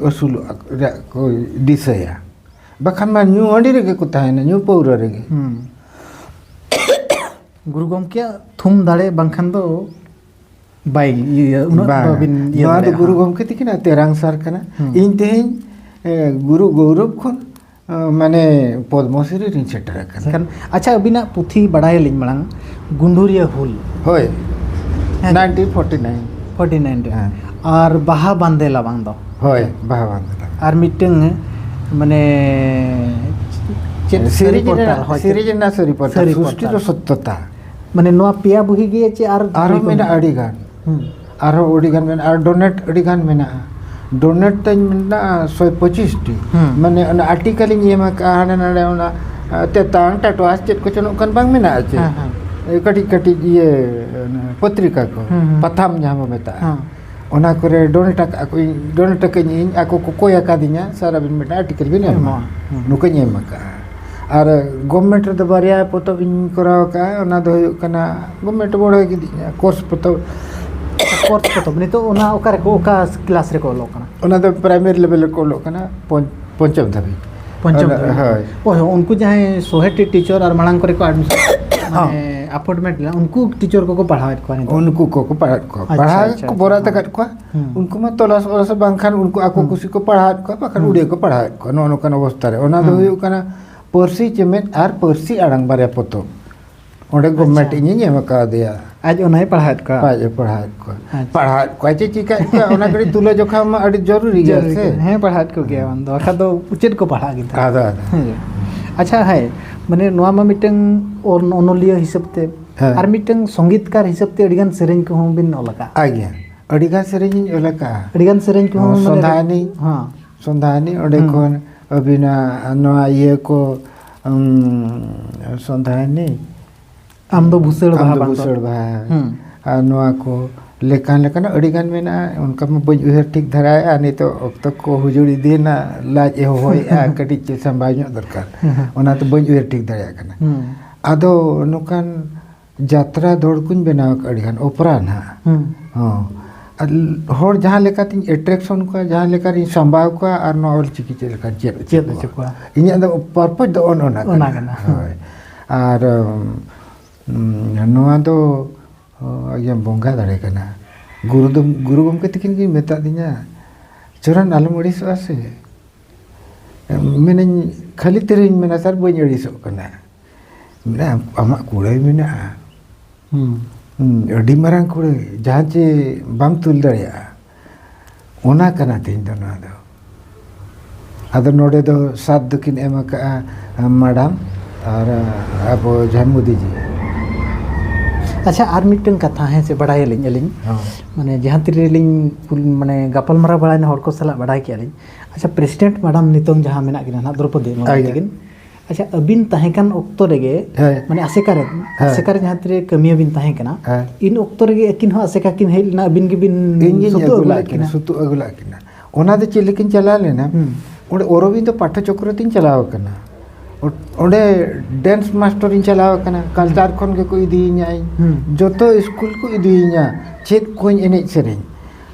ᱟᱹᱥᱩᱞᱚᱜ ᱨᱮᱭᱟᱜ ᱠᱚ ᱫᱤᱥᱟᱹᱭᱟ᱾ ᱵᱟᱠᱷᱟᱱ ᱢᱟ ᱧᱩ ᱦᱟᱺᱰᱤ ᱨᱮᱜᱮ ᱠᱚ ᱛᱟᱦᱮᱱᱟ, ᱧᱩ ᱯᱟᱹᱣᱨᱟᱹ ᱨᱮᱜᱮ᱾ ᱦᱩᱸ᱾ ᱜᱩᱨᱩ ᱜᱚᱢᱠᱮᱭᱟᱜ ᱛᱷᱩᱢ ᱫᱟᱲᱮ ᱵᱟᱝᱠᱷᱟᱱ ᱫᱚ ᱵᱟᱭ ᱤᱭᱟᱹ, ᱩᱱᱟᱹᱜ ᱵᱟᱝ, ᱵᱟᱵᱤᱱ ᱤᱭᱟᱹ ᱱᱚᱣᱟ ᱫᱚ ᱫᱟᱲᱮᱭᱟᱜᱼᱟ᱾ ᱜᱩᱨᱩ ᱜᱚᱢᱠᱮ ᱛᱤᱠᱤᱱᱟᱜ ᱛᱮᱨᱟᱝ ᱥᱟᱨ ᱠᱟᱱᱟ᱾ ᱦᱩᱸ᱾ ᱤᱧ ᱛᱮᱦᱮᱧ, ᱮ, ᱜᱩᱨᱩ ᱜᱚᱣᱨᱚᱵ ᱠᱷᱚᱱ, ᱮ, ᱢᱟᱱᱮ ᱯᱚᱫᱽᱢᱚᱥᱨᱤ ᱨᱤᱧ ᱥᱮᱴᱮᱨ ᱟᱠᱟᱱᱟ᱾ ᱮᱱᱠᱷᱟᱱ, ᱟᱪᱪᱷᱟ, ᱟᱹᱵᱤᱱᱟᱜ ᱯᱩᱛᱷᱤ ᱵᱟᱲᱟᱭᱟᱞᱤᱧ ᱢᱟᱲᱟᱝ, ᱜᱩᱸᱰᱩᱨᱤᱭᱟᱹ ᱦᱩᱞ᱾ ᱦᱳᱭ, ᱦᱮᱸ᱾ nineteen forty nine᱾ Forty nine ᱨᱮ᱾ ᱦᱮᱸ᱾ ᱟᱨ ᱵᱟᱦᱟ ᱵᱟᱸᱫᱮ ᱞᱟᱵᱟᱝ ᱫᱚ᱾ ᱦᱳᱭ, ᱵᱟᱦᱟ ᱵᱟᱸᱫᱮ ᱞᱟᱵᱟᱝ᱾ ᱟᱨ ᱢᱤᱫᱴᱟᱝ, ᱢᱟᱱᱮ, ᱪᱮᱫ ᱥᱟᱹᱨᱤ ᱥᱤᱨᱤᱡᱽ ᱯᱚᱨᱛᱟᱞ, ᱨᱮᱱᱟᱜ, ᱦᱳᱭ, ᱥᱤᱨᱤᱡᱽ ᱨᱮᱱᱟᱜ ᱥᱟᱹᱨᱤ ᱯᱚᱨᱛᱟᱞ, ᱥᱟᱹᱨᱤ ᱥᱨᱩᱥᱴᱤ ᱯᱚᱨᱛᱟᱞ᱾ ᱫᱚ ᱥᱚᱛᱛᱚᱛᱟ᱾ ᱢᱟᱱᱮ ᱱᱚᱣᱟ ᱯᱮᱭᱟ ᱵᱩᱦᱤ ᱜᱮ ᱪᱮ ᱟᱨ ᱟᱨᱦᱚᱸ ᱵᱩᱦᱤ ᱠᱚ ᱢᱮᱱᱟᱜᱼᱟ ᱢᱮᱱᱟᱜᱼᱟ? ᱟᱹᱰᱤ ᱜᱟᱱ᱾ ᱦᱩᱸ᱾ ᱟᱨᱦᱚᱸ ᱟᱹᱰᱤ ᱜᱟᱱ ᱢᱮᱱᱟᱜᱼᱟ, ᱟᱨ ᱰᱚᱱᱮᱴ ᱟᱹᱰᱤ ᱜᱟᱱ ᱢᱮᱱᱟᱜᱼᱟ᱾ ᱰᱚᱱᱮᱴ ᱛᱟᱹᱧ ᱢᱮᱱᱟᱜᱼᱟ ᱥᱚᱭ ᱯᱚᱸᱪᱤᱥ ᱴᱤ᱾ ᱦᱩᱸ᱾ ᱢᱟᱱᱮ ᱚᱱᱟ ᱟᱨᱴᱤᱠᱮᱞ ᱤᱧ ᱮᱢ ᱟᱠᱟᱫᱼᱟ ᱦᱟᱸᱰᱮ ᱱᱟᱰᱮ, ᱚᱱᱟ, ᱟ, ᱛᱮᱛᱟᱝ ᱴᱟᱴᱣᱟᱥ ᱪᱮᱫ ᱠᱚᱪᱚ ᱱᱚᱝᱠᱟᱱ ᱵᱟᱝ ᱢᱮᱱᱟᱜᱼᱟ ᱪᱮ? ᱦᱮᱸ, ᱦᱮᱸ᱾ ᱠᱟᱹᱴᱤᱡ ᱠᱟᱹᱴᱤᱡ ᱤᱭᱟᱹ, ᱚᱱᱟ ᱯᱚᱛᱨᱤᱠᱟ ᱠᱚ, ᱦᱩᱸ, ᱦᱩᱸ᱾ ᱯᱟᱛᱷᱟᱢ ᱡᱟᱦᱟᱸ ᱵᱚ ᱢᱮᱛᱟᱜᱼᱟ, ᱦᱮᱸ᱾ ᱚᱱᱟ ᱠᱚᱨᱮ ᱰᱚᱱᱮᱴ ᱟᱠᱟᱫ ᱠᱚ, ᱰᱚᱱᱮᱴ ᱟᱠᱟᱫ ᱤᱧ, ᱟᱠᱚ ᱠᱚ ᱠᱚᱭ ᱟᱠᱟᱫᱤᱧᱟ, "ᱥᱟᱨ, ᱟᱹᱵᱤᱱ ᱢᱤᱫᱴᱟᱝ ᱟᱨᱴᱤᱠᱮᱞ ᱵᱤᱱ ᱮᱢᱟ", ᱮᱢᱟ᱾ ᱦᱩᱸ᱾ ᱱᱚᱝᱠᱟᱧ ᱮᱢ ᱟᱠᱟᱫᱼᱟ᱾ ᱟᱨ ᱜᱚᱵᱷᱢᱮᱱᱴ ᱨᱮᱫᱚ ᱵᱟᱨᱭᱟ ᱯᱚᱛᱚᱵ ᱤᱧ ᱠᱚᱨᱟᱣ ᱟᱠᱟᱫᱼᱟ, ᱚᱱᱟ ᱫᱚ ᱦᱩᱭᱩᱜ ᱠᱟᱱᱟ ᱜᱚᱵᱷᱢᱮᱱᱴ ᱵᱚᱲᱦᱮ ᱠᱤᱫᱤᱧᱟ, ᱠᱳᱨᱥ ᱯᱚᱛᱚᱵ᱾ ᱠᱳᱨᱥ ᱯᱚᱛᱚᱵ, ᱱᱤᱛᱚᱜ ᱚᱱᱟ ᱚᱠᱟ ᱨᱮᱠᱚ, ᱚᱠᱟ ᱠᱞᱟᱥ ᱨᱮᱠᱚ ᱚᱞᱚᱜ ᱠᱟᱱᱟ? ᱚᱱᱟ ᱫᱚ ᱯᱨᱟᱭᱢᱟᱨᱤ ᱞᱮᱵᱮᱞ ᱨᱮᱠᱚ ᱚᱞᱚᱜ ᱠᱟᱱᱟ, ᱯᱚᱧ-, ᱯᱚᱧᱪᱚᱢ ᱫᱷᱟᱹᱵᱤᱡ᱾ ᱯᱚᱧᱪᱚᱢ ᱚᱱᱟ, ᱫᱷᱟᱹᱵᱤᱡ᱾ ᱦᱳᱭ᱾ ᱦᱳᱭ, ᱦᱳᱭ, ᱩᱱᱠᱩ ᱡᱟᱦᱟᱸᱭ ᱥᱚᱦᱮ ᱴᱤ ᱴᱤᱪᱟᱨ ᱟᱨ ᱢᱟᱲᱟᱝ ᱠᱚᱨᱮ ᱠᱚ ᱮᱰᱢᱤᱥᱚᱱ, ᱦᱚᱸ᱾ ᱢᱟᱱᱮ ᱟᱯᱚᱭᱮᱱᱴᱢᱮᱱᱴ ᱞᱮᱱᱟ, ᱩᱱᱠᱩ ᱴᱤᱪᱟᱨ ᱠᱚᱠᱚ ᱯᱟᱲᱦᱟᱣᱮᱫ ᱠᱚᱣᱟ ᱱᱤᱛᱚᱜ? ᱩᱱᱠᱩ ᱠᱚᱠᱚ ᱯᱟᱲᱦᱟᱣᱮᱫ ᱠᱚᱣᱟ᱾ ᱟᱪᱪᱷᱟ, ᱯᱟᱲᱦᱟᱣ ᱟᱪᱪᱷᱟ, ᱠᱚ ᱟᱪᱪᱷᱟ, ᱵᱚᱨᱟᱫ ᱦᱮᱸ᱾ ᱟᱠᱟᱫ ᱠᱚᱣᱟ᱾ ᱦᱩᱸ᱾ ᱩᱱᱠᱩ ᱢᱟ ᱛᱚᱞᱟᱥ ᱵᱚᱞᱟᱥ ᱵᱟᱝᱠᱷᱟᱱ ᱩᱱᱠᱩ ᱟᱠᱚ ᱦᱩᱸ᱾ ᱠᱩᱥᱤ ᱠᱚ ᱯᱟᱲᱦᱟᱣᱮᱫ ᱠᱚᱣᱟ, ᱵᱟᱠᱷᱟᱱ ᱦᱩᱸ᱾ ᱩᱲᱤᱭᱟᱹ ᱠᱚ ᱯᱟᱲᱦᱟᱣᱮᱫ ᱠᱚᱣᱟ᱾ ᱱᱚᱜᱼᱚ ᱱᱚᱝᱠᱟᱱ ᱚᱵᱚᱥᱛᱟ ᱨᱮ᱾ ᱚᱱᱟ ᱫᱚ ᱦᱩᱸ᱾ ᱦᱩᱭᱩᱜ ᱠᱟᱱᱟ ᱯᱟᱹᱨᱥᱤ ᱪᱮᱢᱮᱫ ᱟᱨ ᱯᱟᱹᱨᱥᱤ ᱟᱲᱟᱝ ᱵᱟᱨᱭᱟ ᱯᱚᱛᱚᱵ᱾ ᱚᱸᱰᱮ ᱜᱚᱵᱷᱢᱮᱱᱴ ᱟᱪᱪᱷᱟ᱾ ᱤᱧᱤᱧ ᱮᱢ ᱟᱠᱟᱣᱟᱫᱮᱭᱟ᱾ ᱟᱡ ᱚᱱᱟᱭ ᱯᱟᱲᱦᱟᱣᱮᱫ ᱠᱚᱣᱟ? ᱟᱡ ᱮ ᱯᱟᱲᱦᱟᱣᱮᱫ ᱠᱚᱣᱟ᱾ ᱟᱪᱪᱷᱟ᱾ ᱯᱟᱲᱦᱟᱣᱮᱫ ᱠᱚᱣᱟᱭ ᱪᱮ ᱪᱤᱠᱟᱹᱭᱮᱫ ᱠᱚᱣᱟ, ᱚᱱᱟ ᱠᱟᱹᱴᱤᱡ ᱛᱩᱞᱟᱹ ᱡᱚᱠᱷᱟ ᱢᱟ ᱟᱹᱰᱤ ᱡᱚᱨᱩᱨᱤ ᱜᱮᱭᱟ ᱡᱚᱨᱩᱨᱤ ᱥᱮ᱾ ᱜᱮ᱾ ᱦᱮᱸ, ᱯᱟᱲᱦᱟᱣᱮᱫ ᱠᱚ ᱜᱮᱭᱟ, ᱦᱮᱸ᱾ ᱵᱟᱝ ᱫᱚ ᱵᱟᱠᱷᱟᱡ ᱫᱚ ᱪᱮᱫ ᱠᱚ ᱯᱟᱲᱦᱟᱜ ᱜᱮ ᱛᱟᱦᱮᱸᱫ? ᱟᱫᱚ, ᱟᱫᱚ᱾ ᱦᱮᱸ᱾ ᱟᱪᱪᱷᱟ, ᱦᱮᱸ, ᱢᱟᱱᱮ ᱱᱚᱣᱟ ᱢᱟ ᱢᱤᱫᱴᱟᱝ ᱚᱱ-, ᱚᱱᱚᱞᱤᱭᱟᱹ ᱦᱤᱥᱟᱹᱵ ᱛᱮ, ᱦᱮᱸ᱾ ᱟᱨ ᱢᱤᱫᱴᱟᱝ ᱥᱚᱝᱜᱤᱛᱠᱟᱨ ᱦᱤᱥᱟᱹᱵ ᱛᱮ ᱟᱹᱰᱤᱜᱟᱱ ᱥᱮᱨᱮᱧ ᱠᱚᱦᱚᱸ ᱵᱤᱱ ᱚᱞ ᱟᱠᱟᱫᱼᱟ᱾ ᱟᱹᱰᱤᱜᱟᱱ ᱥᱮᱨᱮᱧ ᱤᱧ ᱚᱞ ᱟᱠᱟᱫᱼᱟ᱾ ᱟᱹᱰᱤᱜᱟᱱ ᱥᱮᱨᱮᱧ ᱠᱚᱦᱚᱸ ᱦᱚᱸ, ᱢᱟᱱᱮ ᱥᱚᱸᱫᱷᱟᱭᱱᱤ᱾ ᱦᱮᱸ᱾ ᱥᱚᱸᱫᱷᱟᱭᱱᱤ, ᱚᱸᱰᱮ ᱦᱩᱸ᱾ ᱠᱷᱚᱱ ᱟᱹᱵᱤᱱᱟᱜ ᱱᱚᱣᱟ ᱤᱭᱟᱹ ᱠᱚ, ᱩᱢ, ᱥᱚᱸᱫᱷᱟᱭᱱᱤ᱾ ᱟᱢ ᱫᱚ ᱵᱷᱩᱥᱟᱹᱲ ᱟᱢ ᱵᱟᱦᱟ ᱫᱚ ᱵᱟᱝ ᱫᱚ᱾ ᱵᱷᱩᱥᱟᱹᱲ ᱵᱟᱦᱟ᱾ ᱦᱩᱸ᱾ ᱟᱨ ᱱᱚᱣᱟ ᱠᱚ ᱞᱮᱠᱟᱱ ᱞᱮᱠᱟᱱᱟᱜ ᱟᱹᱰᱤ ᱜᱟᱱ ᱢᱮᱱᱟᱜᱼᱟ, ᱚᱱᱠᱟ ᱢᱟ ᱵᱟᱹᱧ ᱩᱭᱦᱟᱹᱨ ᱴᱷᱤᱠ ᱫᱷᱟᱨᱟᱭᱮᱫᱼᱟ᱾ ᱱᱤᱛᱚᱜ ᱚᱠᱛᱚ ᱠᱚ ᱦᱩᱡᱩᱲ ᱤᱫᱤᱭᱮᱱᱟ, ᱞᱟᱡ ᱮ ᱦᱚᱦᱚᱭᱮᱫᱼᱟ, ᱠᱟᱹᱴᱤᱡ ᱪᱮ ᱥᱟᱢᱵᱟᱣ ᱧᱚᱜ ᱫᱚᱨᱠᱟᱨ᱾ ᱦᱩᱸ, ᱦᱩᱸ᱾ ᱚᱱᱟᱛᱮ ᱵᱟᱹᱧ ᱩᱭᱦᱟᱹᱨ ᱴᱷᱤᱠ ᱫᱟᱲᱮᱭᱟᱜ ᱠᱟᱱᱟ᱾ ᱦᱩᱸ᱾ ᱟᱫᱚ ᱱᱚᱝᱠᱟᱱ ᱡᱟᱛᱨᱟ ᱫᱚᱲ ᱠᱚᱧ ᱵᱮᱱᱟᱣ ᱟᱠᱟᱫᱼᱟ, ᱟᱹᱰᱤ ᱜᱟᱱ ᱚᱯᱮᱨᱟ ᱱᱟᱦᱟᱜ᱾ ᱦᱩᱸ᱾ ᱦᱚᱸ᱾ ᱟᱨ ᱦᱚᱲ ᱡᱟᱦᱟᱸ ᱞᱮᱠᱟᱛᱤᱧ attraction ᱠᱚᱣᱟ, ᱡᱟᱦᱟᱸ ᱞᱮᱠᱟᱨᱤᱧ ᱥᱟᱢᱵᱟᱣ ᱠᱚᱣᱟ, ᱟᱨ ᱱᱚᱣᱟ ᱚᱞᱪᱤᱠᱤ ᱪᱮᱫ ᱞᱮᱠᱟᱧ ᱪᱮᱫ ᱦᱚᱪᱚ ᱪᱮᱫ ᱠᱚᱣᱟ᱾ ᱦᱚᱪᱚ ᱠᱚᱣᱟ᱾ ᱤᱧᱟᱹᱜ ᱫᱚ purpose ᱫᱚ ᱚᱱ-, ᱚᱱᱟ ᱚᱱᱟ ᱠᱟᱱᱟ᱾ ᱠᱟᱱᱟ᱾ ᱦᱳᱭ᱾ ᱟᱨ, ᱩᱢ, ᱱᱚᱣᱟ ᱫᱚ, ᱚ, ᱤᱭᱟᱹ ᱵᱚᱸᱜᱟ ᱫᱟᱲᱮ ᱠᱟᱱᱟ᱾ ᱜᱩᱨᱩ ᱫᱚ, ᱜᱩᱨᱩ ᱜᱚᱢᱠᱮ ᱛᱤᱠᱤᱱ ᱜᱮ ᱢᱮᱛᱟᱫᱤᱧᱟ, "ᱪᱚᱨᱚᱱ, ᱟᱞᱚᱢ ᱟᱹᱲᱤᱥᱚᱜᱼᱟ ᱥᱮ?" ᱢᱮᱱᱟᱹᱧ, ᱠᱷᱟᱹᱞᱤ ᱛᱤᱨᱤᱧ ᱢᱮᱱᱟ, "ᱥᱟᱨ, ᱵᱟᱹᱧ ᱟᱹᱲᱤᱥᱚᱜ ᱠᱟᱱᱟ᱾" ᱢᱮᱱᱟ, "ᱟᱢᱟᱜ ᱠᱩᱲᱟᱹᱭ ᱢᱮᱱᱟᱜᱼᱟ᱾ ᱦᱩᱸ᱾ ᱦᱩᱸ, ᱟᱹᱰᱤ ᱢᱟᱨᱟᱝ ᱠᱩᱲᱟᱹᱭ, ᱡᱟᱦᱟᱸ ᱪᱮ ᱵᱟᱢ ᱛᱩᱞ ᱫᱟᱲᱮᱭᱟᱜᱼᱟ᱾ ᱚᱱᱟ ᱠᱟᱱᱟ ᱛᱮᱦᱮᱧ ᱫᱚ ᱱᱚᱣᱟ ᱫᱚ᱾" ᱟᱫᱚ ᱱᱚᱰᱮ ᱫᱚ ᱥᱟᱛ ᱫᱚᱠᱤᱱ ᱮᱢ ᱟᱠᱟᱫᱼᱟ, ᱢᱟᱰᱟᱢ ᱟᱨ ᱟᱵᱚ ᱡᱟᱦᱟᱸ ᱢᱳᱫᱤ ᱡᱤ᱾ ᱟᱪᱪᱷᱟ, ᱟᱨ ᱢᱤᱫᱴᱟᱝ ᱠᱟᱛᱷᱟ, ᱦᱮᱸ ᱥᱮ, ᱵᱟᱲᱟᱭᱟᱞᱤᱧ ᱟᱹᱞᱤᱧ, ᱦᱚᱸ᱾ ᱢᱟᱱᱮ ᱡᱟᱦᱟᱸ ᱛᱤᱨᱮᱞᱤᱧ ᱠᱩᱞ-, ᱢᱟᱱᱮ ᱜᱟᱯᱟᱞᱢᱟᱨᱟᱣ ᱵᱟᱲᱟᱭᱮᱱᱟ ᱦᱚᱲ ᱠᱚ ᱥᱟᱞᱟᱜ, ᱵᱟᱲᱟᱭ ᱠᱮᱜᱼᱟ ᱞᱤᱧ᱾ ᱟᱪᱪᱷᱟ, ᱯᱨᱮᱥᱤᱰᱮᱱᱴ ᱢᱟᱰᱟᱢ ᱱᱤᱛᱚᱝ ᱡᱟᱦᱟᱸ ᱢᱮᱱᱟᱜ ᱠᱤᱱᱟ ᱱᱟᱦᱟᱜ, ᱫᱨᱚᱯᱚᱫᱤ ᱢᱩᱨᱢᱩ ᱟᱭᱟ᱾ ᱛᱟᱹᱠᱤᱱ, ᱟᱪᱪᱷᱟ, ᱟᱹᱵᱤᱱ ᱛᱟᱦᱮᱸ ᱠᱟᱱ ᱚᱠᱛᱚ ᱨᱮᱜᱮ, ᱦᱮᱸ᱾ ᱢᱟᱱᱮ ᱟᱥᱮᱠᱟ ᱨᱮ, ᱦᱮᱸ᱾ ᱟᱥᱮᱠᱟ ᱨᱮ ᱡᱟᱦᱟᱸ ᱛᱤᱨᱮ ᱠᱟᱹᱢᱤᱭᱟᱹ ᱵᱤᱱ ᱛᱟᱦᱮᱸ ᱠᱟᱱᱟ, ᱦᱮᱸ᱾ ᱤᱱ ᱚᱠᱛᱚ ᱨᱮᱜᱮ ᱟᱹᱠᱤᱱ ᱦᱚᱸ ᱟᱥᱮᱠᱟ ᱠᱤᱱ ᱦᱮᱡ ᱞᱮᱱᱟ, ᱟᱹᱵᱤᱱ ᱜᱮᱵᱤᱱ ᱤᱧ ᱜᱤᱧ ᱥᱩᱛᱩᱜ ᱟᱹᱜᱩ ᱟᱹᱜᱩ ᱞᱟᱜ ᱞᱮᱫ ᱠᱤᱱᱟ, ᱠᱤᱱᱟ? ᱥᱩᱛᱩᱜ ᱟᱹᱜᱩ ᱞᱟᱜ ᱠᱤᱱᱟ᱾ ᱚᱱᱟ ᱫᱚ ᱪᱮᱫ ᱞᱮᱠᱟᱧ ᱪᱟᱞᱟᱣ ᱞᱮᱱᱟ? ᱦᱩᱸ᱾ ᱚᱸᱰᱮ ᱚᱨᱚᱵᱤᱱᱫᱚ ᱯᱟᱴᱷᱚ ᱪᱚᱠᱨᱚ ᱛᱤᱧ ᱪᱟᱞᱟᱣ ᱟᱠᱟᱱᱟ᱾ ᱚ-, ᱚᱸᱰᱮ dance master ᱤᱧ ᱪᱟᱞᱟᱣ ᱟᱠᱟᱱᱟ, culture ᱠᱷᱚᱱ ᱜᱮᱠᱚ ᱤᱫᱤᱭᱤᱧᱟ ᱤᱧ᱾ ᱦᱩᱸ᱾ ᱡᱚᱛᱚ ᱥᱠᱩᱞ ᱠᱚ ᱤᱫᱤᱭᱤᱧᱟ, ᱪᱮᱫ ᱠᱚᱧ ᱮᱱᱮᱡ ᱥᱮᱨᱮᱧ᱾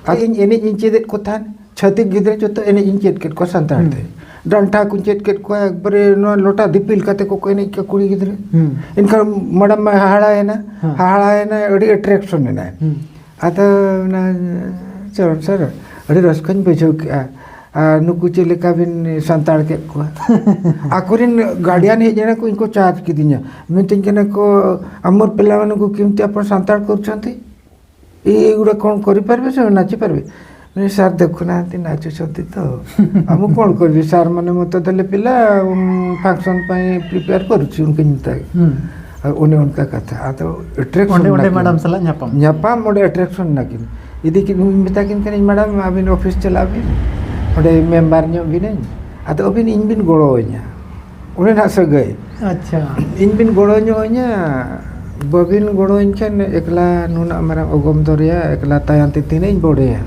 ᱟᱨ ᱤᱧ ᱮᱱᱮᱡ ᱤᱧ ᱪᱮᱫ ᱮᱫ ᱠᱚ ᱛᱟᱦᱮᱸᱫ, ᱪᱷᱟᱹᱛᱤᱠ ᱜᱤᱫᱽᱨᱟᱹ ᱡᱚᱛᱚ ᱮᱱᱮᱡ ᱤᱧ ᱪᱮᱫ ᱠᱮᱫ ᱠᱚᱣᱟ ᱥᱟᱱᱛᱟᱲ ᱦᱩᱸ᱾ ᱛᱮ᱾ ᱰᱟᱱᱴᱟ ᱠᱚᱧ ᱪᱮᱫ ᱠᱮᱫ ᱠᱚᱣᱟ, ᱮᱠᱵᱟᱨᱮ ᱱᱚᱣᱟ ᱞᱚᱴᱟ ᱫᱤᱯᱤᱞ ᱠᱟᱛᱮ ᱠᱚ, ᱠᱚ ᱮᱱᱮᱡ ᱠᱚᱣᱟ ᱠᱩᱲᱤ ᱜᱤᱫᱽᱨᱟᱹ᱾ ᱦᱩᱸ᱾ ᱮᱱᱠᱷᱟᱱ madam ᱢᱟ ᱦᱟᱦᱟᱲᱟᱭᱮᱱᱟ, ᱦᱮᱸ᱾ ᱦᱟᱦᱟᱲᱟᱭᱮᱱᱟ, ᱟᱹᱰᱤ attraction ᱮᱱᱟᱭ᱾ ᱦᱩᱸ᱾ ᱟᱫᱚ ᱚᱱᱟ ᱪᱚᱨᱚᱱ ᱥᱟᱨ, ᱟᱹᱰᱤ ᱨᱟᱹᱥᱠᱟᱹᱧ ᱵᱩᱡᱷᱟᱹᱣ ᱠᱮᱜᱼᱟ᱾ ᱟᱨ ᱱᱩᱠᱩ ᱪᱮᱫ ᱞᱮᱠᱟ ᱵᱤᱱ ᱥᱟᱱᱛᱟᱲ ᱠᱮᱫ ᱠᱚᱣᱟ? ᱟᱠᱚᱨᱮᱱ guardian ᱦᱮᱡ ᱮᱱᱟ ᱠᱚ, ᱤᱧ ᱠᱚ charge ᱠᱤᱫᱤᱧᱟ, ᱢᱮᱛᱟᱹᱧ ᱠᱟᱱᱟ ᱠᱚ, "ᱟᱢᱚᱨ ᱯᱮᱞᱟᱣᱟ ᱱᱩᱠᱩ ᱠᱤᱢᱛᱤ ଆପଣ ସାନ୍ତାଳ କରୁଛନ୍ତି? ଏଇଗୁଡ଼ା କ'ଣ କରିପାରିବେ ସେ, ନାଚିପାରିବେ?" ମାନେ, "ସାର୍ ଦେଖୁନାହାନ୍ତି, ନାଚୁଛନ୍ତି ତ।" ଆଉ ମୁଁ କ'ଣ କରିବି? ସାର୍ ମାନେ ମୋତେ ଦେଲେ ପିଲା, ଉଁ, function ପାଇଁ prepare କରୁଛି, ᱩᱱᱠᱩ ᱧᱮᱞᱛᱮ᱾ ᱦᱩᱸ᱾ ᱟᱨ ᱚᱱᱮ ᱚᱱᱠᱟ ᱠᱟᱛᱷᱟ᱾ ᱟᱫᱚ attraction ᱚᱸᱰᱮ, ᱚᱸᱰᱮ ᱱᱟᱠᱤᱱ᱾ Madam ᱥᱟᱞᱟᱜ ᱧᱟᱯᱟᱢ᱾ ᱧᱟᱯᱟᱢ, ᱚᱸᱰᱮ attraction ᱱᱟᱠᱤᱱ᱾ ᱤᱫᱤ ᱠᱤᱱ, ᱢᱮᱛᱟ ᱠᱤᱱ ᱠᱟᱹᱱᱟᱹᱧ, "Madam, ᱟᱹᱵᱤᱱ office ᱪᱟᱞᱟᱜ ᱵᱤᱱ, ᱚᱸᱰᱮ member ᱧᱚᱜ ᱵᱤᱱᱟᱹᱧ, ᱟᱫᱚ ᱟᱹᱵᱤᱱ ᱤᱧ ᱵᱤᱱ ᱜᱚᱲᱚ ᱟᱹᱧᱟ, ᱚᱸᱰᱮᱱᱟᱜ ᱥᱟᱹᱜᱟᱹᱭ᱾ ᱟᱪᱪᱷᱟ᱾ ᱤᱧ ᱵᱤᱱ ᱜᱚᱲᱚ ᱧᱚᱜ ᱟᱹᱧᱟ, ᱵᱟᱹᱵᱤᱱ ᱜᱚᱲᱚ ᱟᱹᱧ ᱠᱷᱟᱱ ᱮᱠᱞᱟ ᱱᱩᱱᱟᱹᱜ ᱢᱟᱨᱟᱝ ᱚᱜᱚᱢ ᱫᱚᱨᱭᱟ, ᱮᱠᱞᱟ ᱛᱟᱭᱟᱱ ᱛᱮ ᱛᱤᱱᱟᱹᱜ ᱤᱧ ᱵᱚᱰᱮᱭᱟ?"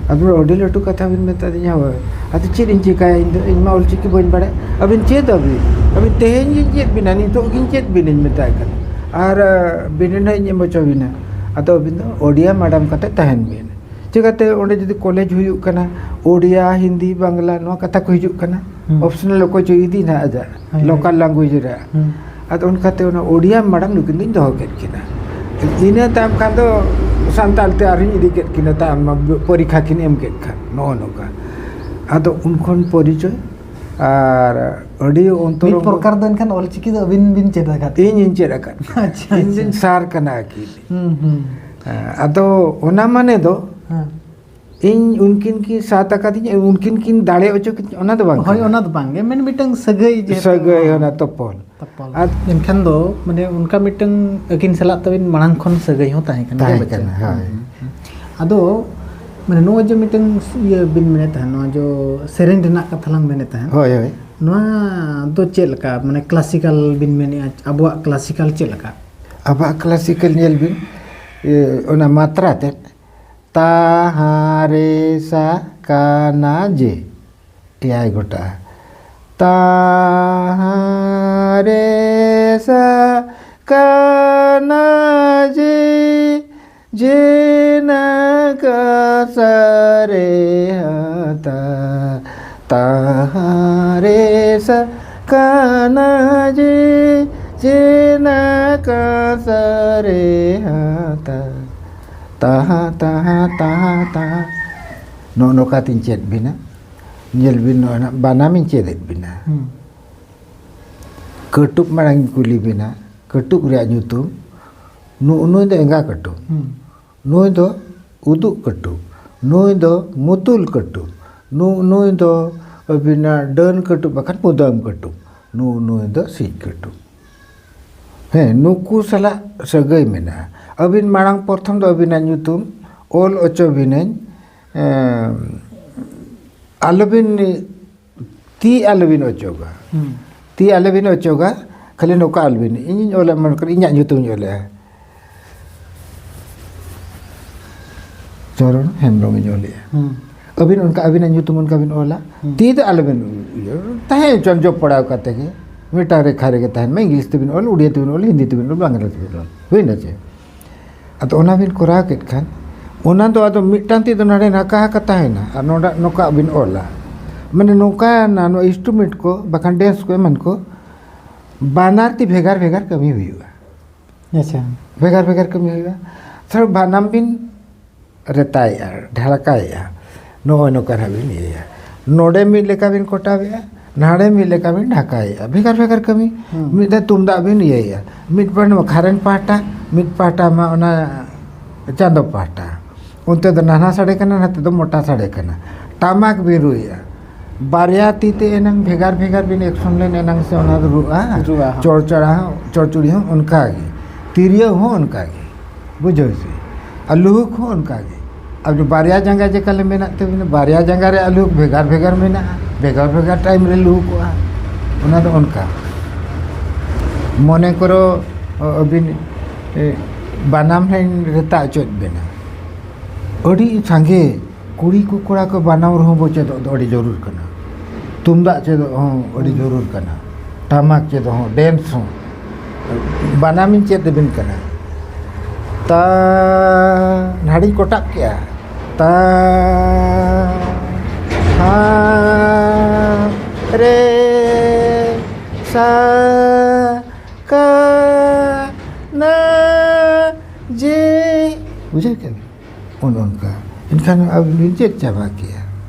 ᱟᱫᱚ ᱟᱹᱰᱤ ᱞᱟᱹᱴᱩ ᱠᱟᱛᱷᱟ ᱵᱤᱱ ᱢᱮᱛᱟ ᱫᱤᱧᱟ᱾ "ᱦᱳᱭ, ᱟᱫᱚ ᱪᱮᱫ ᱤᱧ ᱪᱤᱠᱟᱹᱭᱟ? ᱤᱧ ᱫᱚ, ᱤᱧ ᱢᱟ ᱚᱞᱪᱤᱠᱤ ᱵᱟᱹᱧ ᱵᱟᱲᱟᱭ᱾ ᱟᱹᱵᱤᱱ ᱪᱮᱫ ᱟᱹᱵᱤᱱ? ᱟᱹᱵᱤᱱ ᱛᱮᱦᱮᱧ ᱜᱤᱧ ᱪᱮᱫ ᱵᱤᱱᱟ, ᱱᱤᱛᱚᱜ ᱜᱤᱧ ᱪᱮᱫ ᱵᱤᱱᱟᱹᱧ ᱢᱮᱛᱟᱭ ᱠᱟᱱᱟ᱾ ᱟᱨ, ᱟᱹ, ᱵᱤᱱᱤᱰ ᱦᱚᱸ ᱤᱧ ᱮᱢ ᱦᱚᱪᱚ ᱵᱤᱱᱟ᱾ ᱟᱫᱚ ᱟᱹᱵᱤᱱ ᱫᱚ ᱳᱰᱤᱭᱟ madam ᱠᱟᱛᱮ ᱛᱟᱦᱮᱱ ᱵᱤᱱ᱾ ᱪᱤᱠᱟᱹᱛᱮ ᱚᱸᱰᱮ ᱡᱩᱫᱤ college ᱦᱩᱭᱩᱜ ᱠᱟᱱᱟ, ᱳᱰᱤᱭᱟ, ᱦᱤᱱᱫᱤ, ᱵᱟᱝᱞᱟ, ᱱᱚᱣᱟ ᱠᱟᱛᱷᱟ ᱠᱚ ᱦᱤᱡᱩᱜ ᱠᱟᱱᱟ, ᱦᱩᱸ᱾ Optional ᱚᱠᱚᱭ ᱪᱚ ᱤᱫᱤ ᱱᱟᱦᱟᱜ ᱟᱡᱟᱜ ᱦᱳᱭ, ᱦᱳᱭ᱾ Local language ᱨᱮ᱾ ᱦᱩᱸ᱾ ᱟᱫᱚ ᱚᱱᱠᱟᱛᱮ ᱚᱱᱟ ᱳᱰᱤᱭᱟ madam ᱱᱩᱠᱤᱱ ᱫᱚᱧ ᱫᱚᱦᱚ ᱠᱮᱫ ᱠᱤᱱᱟ᱾ ᱤᱱᱟᱹ ᱛᱟᱭᱚᱢ ᱠᱷᱟᱱ ᱫᱚ ᱥᱟᱱᱛᱟᱲ ᱛᱮ ᱟᱨᱦᱚᱸᱧ ᱤᱫᱤ ᱠᱮᱫ ᱠᱤᱱᱟ, ᱛᱟᱭᱚᱢ ᱢᱟ ᱯᱚᱨᱤᱠᱷᱟ ᱠᱤᱱ ᱮᱢ ᱠᱮᱫ ᱠᱷᱟᱱ, ᱱᱚᱜᱼᱚ ᱱᱚᱝᱠᱟ᱾ ᱟᱫᱚ ᱩᱱ ᱠᱷᱚᱱ ᱯᱚᱨᱤᱪᱚᱭ ᱟᱨ ᱟᱹᱰᱤ ᱚᱱᱛᱚᱨ ᱢᱤᱫ ᱯᱨᱚᱠᱟᱨ ᱫᱚ ᱮᱱᱠᱷᱟᱱ ᱚᱞᱪᱤᱠᱤ ᱫᱚ ᱟᱹᱵᱤᱱ ᱵᱤᱱ ᱪᱮᱫ ᱟᱠᱟᱫ? ᱤᱧ ᱤᱧ ᱪᱮᱫ ᱟᱠᱟᱫ᱾ ᱟᱪᱪᱷᱟ, ᱤᱧ ᱟᱪᱪᱷᱟ᱾ ᱫᱩᱧ ᱥᱟᱨ ᱠᱟᱱᱟ ᱟᱨᱠᱤ᱾ ᱦᱩᱸ, ᱦᱩᱸ᱾ ᱦᱮᱸ, ᱟᱫᱚ ᱚᱱᱟ ᱢᱟᱱᱮ ᱫᱚ ᱦᱮᱸ᱾ ᱤᱧ ᱩᱱᱠᱤᱱ ᱠᱤᱱ ᱥᱟᱛ ᱟᱠᱟᱫᱤᱧᱟ, ᱩᱱᱠᱤᱱ ᱠᱤᱱ ᱫᱟᱲᱮ ᱦᱚᱪᱚ ᱠᱤᱱ, ᱚᱱᱟ ᱫᱚ ᱵᱟᱝ ᱦᱳᱭ, ᱠᱟᱱᱟ᱾ ᱚᱱᱟ ᱫᱚ ᱵᱟᱝ ᱜᱮ, ᱢᱮᱱ ᱢᱤᱫᱴᱟᱝ ᱥᱟᱹᱜᱟᱹᱭ ᱡᱮᱦᱮᱛᱩ᱾ ᱥᱟᱹᱜᱟᱹᱭ, ᱚᱱᱟ ᱛᱚᱯᱚᱞ᱾ ᱛᱚᱯᱚᱞ᱾ ᱟᱨ ᱮᱱᱠᱷᱟᱱ ᱫᱚ ᱢᱟᱱᱮ ᱚᱱᱠᱟ ᱢᱤᱫᱴᱟᱝ ᱟᱹᱠᱤᱱ ᱥᱟᱞᱟᱜ ᱛᱟᱹᱵᱤᱱ ᱢᱟᱲᱟᱝ ᱠᱷᱚᱱ ᱥᱟᱹᱜᱟᱹᱭ ᱦᱚᱸ ᱛᱟᱦᱮᱸ ᱠᱟᱱᱟ, ᱛᱟᱦᱮᱸ ᱵᱟᱪᱷᱟ? ᱠᱟᱱᱟ, ᱦᱳᱭ᱾ ᱦᱩᱸ, ᱦᱩᱸ, ᱦᱩᱸ᱾ ᱟᱫᱚ ᱢᱟᱱᱮ ᱱᱚᱜᱼᱚᱭ ᱡᱮ ᱢᱤᱫᱴᱟᱝ ᱤᱭᱟᱹ ᱵᱤᱱ ᱢᱮᱱᱮᱫ ᱛᱟᱦᱮᱸᱫ, ᱱᱚᱣᱟ ᱡᱚ ᱥᱮᱨᱮᱧ ᱨᱮᱱᱟᱜ ᱠᱟᱛᱷᱟ ᱞᱟᱝ ᱢᱮᱱᱮᱫ ᱛᱟᱦᱮᱸᱫ᱾ ᱦᱳᱭ, ᱦᱳᱭ᱾ ᱱᱚᱣᱟ ᱫᱚ ᱪᱮᱫ ᱞᱮᱠᱟ, ᱢᱟᱱᱮ ᱠᱞᱟᱥᱤᱠᱟᱞ ᱵᱤᱱ ᱢᱮᱱᱮᱫᱼᱟ? ᱟᱵᱚᱣᱟᱜ ᱠᱞᱟᱥᱤᱠᱟᱞ ᱪᱮᱫ ᱞᱮᱠᱟ? ᱟᱵᱚᱣᱟᱜ ᱠᱞᱟᱥᱤᱠᱟᱞ ᱧᱮᱞ ᱵᱤᱱ, ᱮ, ᱚᱱᱟ ᱢᱟᱛᱨᱟ ᱛᱮᱫ, ᱛᱟᱦᱟᱨᱮ ᱥᱟ ᱠᱟᱱᱟ ᱡᱮ, ᱮᱭᱟᱭ ᱜᱚᱴᱟ᱾ ᱛᱟᱦᱟᱨᱮ ᱥᱟ ᱠᱟᱱᱟ ᱡᱮ, ᱡᱮᱱᱟ ᱠᱟᱥᱟᱨᱮ ᱦᱟᱛᱟ, ᱛᱟᱦᱟᱨᱮ ᱥᱟ ᱠᱟᱱᱟ ᱡᱮ, ᱡᱮᱱᱟ ᱠᱟᱥᱟᱨᱮ ᱦᱟᱛᱟ, ᱛᱟᱦᱟ, ᱛᱟᱦᱟ, ᱛᱟᱦᱟ, ᱛᱟᱦᱟ᱾ ᱱᱚᱜᱼᱚ ᱱᱚᱝᱠᱟ ᱛᱤᱧ ᱪᱮᱫ ᱵᱤᱱᱟ᱾ ᱧᱮᱞ ᱵᱤᱱ, ᱱᱚᱜᱼᱚᱭ ᱱᱟᱜ ᱵᱟᱱᱟᱢᱤᱧ ᱪᱮᱫ ᱮᱫ ᱵᱤᱱᱟ᱾ ᱦᱩᱸ᱾ ᱠᱟᱹᱴᱩᱵ ᱢᱟᱲᱟᱝ ᱤᱧ ᱠᱩᱞᱤ ᱵᱤᱱᱟ, ᱠᱟᱹᱴᱩᱵ ᱨᱮᱭᱟᱜ ᱧᱩᱛᱩᱢ, ᱱᱩ-, ᱱᱩᱭ ᱫᱚ ᱮᱸᱜᱟ ᱠᱟᱹᱴᱩᱵ, ᱦᱩᱸ᱾ ᱱᱩᱭ ᱫᱚ ᱩᱫᱩᱜ ᱠᱟᱹᱴᱩᱵ, ᱱᱩᱭ ᱫᱚ ᱢᱩᱛᱩᱞ ᱠᱟᱹᱴᱩᱵ, ᱱᱩ-, ᱱᱩᱭ ᱫᱚ ᱟᱹᱵᱤᱱᱟᱜ ᱰᱟᱹᱱ ᱠᱟᱹᱴᱩᱵ ᱵᱟᱠᱷᱟᱱ ᱢᱩᱫᱟᱹᱢ ᱠᱟᱹᱴᱩᱵ, ᱱᱩ-, ᱱᱩᱭ ᱫᱚ ᱥᱤᱡ ᱠᱟᱹᱴᱩᱵ᱾ ᱦᱮᱸ, ᱱᱩᱠᱩ ᱥᱟᱞᱟᱜ ᱥᱟᱹᱜᱟᱹᱭ ᱢᱮᱱᱟᱜᱼᱟ᱾ ᱟᱹᱵᱤᱱ ᱢᱟᱲᱟᱝ ᱯᱨᱚᱛᱷᱚᱢ ᱫᱚ ᱟᱹᱵᱤᱱᱟᱜ ᱧᱩᱛᱩᱢ ᱚᱞ ᱚᱪᱚ ᱵᱤᱱᱟᱹᱧ, ᱮᱸ, ᱟᱞᱚᱵᱤᱱ, ᱛᱤ ᱟᱞᱚᱵᱤᱱ ᱚᱪᱚᱜᱟ᱾ ᱦᱩᱸ᱾ ᱛᱤ ᱟᱞᱚᱵᱤᱱ ᱚᱪᱚᱜᱟ, ᱠᱷᱟᱹᱞᱤ ᱱᱚᱝᱠᱟ ᱟᱞᱚᱵᱤᱱ, ᱤᱧᱤᱧ ᱚᱞᱟ, ᱢᱚᱱᱮ ᱠᱚᱨᱮ ᱤᱧᱟᱹᱜ ᱧᱩᱛᱩᱢᱤᱧ ᱚᱞᱮᱜᱼᱟ, ᱪᱚᱨᱚᱱ ᱦᱮᱢᱵᱨᱚᱢᱤᱧ ᱚᱞᱮᱜᱼᱟ᱾ ᱦᱩᱸ᱾ ᱟᱹᱵᱤᱱ ᱚᱱᱠᱟ ᱟᱹᱵᱤᱱᱟᱜ ᱧᱩᱛᱩᱢ ᱚᱱᱠᱟ ᱵᱤᱱ ᱚᱞᱟ, ᱦᱩᱸ᱾ ᱛᱤ ᱫᱚ ᱟᱞᱚᱵᱤᱱ ᱤᱭᱟᱹ, ᱛᱟᱦᱮᱸ ᱦᱚᱪᱚᱱ ᱡᱚᱵ ᱯᱟᱲᱟᱣ ᱠᱟᱛᱮ ᱜᱮ, ᱢᱤᱫᱴᱟᱝ ᱨᱮᱠᱷᱟ ᱨᱮᱜᱮ ᱛᱟᱦᱮᱱ ᱢᱟ, ᱤᱝᱞᱤᱥ ᱛᱮᱵᱤᱱ ᱚᱞ, ᱩᱲᱤᱭᱟ ᱛᱮᱵᱤᱱ ᱚᱞ, ᱦᱤᱱᱫᱤ ᱛᱮᱵᱤᱱ ᱚᱞ, ᱵᱟᱝᱞᱟ ᱛᱮᱵᱤᱱ ᱚᱞ, ᱦᱩᱭᱱᱟ ᱪᱮ? ᱟᱫᱚ ᱚᱱᱟ ᱵᱤᱱ ᱠᱚᱨᱟᱣ ᱠᱮᱫ ᱠᱷᱟᱱ, ᱚᱱᱟ ᱫᱚ ᱟᱫᱚ ᱢᱤᱫᱴᱟᱝ ᱛᱤ ᱫᱚ ᱱᱚᱰᱮ ᱱᱟᱠᱟ ᱦᱟᱠᱟ ᱛᱟᱦᱮᱱᱟ ᱟᱨ ᱱᱚᱰᱮ ᱱᱚᱝᱠᱟ ᱵᱤᱱ ᱚᱞᱟ᱾ ᱢᱟᱱᱮ ᱱᱚᱝᱠᱟᱱᱟ, ᱱᱚᱣᱟ ᱤᱱᱥᱴᱨᱩᱢᱮᱱᱴ ᱠᱚ ᱵᱟᱠᱷᱟᱱ ᱰᱮᱱᱥ ᱠᱚ ᱮᱢᱟᱱ ᱠᱚ, ᱵᱟᱱᱟᱨ ᱛᱤ ᱵᱷᱮᱜᱟᱨ ᱵᱷᱮᱜᱟᱨ ᱠᱟᱹᱢᱤ ᱦᱩᱭᱩᱜᱼᱟ᱾ ᱟᱪᱪᱷᱟ᱾ ᱵᱷᱮᱜᱟᱨ ᱵᱷᱮᱜᱟᱨ ᱠᱟᱹᱢᱤ ᱦᱩᱭᱩᱜᱼᱟ᱾ ᱛᱟᱦᱚᱞᱮ ᱵᱟᱱᱟᱢ ᱵᱤᱱ ᱨᱮᱛᱟᱭᱮᱜᱼᱟ, ᱰᱷᱟᱲᱠᱟᱭᱮᱜᱼᱟ, ᱱᱚᱜᱼᱚᱭ ᱱᱚᱝᱠᱟ ᱱᱟᱦᱟᱜ ᱵᱤᱱ ᱤᱭᱟᱹᱭᱟ᱾ ᱱᱚᱰᱮ ᱢᱤᱫ ᱞᱮᱠᱟ ᱵᱤᱱ ᱠᱚᱴᱟᱣᱮᱜᱼᱟ, ᱱᱟᱰᱮ ᱢᱤᱫ ᱞᱮᱠᱟ ᱵᱤᱱ ᱰᱷᱟᱠᱟᱭᱮᱜᱼᱟ, ᱵᱷᱮᱜᱟᱨ ᱵᱷᱮᱜᱟᱨ ᱠᱟᱹᱢᱤ᱾ ᱦᱩᱸ᱾ ᱢᱤᱫ ᱫᱷᱟᱣ ᱛᱩᱢᱫᱟᱜ ᱵᱤᱱ ᱤᱭᱟᱹᱭᱮᱜᱼᱟ, ᱢᱤᱫ ᱯᱟᱦᱴᱟ ᱢᱟ ᱠᱷᱟᱨᱮᱱ ᱯᱟᱦᱴᱟ, ᱢᱤᱫ ᱯᱟᱦᱴᱟ ᱢᱟ ᱚᱱᱟ ᱪᱟᱸᱫᱚ ᱯᱟᱦᱴᱟ, ᱚᱱᱛᱮ ᱫᱚ ᱱᱟᱱᱦᱟ ᱥᱟᱰᱮ ᱠᱟᱱᱟ, ᱱᱟᱛᱮ ᱫᱚ ᱢᱚᱴᱟ ᱥᱟᱰᱮ ᱠᱟᱱᱟ᱾ ᱴᱟᱢᱟᱠ ᱵᱤᱱ ᱨᱩᱭᱮᱜᱼᱟ, ᱵᱟᱨᱭᱟ ᱛᱤ ᱛᱮ ᱮᱱᱟᱝ ᱵᱷᱮᱜᱟᱨ ᱵᱷᱮᱜᱟᱨ ᱵᱤᱱ ᱮᱠᱥᱚᱱ ᱞᱮᱱ ᱮᱱᱟᱝ ᱥᱮ ᱚᱱᱟ ᱫᱚ ᱨᱩᱜᱼᱟ᱾ ᱨᱩᱜᱼᱟ, ᱦᱚᱸ᱾ ᱪᱚᱲᱪᱚᱲᱟ ᱦᱚᱸ, ᱪᱚᱲᱪᱩᱲᱤ ᱦᱚᱸ ᱚᱱᱠᱟ ᱜᱮ, ᱛᱤᱨᱭᱳ ᱦᱚᱸ ᱚᱱᱠᱟ ᱜᱮ, ᱵᱩᱡᱷᱟᱹᱣ ᱥᱮ? ᱟᱨ ᱞᱩᱦᱩᱠ ᱦᱚᱸ ᱚᱱᱠᱟ ᱜᱮ᱾ ᱟᱨ ᱵᱟᱨᱭᱟ ᱡᱟᱸᱜᱟ ᱡᱮᱠᱟ ᱞᱮ ᱢᱮᱱᱟᱜ ᱛᱟᱵᱤᱱᱟ, ᱵᱟᱨᱭᱟ ᱡᱟᱸᱜᱟ ᱨᱮᱭᱟᱜ ᱞᱩᱦᱩᱠ ᱵᱷᱮᱜᱟᱨ ᱵᱷᱮᱜᱟᱨ ᱢᱮᱱᱟᱜᱼᱟ᱾ ᱵᱷᱮᱜᱟᱨ ᱵᱷᱮᱜᱟᱨ ᱴᱟᱭᱤᱢ ᱨᱮ ᱞᱩᱦᱩᱠᱚᱜᱼᱟ᱾ ᱚᱱᱟ ᱫᱚ ᱚᱱᱠᱟ, ᱢᱚᱱᱮ ᱠᱚᱨᱚ ᱟᱹᱵᱤᱱ ᱵᱟᱱᱟᱢ ᱦᱮᱧ ᱨᱮᱛᱟ ᱚᱪᱚᱭᱮᱫ ᱵᱮᱱᱟ, ᱟᱹᱰᱤ ᱥᱟᱸᱜᱮ ᱠᱩᱲᱤ ᱠᱚ ᱠᱚᱲᱟ ᱠᱚ ᱵᱟᱱᱟᱢ ᱨᱩ ᱦᱚᱸ ᱵᱚ ᱪᱮᱫᱚᱜ ᱫᱚ ᱟᱹᱰᱤ ᱡᱟᱹᱨᱩᱲ ᱠᱟᱱᱟ᱾ ᱛᱩᱢᱫᱟᱜ ᱪᱮᱫᱚᱜ ᱦᱚᱸ ᱟᱹᱰᱤ ᱡᱟᱹᱨᱩᱲ ᱠᱟᱱᱟ᱾ ᱴᱟᱢᱟᱠ ᱪᱮᱫᱚᱜ ᱦᱚᱸ, ᱰᱮᱱᱥ ᱦᱚᱸ᱾ ᱵᱟᱱᱟᱢᱤᱧ ᱪᱮᱫ ᱟᱹᱵᱤᱱ ᱠᱟᱱᱟ᱾ ᱛᱟ, ᱱᱟᱹᱲᱤᱧ ᱠᱚᱴᱟᱵ ᱠᱮᱜᱼᱟ᱾ ᱛᱟ, ᱦᱟ, ᱨᱮ, ᱥᱟ, ᱠᱟ, ᱱᱟ, ᱡᱮ᱾ ᱵᱩᱡᱷᱟᱹᱣ ᱠᱮᱫᱟ? ᱚᱱ ᱚᱱᱠᱟ᱾ ᱮᱱᱠᱷᱟᱱ ᱟᱹᱵᱤᱱ ᱵᱤᱱ ᱪᱮᱫ ᱪᱟᱵᱟ ᱠᱮᱜᱼᱟ᱾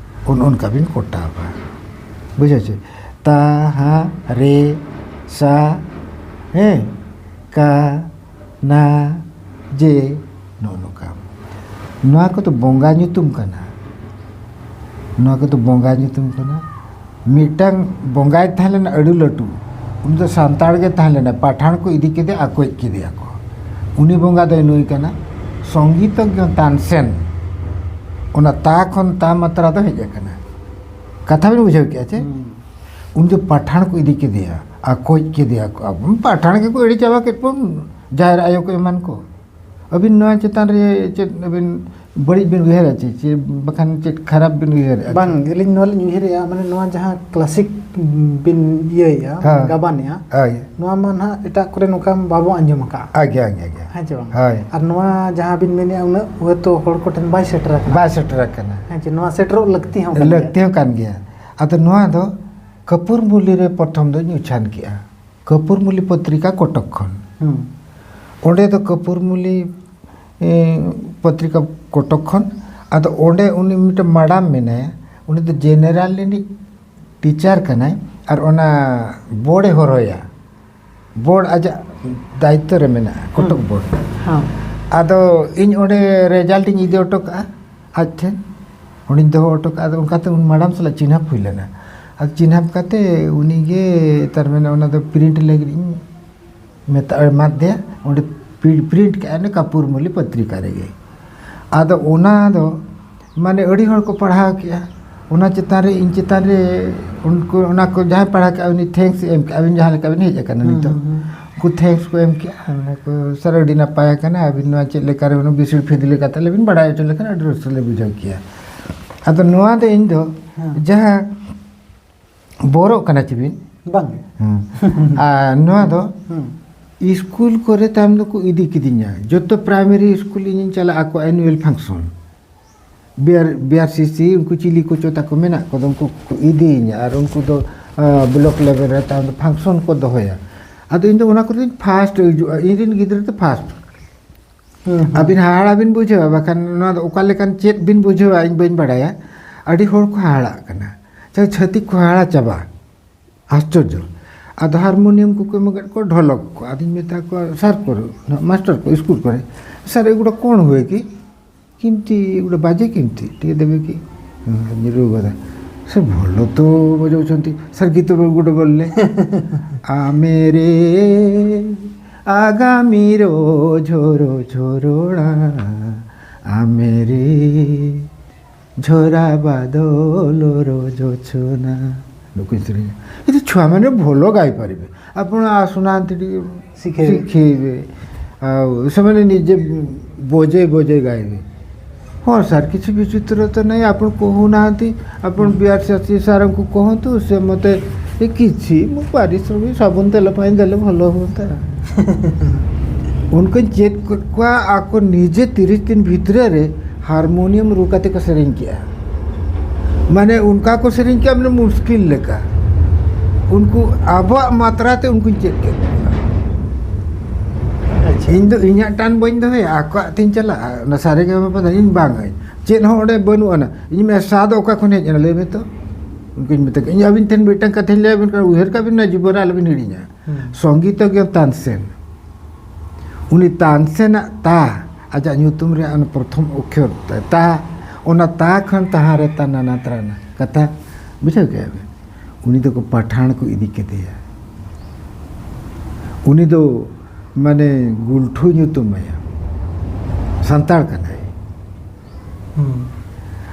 ᱚᱱ ᱚᱱᱠᱟ ᱵᱤᱱ ᱠᱚᱴᱟᱵᱟ᱾ ᱵᱩᱡᱷᱟᱹᱣ ᱪᱮ? ᱛᱟ, ᱦᱟ, ᱨᱮ, ᱥᱟ, ᱦᱮᱸ, ᱠᱟ, ᱱᱟ, ᱡᱮ, ᱱᱚᱜᱼᱚ ᱱᱚᱝᱠᱟ᱾ ᱱᱚᱣᱟ ᱠᱚᱫᱚ ᱵᱚᱸᱜᱟ ᱧᱩᱛᱩᱢ ᱠᱟᱱᱟ᱾ ᱱᱚᱣᱟ ᱠᱚᱫᱚ ᱵᱚᱸᱜᱟ ᱧᱩᱛᱩᱢ ᱠᱟᱱᱟ᱾ ᱢᱤᱫᱴᱟᱝ ᱵᱚᱸᱜᱟᱭ ᱛᱟᱦᱮᱸ ᱞᱮᱱᱟ ᱟᱹᱰᱤ ᱞᱟᱹᱴᱩ, ᱩᱱᱤ ᱫᱚ ᱥᱟᱱᱛᱟᱲ ᱜᱮ ᱛᱟᱦᱮᱸ ᱞᱮᱱᱟ, ᱯᱟᱴᱷᱟᱱ ᱠᱚ ᱤᱫᱤ ᱠᱮᱫᱮ, ᱟᱠᱚᱭᱤᱡ ᱠᱮᱫᱮᱭᱟ ᱠᱚ᱾ ᱩᱱᱤ ᱵᱚᱸᱜᱟ ᱫᱚᱭ ᱱᱩᱭ ᱠᱟᱱᱟ ᱥᱚᱝᱜᱤᱛᱚᱜᱽᱧᱚ ᱛᱟᱱᱥᱮᱱ᱾ ᱚᱱᱟ ᱛᱟ ᱠᱷᱚᱱ ᱛᱟ ᱢᱟᱛᱨᱟ ᱫᱚ ᱦᱮᱡ ᱟᱠᱟᱱᱟ᱾ ᱠᱟᱛᱷᱟ ᱵᱤᱱ ᱵᱩᱡᱷᱟᱹᱣ ᱠᱮᱜᱼᱟ ᱪᱮ? ᱦᱩᱸ᱾ ᱩᱱᱤ ᱫᱚ ᱯᱟᱴᱷᱟᱱ ᱠᱚ ᱤᱫᱤ ᱠᱮᱫᱮᱭᱟ, ᱟᱠᱚᱭᱤᱡ ᱠᱮᱫᱮᱭᱟ ᱠᱚ᱾ ᱟᱵᱚ ᱯᱟᱴᱷᱟᱱ ᱜᱮᱠᱚ ᱮᱲᱮ ᱪᱟᱵᱟ ᱠᱮᱫ ᱵᱚᱱ, ᱡᱟᱦᱮᱨ ᱟᱭᱳ ᱠᱚ ᱮᱢᱟᱱ ᱠᱚ᱾ ᱟᱹᱵᱤᱱ ᱱᱚᱣᱟ ᱪᱮᱛᱟᱱ ᱨᱮ ᱪᱮᱫ ᱟᱹᱵᱤᱱ ᱵᱟᱹᱲᱤᱡ ᱵᱤᱱ ᱩᱭᱦᱟᱹᱨᱟ ᱪᱮ, ᱪᱮ ᱵᱟᱠᱷᱟᱱ ᱪᱮᱫ ᱠᱷᱟᱨᱟᱯ ᱵᱤᱱ ᱩᱭᱦᱟᱹᱨᱮᱜᱼᱟ? ᱵᱟᱝ, ᱟᱹᱞᱤᱧ ᱱᱚᱣᱟ ᱞᱤᱧ ᱩᱭᱦᱟᱹᱨᱮᱜᱼᱟ, ᱢᱟᱱᱮ ᱱᱚᱣᱟ ᱡᱟᱦᱟᱸ ᱠᱞᱟᱥᱤᱠ ᱵᱤᱱ ᱤᱭᱟᱹᱭᱮᱜᱼᱟ, ᱦᱮᱸ᱾ ᱜᱟᱵᱟᱱᱮᱜᱼᱟ, ᱦᱳᱭ᱾ ᱱᱚᱣᱟ ᱢᱟ ᱱᱟᱦᱟᱜ ᱮᱴᱟᱜ ᱠᱚᱨᱮ ᱱᱚᱝᱠᱟ ᱵᱟᱵᱚ ᱟᱸᱡᱚᱢ ᱟᱠᱟᱫᱼᱟ᱾ ᱟᱜᱮ, ᱟᱜᱮ, ᱟᱜᱮ᱾ ᱦᱮᱸ ᱪᱮ ᱵᱟᱝ? ᱦᱳᱭ᱾ ᱟᱨ ᱱᱚᱣᱟ ᱡᱟᱦᱟᱸ ᱵᱤᱱ ᱢᱮᱱᱮᱜᱼᱟ, ᱩᱱᱟᱹᱜ ᱦᱚᱭᱛᱳ ᱦᱚᱲ ᱠᱚᱴᱷᱮᱱ ᱵᱟᱭ ᱥᱮᱴᱮᱨ ᱟᱠᱟᱱᱟ᱾ ᱵᱟᱭ ᱥᱮᱴᱮᱨ ᱟᱠᱟᱱᱟ᱾ ᱦᱮᱸ ᱪᱮ, ᱱᱚᱣᱟ ᱥᱮᱴᱮᱨᱚᱜ ᱞᱟᱹᱠᱛᱤ ᱦᱚᱸ ᱠᱟᱱ ᱜᱮᱭᱟ᱾ ᱞᱟᱹᱠᱛᱤ ᱦᱚᱸ ᱠᱟᱱ ᱜᱮᱭᱟ᱾ ᱟᱫᱚ ᱱᱚᱣᱟ ᱫᱚ ᱠᱟᱹᱯᱩᱨ ᱢᱩᱞᱤ ᱨᱮ ᱯᱨᱚᱛᱷᱚᱢ ᱫᱚᱧ ᱩᱪᱷᱟᱱ ᱠᱮᱜᱼᱟ᱾ ᱠᱟᱹᱯᱩᱨ ᱢᱩᱞᱤ ᱯᱚᱛᱨᱤᱠᱟ ᱠᱚᱴᱚᱠ ᱠᱷᱚᱱ᱾ ᱦᱩᱸ᱾ ᱚᱸᱰᱮ ᱫᱚ ᱠᱟᱹᱯᱩᱨ ᱢᱩᱞᱤ, ᱮ, ᱯᱚᱛᱨᱤᱠᱟ ᱠᱚᱴᱚᱠ ᱠᱷᱚᱱ᱾ ᱟᱫᱚ ᱚᱸᱰᱮ ᱩᱱᱤ ᱢᱤᱫᱴᱮᱱ ᱢᱟᱰᱟᱢ ᱢᱮᱱᱟᱭᱟ, ᱩᱱᱤ ᱫᱚ ᱡᱮᱱᱟᱨᱮᱞ ᱨᱤᱱᱤᱡ ᱴᱤᱪᱟᱨ ᱠᱟᱱᱟᱭ, ᱟᱨ ᱚᱱᱟ ᱵᱳᱨᱰᱮ ᱦᱚᱨᱦᱚᱭᱟ᱾ ᱵᱳᱨᱰ ᱟᱡᱟᱜ ᱫᱟᱭᱤᱛᱛᱚ ᱨᱮ ᱢᱮᱱᱟᱜᱼᱟ, ᱠᱚᱴᱚᱠ ᱦᱩᱸ᱾ ᱵᱳᱨᱰ᱾ ᱦᱚᱸ᱾ ᱟᱫᱚ ᱤᱧ ᱚᱸᱰᱮ ᱨᱮᱡᱟᱞᱴ ᱤᱧ ᱤᱫᱤ ᱦᱚᱴᱚ ᱠᱟᱜᱼᱟ ᱟᱡ ᱴᱷᱮᱱ, ᱚᱸᱰᱮᱧ ᱫᱚᱦᱚ ᱦᱚᱴᱚ ᱠᱟᱜᱼᱟ᱾ ᱟᱫᱚ ᱚᱱᱠᱟᱛᱮ ᱩᱱᱤ ᱢᱟᱰᱟᱢ ᱥᱟᱞᱟᱜ ᱪᱤᱱᱦᱟᱹᱯ ᱦᱩᱭ ᱞᱮᱱᱟ᱾ ᱟᱫᱚ ᱪᱤᱱᱦᱟᱹᱯ ᱠᱟᱛᱮ ᱩᱱᱤᱜᱮ, ᱛᱟᱨ ᱢᱟᱱᱮ, ᱚᱱᱟ ᱫᱚ ᱯᱨᱤᱱᱴ ᱞᱟᱹᱜᱤᱫ ᱤᱧ ᱢᱮᱛᱟ-, ᱮᱢᱟᱫ ᱫᱮᱭᱟ᱾ ᱚᱸᱰᱮ ᱯᱨᱤ-, ᱯᱨᱤᱱᱴ ᱠᱟᱜᱼᱟᱭ ᱚᱱᱟ ᱠᱟᱯᱩᱨ ᱢᱚᱞᱤ ᱯᱚᱛᱨᱤᱠᱟ ᱨᱮᱜᱮ᱾ ᱟᱫᱚ ᱚᱱᱟ ᱫᱚ, ᱢᱟᱱᱮ, ᱟᱹᱰᱤ ᱦᱚᱲ ᱠᱚ ᱯᱟᱲᱦᱟᱣ ᱠᱮᱜᱼᱟ᱾ ᱚᱱᱟ ᱪᱮᱛᱟᱱ ᱨᱮ, ᱤᱧ ᱪᱮᱛᱟᱱ ᱨᱮ ᱩᱱᱠᱩ, ᱚᱱᱟ ᱠᱚ ᱡᱟᱦᱟᱸᱭ ᱯᱟᱲᱦᱟᱣ ᱠᱮᱜᱼᱟ, ᱩᱱᱤ thanks ᱮ ᱮᱢ ᱠᱮᱜᱼᱟ, ᱟᱹᱵᱤᱱ ᱡᱟᱦᱟᱸ ᱞᱮᱠᱟ ᱵᱤᱱ ᱦᱮᱡ ᱟᱠᱟᱱᱟ ᱦᱩᱸ, ᱱᱤᱛᱚᱜ᱾ ᱦᱩᱸ, ᱦᱩᱸ᱾ ᱩᱱᱠᱩ thanks ᱠᱚ ᱮᱢ ᱠᱮᱜᱼᱟ, ᱢᱮᱱᱟ ᱠᱚ, "Sir, ᱟᱹᱰᱤ ᱱᱟᱯᱟᱭ ᱟᱠᱟᱱᱟ, ᱟᱹᱵᱤᱱ ᱱᱚᱣᱟ ᱪᱮᱫ ᱞᱮᱠᱟ ᱨᱮ ᱩᱱᱟᱹᱜ ᱵᱤᱥᱤ ᱯᱷᱤᱫᱽ ᱞᱮᱠᱟ ᱛᱟᱦᱞᱮ ᱵᱤᱱ ᱵᱟᱲᱟᱭ ᱦᱚᱪᱚ ᱞᱮᱠᱷᱟᱱ ᱟᱹᱰᱤ ᱨᱟᱹᱥᱠᱟᱹ ᱞᱮ ᱵᱩᱡᱷᱟᱹᱣ ᱠᱮᱭᱟ᱾" ᱟᱫᱚ ᱱᱚᱣᱟ ᱫᱚ ᱤᱧ ᱫᱚ ᱦᱮᱸ᱾ ᱡᱟᱦᱟᱸ ᱵᱚᱨᱚᱜ ᱠᱟᱱᱟ ᱪᱮ ᱵᱤᱱ? ᱵᱟᱝ ᱜᱮ᱾ ᱦᱮᱸ᱾ ᱟᱨ ᱱᱚᱣᱟ ᱫᱚ ᱦᱩᱸ᱾ ᱤᱥᱠᱩᱞ ᱠᱚᱨᱮ ᱛᱟᱭᱚᱢ ᱫᱚᱠᱚ ᱤᱫᱤ ᱠᱤᱫᱤᱧᱟ, ᱡᱚᱛᱚ primary ᱤᱥᱠᱩᱞ ᱤᱧᱤᱧ ᱪᱟᱞᱟᱜᱼᱟ, ᱟᱠᱚ annual function᱾ B R, B R C C, ᱩᱱᱠᱩ ᱪᱤᱞᱤ ᱠᱚᱪᱚ ᱛᱟᱠᱚ ᱢᱮᱱᱟᱜ ᱠᱚᱫᱚ, ᱩᱱᱠᱩ ᱠᱚ ᱤᱫᱤᱭᱤᱧᱟ ᱟᱨ ᱩᱱᱠᱩ ᱫᱚ, ᱟ, block level ᱨᱮ ᱛᱟᱭᱚᱢ ᱫᱚ function ᱠᱚ ᱫᱚᱦᱚᱭᱟ᱾ ᱟᱫᱚ ᱤᱧ ᱫᱚ ᱚᱱᱟ ᱠᱚᱨᱮ ᱫᱚᱧ first ᱦᱤᱡᱩᱜᱼᱟ, ᱤᱧ ᱨᱮᱱ ᱜᱤᱫᱽᱨᱟᱹ ᱫᱚ first᱾ ᱦᱩᱸ, ᱦᱩᱸ᱾ ᱟᱹᱵᱤᱱ ᱦᱟᱦᱟᱲᱟ ᱵᱤᱱ ᱵᱩᱡᱷᱟᱹᱣᱟ, ᱵᱟᱠᱷᱟᱱ ᱱᱚᱣᱟ ᱫᱚ ᱚᱠᱟ ᱞᱮᱠᱟᱱ ᱪᱮᱫ ᱵᱤᱱ ᱵᱩᱡᱷᱟᱹᱣᱟ, ᱤᱧ ᱵᱟᱹᱧ ᱵᱟᱲᱟᱭᱟ᱾ ᱟᱹᱰᱤ ᱦᱚᱲ ᱠᱚ ᱦᱟᱦᱟᱲᱟᱜ ᱠᱟᱱᱟ, ᱪᱷᱟᱹ-, ᱪᱷᱟᱹᱛᱤᱠ ᱠᱚ ᱦᱟᱦᱟᱲᱟ ᱪᱟᱵᱟ᱾ ᱟᱥᱪᱚᱨᱡᱚ᱾ ᱟᱫᱚ harmonium ᱠᱚᱠᱚ ᱮᱢ ᱟᱠᱟᱫ ᱠᱚᱣᱟ, ᱰᱷᱚᱞᱚᱠ ᱠᱚ᱾ ᱟᱫᱚᱧ ᱢᱮᱛᱟ ᱠᱚᱣᱟ, "Sir ᱠᱚ, ᱢᱟᱥᱴᱟᱨ ᱠᱚ, ᱤᱥᱠᱩᱞ ᱠᱚᱨᱮ, 'Sir, ଏଗୁଡ଼ା କ'ଣ ହୁଏ କି? କେମିତି ଏଗୁଡ଼ା ବାଜେ କେମିତି? ଟିକେ ଦେବେ କି?'" ᱦᱮᱸ, ᱧᱩᱨᱩ ᱜᱚᱫᱟ᱾ "ସାର୍, ଭଲ ତ ବଜାଉଛନ୍ତି। ସାର୍, ଗୀତ ଗୋଟେ ବୋଲିଲେ।" "ଆମେରେ ଆଗାମୀର ଝର ଝରଣା, ଆମେରେ ଝରା ବାଦଲର ଜୋଛନା।" ଲୋକଗୀତ ଶୁଣିବେ। ଏତେ ଛୁଆମାନେ ଭଲ ଗାଇପାରିବେ। ଆପଣ ଆସୁନାହାନ୍ତି ଟିକେ ଶିଖେଇବେ। ଶିଖେଇବେ। ଆଉ ସେମାନେ ନିଜେ ବଜେଇ ବଜେଇ ଗାଇବେ। "ହଁ ସାର୍, କିଛି ବିଚିତ୍ରତା ନାହିଁ, ଆପଣ କହୁନାହାନ୍ତି, ଆପଣ ବି ଆର୍ ସି ସାର୍ଙ୍କୁ କହନ୍ତୁ, ସେ ମୋତେ ଏ କିଛି, ମୁଁ ପାରିଶ୍ରମିକ ସାବୁନ ତେଲ ପାଇଁ ଦେଲେ ଭଲ ହୁଅନ୍ତା।" ᱩᱱᱠᱩᱧ ᱪᱮᱫ ᱠᱚᱣᱟ, ᱟᱠᱚ ᱱᱤᱡᱮ ᱛᱤᱨᱤᱥ ᱫᱤᱱ ᱵᱷᱤᱛᱨᱤ ᱨᱮ harmonium ᱨᱩ ᱠᱟᱛᱮ ᱠᱚ ᱥᱮᱨᱮᱧ ᱠᱮᱜᱼᱟ᱾ ᱢᱟᱱᱮ ᱚᱱᱠᱟ ᱠᱚ ᱥᱮᱨᱮᱧ ᱠᱮᱜᱼᱟ, ᱢᱟᱱᱮ ᱢᱩᱥᱠᱤᱞ ᱞᱮᱠᱟ᱾ ᱩᱱᱠᱩ ᱟᱵᱚᱣᱟᱜ ᱢᱟᱛᱨᱟ ᱛᱮ ᱩᱱᱠᱩᱧ ᱪᱮᱫ ᱠᱮᱫ ᱠᱚᱣᱟ᱾ ᱟᱪᱪᱷᱟ᱾ ᱤᱧ ᱫᱚ ᱤᱧᱟᱹᱜ ᱴᱟᱱ ᱵᱟᱹᱧ ᱫᱚᱦᱚᱭᱟ, ᱟᱠᱚᱣᱟᱜ ᱛᱤᱧ ᱪᱟᱞᱟᱜᱼᱟ᱾ ᱚᱱᱟ ᱥᱟᱨᱮ ᱜᱟᱢᱟ ᱯᱟ ᱫᱚ ᱤᱧ ᱵᱟᱝ ᱟᱹᱧ, ᱪᱮᱫ ᱦᱚᱸ ᱚᱸᱰᱮ ᱵᱟᱹᱱᱩᱜ ᱟᱱᱟ᱾ ᱤᱧ ᱢᱮᱱᱟ, "ᱥᱟ ᱫᱚ ᱚᱠᱟ ᱠᱷᱚᱱ ᱦᱮᱡ ᱮᱱᱟ, ᱞᱟᱹᱭ ᱢᱮ ᱛᱚ?" ᱩᱱᱠᱩᱧ ᱢᱮᱛᱟ ᱠᱚᱣᱟ, ᱤᱧ ᱟᱹᱵᱤᱱ ᱴᱷᱮᱱ ᱢᱤᱫᱴᱟᱝ ᱠᱟᱛᱷᱟᱧ ᱞᱟᱹᱭ ᱟᱹᱵᱤᱱ ᱠᱟᱱᱟ, ᱩᱭᱦᱟᱹᱨ ᱠᱟᱜ ᱵᱤᱱ, ᱚᱱᱟ ᱡᱤᱵᱚᱱ ᱨᱮ ᱟᱞᱚᱵᱤᱱ ᱦᱤᱲᱤᱧᱟ᱾ ᱦᱩᱸ᱾ ᱥᱚᱝᱜᱤᱛᱚᱜᱽᱜᱚ ᱛᱟᱱᱥᱮᱱ, ᱩᱱᱤ ᱛᱟᱱᱥᱮᱱᱟᱜ ᱛᱟ, ᱟᱡᱟᱜ ᱧᱩᱛᱩᱢ ᱨᱮᱭᱟᱜ ᱚᱱᱟ ᱯᱨᱚᱛᱷᱚᱢ ᱚᱠᱠᱷᱚᱨ ᱛᱟ, ᱚᱱᱟ ᱛᱟ ᱠᱷᱚᱱ ᱛᱟᱦᱟᱸ ᱨᱮ ᱛᱟ ᱱᱟᱱᱟ ᱛᱨᱟᱱᱟ ᱠᱟᱛᱷᱟ, ᱵᱩᱡᱷᱟᱹᱣ ᱠᱮᱜᱼᱟ ᱵᱤᱱ? ᱩᱱᱤ ᱫᱚᱠᱚ ᱯᱟᱴᱷᱟᱬ ᱠᱚ ᱤᱫᱤ ᱠᱮᱫᱮᱭᱟ᱾ ᱩᱱᱤ ᱫᱚ ᱢᱟᱱᱮ ᱜᱩᱞᱴᱷᱩ ᱧᱩᱛᱩᱢ ᱟᱭᱟ, ᱥᱟᱱᱛᱟᱲ ᱠᱟᱱᱟᱭ᱾ ᱦᱩᱸ᱾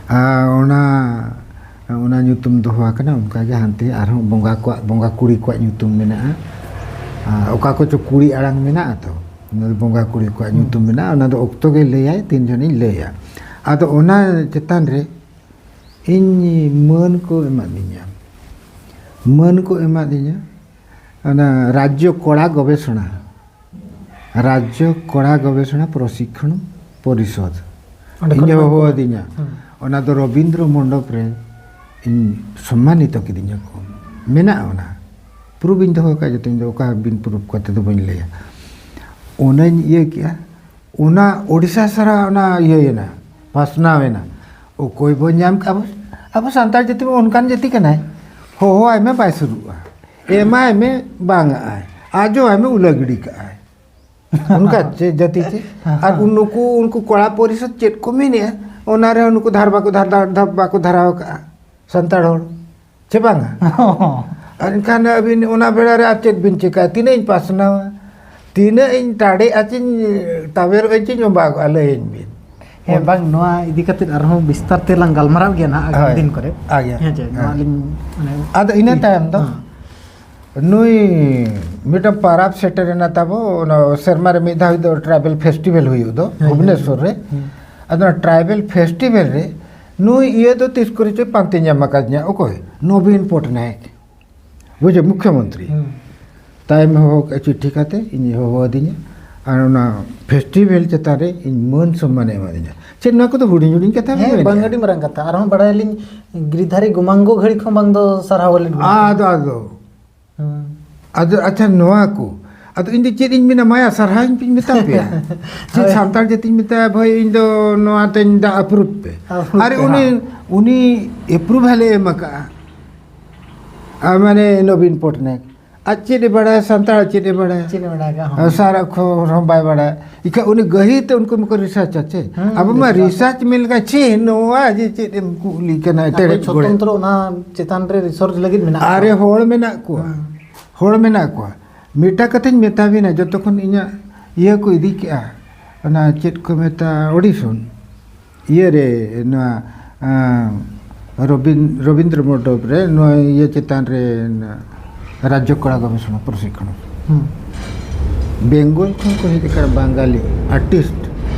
ᱟᱨ ᱚᱱᱟ ᱚᱱᱟ ᱧᱩᱛᱩᱢ ᱫᱚᱦᱚ ᱟᱠᱟᱱᱟ᱾ ᱚᱱᱠᱟᱜᱮ ᱦᱟᱱᱛᱮ ᱟᱨᱦᱚᱸ ᱵᱚᱸᱜᱟ ᱠᱚᱣᱟᱜ, ᱵᱚᱸᱜᱟ ᱠᱩᱲᱤ ᱠᱚᱣᱟᱜ ᱧᱩᱛᱩᱢ ᱢᱮᱱᱟᱜᱼᱟ᱾ ᱟᱨ ᱚᱠᱟ ᱠᱚᱪᱚ ᱠᱩᱲᱤ ᱟᱲᱟᱝ ᱢᱮᱱᱟᱜᱼᱟ ᱛᱚ, ᱚᱱᱟ ᱫᱚ ᱵᱚᱸᱜᱟ ᱠᱩᱲᱤ ᱠᱚᱣᱟᱜ ᱧᱩᱛᱩᱢ ᱢᱮᱱᱟᱜᱼᱟ᱾ ᱚᱱᱟ ᱫᱚ ᱚᱠᱛᱚ ᱜᱮ ᱞᱟᱹᱭᱟᱭ, ᱛᱤᱱ ᱡᱚᱱᱤᱧ ᱞᱟᱹᱭᱟ᱾ ᱟᱫᱚ ᱚᱱᱟ ᱪᱮᱛᱟᱱ ᱨᱮ ᱤᱧ ᱢᱟᱹᱱ ᱠᱚ ᱮᱢᱟᱫᱤᱧᱟ, ᱢᱟᱹᱱ ᱠᱚ ᱮᱢᱟᱫᱤᱧᱟ᱾ ᱚᱱᱟ ᱨᱟᱡᱽᱡᱚ ᱠᱚᱲᱟ ᱜᱚᱵᱮᱥᱚᱬᱟ, ᱨᱟᱡᱽᱡᱚ ᱠᱚᱲᱟ ᱜᱚᱵᱮᱥᱚᱬᱟ ᱯᱨᱚᱥᱤᱠᱠᱷᱚᱱ ᱯᱚᱨᱤᱥᱚᱫᱽ ᱚᱸᱰᱮ ᱤᱧ ᱠᱷᱚᱱ ᱦᱚᱦᱚ ᱟᱹᱫᱤᱧᱟ᱾ ᱦᱩᱸ᱾ ᱚᱱᱟ ᱫᱚ ᱨᱚᱵᱤᱱᱫᱨᱚ ᱢᱚᱱᱰᱚᱯ ᱨᱮ ᱤᱧ ᱥᱚᱢᱢᱟᱱᱤᱛᱚ ᱠᱤᱫᱤᱧᱟ ᱠᱚ᱾ ᱢᱮᱱᱟᱜᱼᱟ ᱚᱱᱟ᱾ ᱯᱨᱩᱯᱷ ᱤᱧ ᱫᱚᱦᱚ ᱟᱠᱟᱫ ᱡᱚᱛᱚ, ᱤᱧ ᱫᱚ ᱚᱠᱟ ᱵᱤᱱ ᱯᱨᱩᱯᱷ ᱠᱟᱛᱮ ᱫᱚ ᱵᱟᱹᱧ ᱞᱟᱹᱭᱟ᱾ ᱚᱱᱟᱧ ᱤᱭᱟᱹ ᱠᱮᱜᱼᱟ᱾ ᱚᱱᱟ ᱳᱰᱤᱥᱟ ᱥᱟᱨᱟ ᱚᱱᱟ ᱤᱭᱟᱹᱭᱮᱱᱟ, ᱯᱟᱥᱱᱟᱣ ᱮᱱᱟ᱾ ᱚᱠᱚᱭ ᱵᱚᱱ ᱧᱟᱢ ᱠᱮᱜᱼᱟ? ᱟᱵᱚ, ᱟᱵᱚ ᱥᱟᱱᱛᱟᱲ ᱡᱟᱹᱛᱤ ᱢᱟ ᱚᱱᱠᱟᱱ ᱡᱟᱹᱛᱤ ᱠᱟᱱᱟᱭ, ᱦᱚᱦᱚᱣᱟᱭ ᱢᱮ, ᱵᱟᱭ ᱥᱩᱨᱩᱜᱼᱟ, ᱮᱢᱟᱭ ᱢᱮ, ᱵᱟᱝ ᱟᱜᱼᱟᱭ, ᱟᱡᱚᱣᱟᱭ ᱢᱮ, ᱩᱞᱟᱹ ᱜᱤᱰᱤ ᱠᱟᱜᱼᱟᱭ᱾ ᱚᱱᱠᱟ ᱪᱮ ᱡᱟᱹᱛᱤ ᱪᱮ? ᱟᱨ ᱩᱱ-, ᱱᱩᱠᱩ, ᱩᱱᱠᱩ ᱠᱚᱲᱟ ᱯᱚᱨᱤᱥᱚᱫᱽ ᱪᱮᱫ ᱠᱚ ᱢᱮᱱᱮᱜᱼᱟ? ᱚᱱᱟ ᱨᱮᱦᱚᱸ ᱱᱩᱠᱩ ᱫᱷᱟᱨ ᱵᱟᱠᱚ ᱫᱷᱟᱨ, ᱫᱷᱟᱨ, ᱫᱷᱟᱨ ᱵᱟᱠᱚ ᱫᱷᱟᱨᱟᱣ ᱠᱟᱜᱼᱟ ᱥᱟᱱᱛᱟᱲ ᱦᱚᱲ, ᱪᱮ ᱵᱟᱝᱟ? ᱟᱨ ᱮᱱᱠᱷᱟᱱ ᱟᱹᱵᱤᱱ ᱚᱱᱟ ᱵᱮᱲᱟ ᱨᱮ ᱟᱨ ᱪᱮᱫ ᱵᱤᱱ ᱪᱮᱠᱟᱭᱟ? ᱛᱤᱱᱟᱹᱜ ᱤᱧ ᱯᱟᱥᱱᱟᱣᱟ, ᱛᱤᱱᱟᱹᱜ ᱤᱧ ᱴᱟᱰᱮᱜᱼᱟ ᱪᱮᱧ ᱛᱟᱵᱮᱨᱚᱜᱼᱟ ᱪᱮᱧ ᱚᱵᱟᱜᱚᱜᱼᱟ, ᱞᱟᱹᱭᱟᱹᱧ ᱵᱤᱱ᱾ ᱦᱮᱸ, ᱵᱟᱝ, ᱱᱚᱣᱟ ᱤᱫᱤ ᱠᱟᱛᱮᱫ ᱟᱨᱦᱚᱸ ᱵᱤᱥᱛᱟᱨ ᱛᱮᱞᱟᱝ ᱜᱟᱞᱢᱟᱨᱟᱣ ᱜᱮᱭᱟ ᱱᱟᱦᱟᱜ ᱟᱜᱟᱢ ᱦᱳᱭ᱾ ᱫᱤᱱ ᱠᱚᱨᱮ᱾ ᱟᱜᱮ᱾ ᱦᱮᱸ ᱪᱮ, ᱱᱚᱣᱟ ᱦᱮᱸ᱾ ᱞᱤᱧ, ᱢᱟᱱᱮ, ᱟᱫᱚ ᱤᱱᱟᱹ ᱛᱟᱭᱚᱢ ᱫᱚ ᱦᱮᱸ᱾ ᱱᱩᱭ ᱢᱤᱫᱴᱟᱝ ᱯᱟᱨᱟᱵᱽ ᱥᱮᱴᱮᱨᱮᱱᱟ ᱛᱟᱵᱚ, ᱚᱱᱟ ᱥᱮᱨᱢᱟ ᱨᱮ ᱢᱤᱫ ᱫᱷᱟᱣ ᱫᱚ ᱴᱨᱟᱭᱵᱟᱞ ᱯᱷᱮᱥᱴᱤᱵᱮᱞ ᱦᱩᱭᱩᱜ ᱫᱚ, ᱦᱮᱸ, ᱦᱮᱸ, ᱵᱷᱩᱵᱽᱱᱮᱥᱚᱨ ᱨᱮ᱾ ᱦᱮᱸ᱾ ᱟᱫᱚ ᱚᱱᱟ ᱴᱨᱟᱭᱵᱟᱞ ᱯᱷᱮᱥᱴᱤᱵᱮᱞ ᱨᱮ ᱱᱩᱭ ᱤᱭᱟᱹ ᱫᱚ ᱛᱤᱥ ᱠᱚᱨᱮ ᱪᱚᱭ ᱯᱟᱱᱛᱮ ᱧᱟᱢ ᱟᱠᱟᱫᱤᱧᱟ᱾ ᱚᱠᱚᱭ? ᱱᱚᱵᱤᱱ ᱯᱚᱴᱱᱟᱭᱮᱠ, ᱵᱩᱡᱷᱟᱹᱣ, ᱢᱩᱠᱷᱭᱚᱢᱚᱱᱛᱨᱤ᱾ ᱦᱮᱸ᱾ ᱛᱟᱭᱚᱢ ᱦᱚᱦᱚ ᱠᱮᱫᱼᱟ, ᱪᱤᱴᱷᱤ ᱠᱟᱛᱮ ᱤᱧ ᱦᱚᱦᱚ ᱟᱹᱫᱤᱧᱟ᱾ ᱟᱨ ᱚᱱᱟ ᱯᱷᱮᱥᱴᱤᱵᱮᱞ ᱪᱮᱛᱟᱱ ᱨᱮ ᱤᱧ ᱢᱟᱹᱱ ᱥᱚᱱᱢᱟᱱᱮ ᱮᱢᱟᱫᱤᱧᱟ᱾ ᱪᱮᱫ ᱱᱚᱣᱟ ᱠᱚᱫᱚ ᱦᱩᱰᱤᱧ ᱦᱩᱰᱤᱧ ᱠᱟᱛᱷᱟ ᱵᱚᱱ ᱦᱮᱸ, ᱵᱟᱝ ᱢᱮᱱᱮᱫᱼᱟ? ᱟᱹᱰᱤ ᱢᱟᱨᱟᱝ ᱠᱟᱛᱷᱟ᱾ ᱟᱨᱦᱚᱸ ᱵᱟᱲᱟᱭᱟᱞᱤᱧ, ᱜᱤᱨᱤᱫᱷᱟᱨᱤ ᱜᱳᱢᱟᱝᱜᱚ ᱜᱷᱟᱹᱲᱤ ᱠᱷᱚᱱ ᱵᱟᱝ ᱫᱚ ᱥᱟᱨᱦᱟᱣ ᱞᱮᱫ ᱵᱤᱱᱟ᱾ ᱟᱫᱚ, ᱟᱫᱚ᱾ ᱦᱮᱸ᱾ ᱟᱫᱚ, ᱟᱪᱪᱷᱟ, ᱱᱚᱣᱟ ᱠᱚ, ᱟᱫᱚ ᱤᱧ ᱫᱚ ᱪᱮᱫ ᱤᱧ ᱢᱮᱱᱟ, ᱢᱟᱭᱟ ᱥᱟᱨᱦᱟᱣ ᱤᱧ ᱯᱮᱧ ᱢᱮᱛᱟ ᱯᱮᱭᱟ᱾ ᱪᱮᱫ ᱦᱳᱭ᱾ ᱥᱟᱱᱛᱟᱲ ᱡᱟᱹᱛᱤᱧ ᱢᱮᱛᱟᱭᱟ, ᱵᱷᱟᱹᱭ, ᱤᱧ ᱫᱚ ᱱᱚᱣᱟ ᱛᱮᱧ ᱫᱟ ᱟᱯᱨᱩᱯ ᱯᱮ᱾ ᱟᱯᱨᱩᱯ ᱟᱨ ᱯᱮ, ᱩᱱᱤ, ᱦᱮᱸ᱾ ᱩᱱᱤ ᱮᱯᱨᱩᱵᱷᱟᱞ ᱮ ᱮᱢ ᱟᱠᱟᱜᱼᱟ᱾ ᱟᱨ ᱢᱟᱱᱮ ᱱᱚᱵᱤᱱ ᱯᱚᱴᱱᱟᱭᱮᱠ᱾ ᱟᱨ ᱪᱮᱫ ᱮ ᱵᱟᱲᱟᱭᱟ, ᱥᱟᱱᱛᱟᱲ ᱪᱮᱫ ᱮ ᱵᱟᱲᱟᱭᱟ? ᱪᱮᱫ ᱮ ᱵᱟᱲᱟᱭᱟ, ᱦᱚᱸ᱾ ᱟᱨ ᱥᱟᱨ ᱚᱠᱠᱷᱚᱨ ᱦᱚᱸ ᱵᱟᱭ ᱵᱟᱲᱟᱭᱟ᱾ ᱤᱠᱷᱟᱹ ᱩᱱᱤ ᱜᱟᱹᱦᱤᱨ ᱛᱮ ᱩᱱᱠᱩ ᱢᱟᱠᱚ ᱨᱤᱥᱟᱨᱪᱟ ᱪᱮ? ᱦᱮᱸ, ᱟᱵᱚ ᱢᱟ ᱨᱤᱥᱟᱨᱪ᱾ ᱨᱤᱥᱟᱨᱪ ᱢᱮᱱ ᱞᱮᱠᱟ ᱪᱮ, ᱱᱚᱣᱟ ᱡᱮ ᱪᱮᱫ ᱮᱢ ᱠᱩᱞᱤ ᱠᱟᱱᱟ, ᱟᱠᱚ ᱴᱮᱲᱮᱫ ᱜᱚᱲᱮᱫ᱾ ᱥᱚᱛᱚᱱᱛᱨᱚ ᱚᱱᱟ ᱪᱮᱛᱟᱱ ᱨᱮ ᱨᱤᱥᱟᱨᱪ ᱞᱟᱹᱜᱤᱫ ᱢᱮᱱᱟᱜ ᱟᱨᱮ ᱠᱚᱣᱟ᱾ ᱦᱚᱲ ᱢᱮᱱᱟᱜ ᱠᱚᱣᱟ᱾ ᱦᱮᱸ᱾ ᱦᱚᱲ ᱢᱮᱱᱟᱜ ᱠᱚᱣᱟ᱾ ᱢᱤᱫᱴᱟᱝ ᱠᱟᱛᱷᱟᱧ ᱢᱮᱛᱟ ᱵᱤᱱᱟ, ᱡᱚᱛᱚ ᱠᱷᱚᱱ ᱤᱧᱟᱹᱜ ᱤᱭᱟᱹ ᱠᱚ ᱤᱫᱤ ᱠᱮᱜᱼᱟ, ᱚᱱᱟ ᱪᱮᱫ ᱠᱚ ᱢᱮᱛᱟᱜᱼᱟ, ᱚᱰᱤᱥᱚᱱ, ᱤᱭᱟᱹ ᱨᱮ, ᱱᱚᱣᱟ, ᱟᱸ, ᱨᱚᱵᱤᱱ-, ᱨᱚᱵᱤᱱᱫᱨᱚ ᱢᱚᱱᱰᱚᱯ ᱨᱮ ᱱᱚᱣᱟ ᱤᱭᱟᱹ ᱪᱮᱛᱟᱱ ᱨᱮ ᱨᱟᱡᱽᱡᱚ ᱠᱚᱲᱟ ᱜᱚᱵᱮᱥᱚᱱᱟ ᱯᱨᱚᱥᱤᱠᱠᱷᱚᱱ᱾ ᱦᱩᱸ᱾ ᱵᱮᱝᱜᱚᱞ ᱠᱷᱚᱱ ᱠᱚ ᱦᱮᱡ ᱟᱠᱟᱱᱟ ᱵᱟᱝᱜᱟᱞᱤ ᱟᱨᱴᱤᱥᱴ,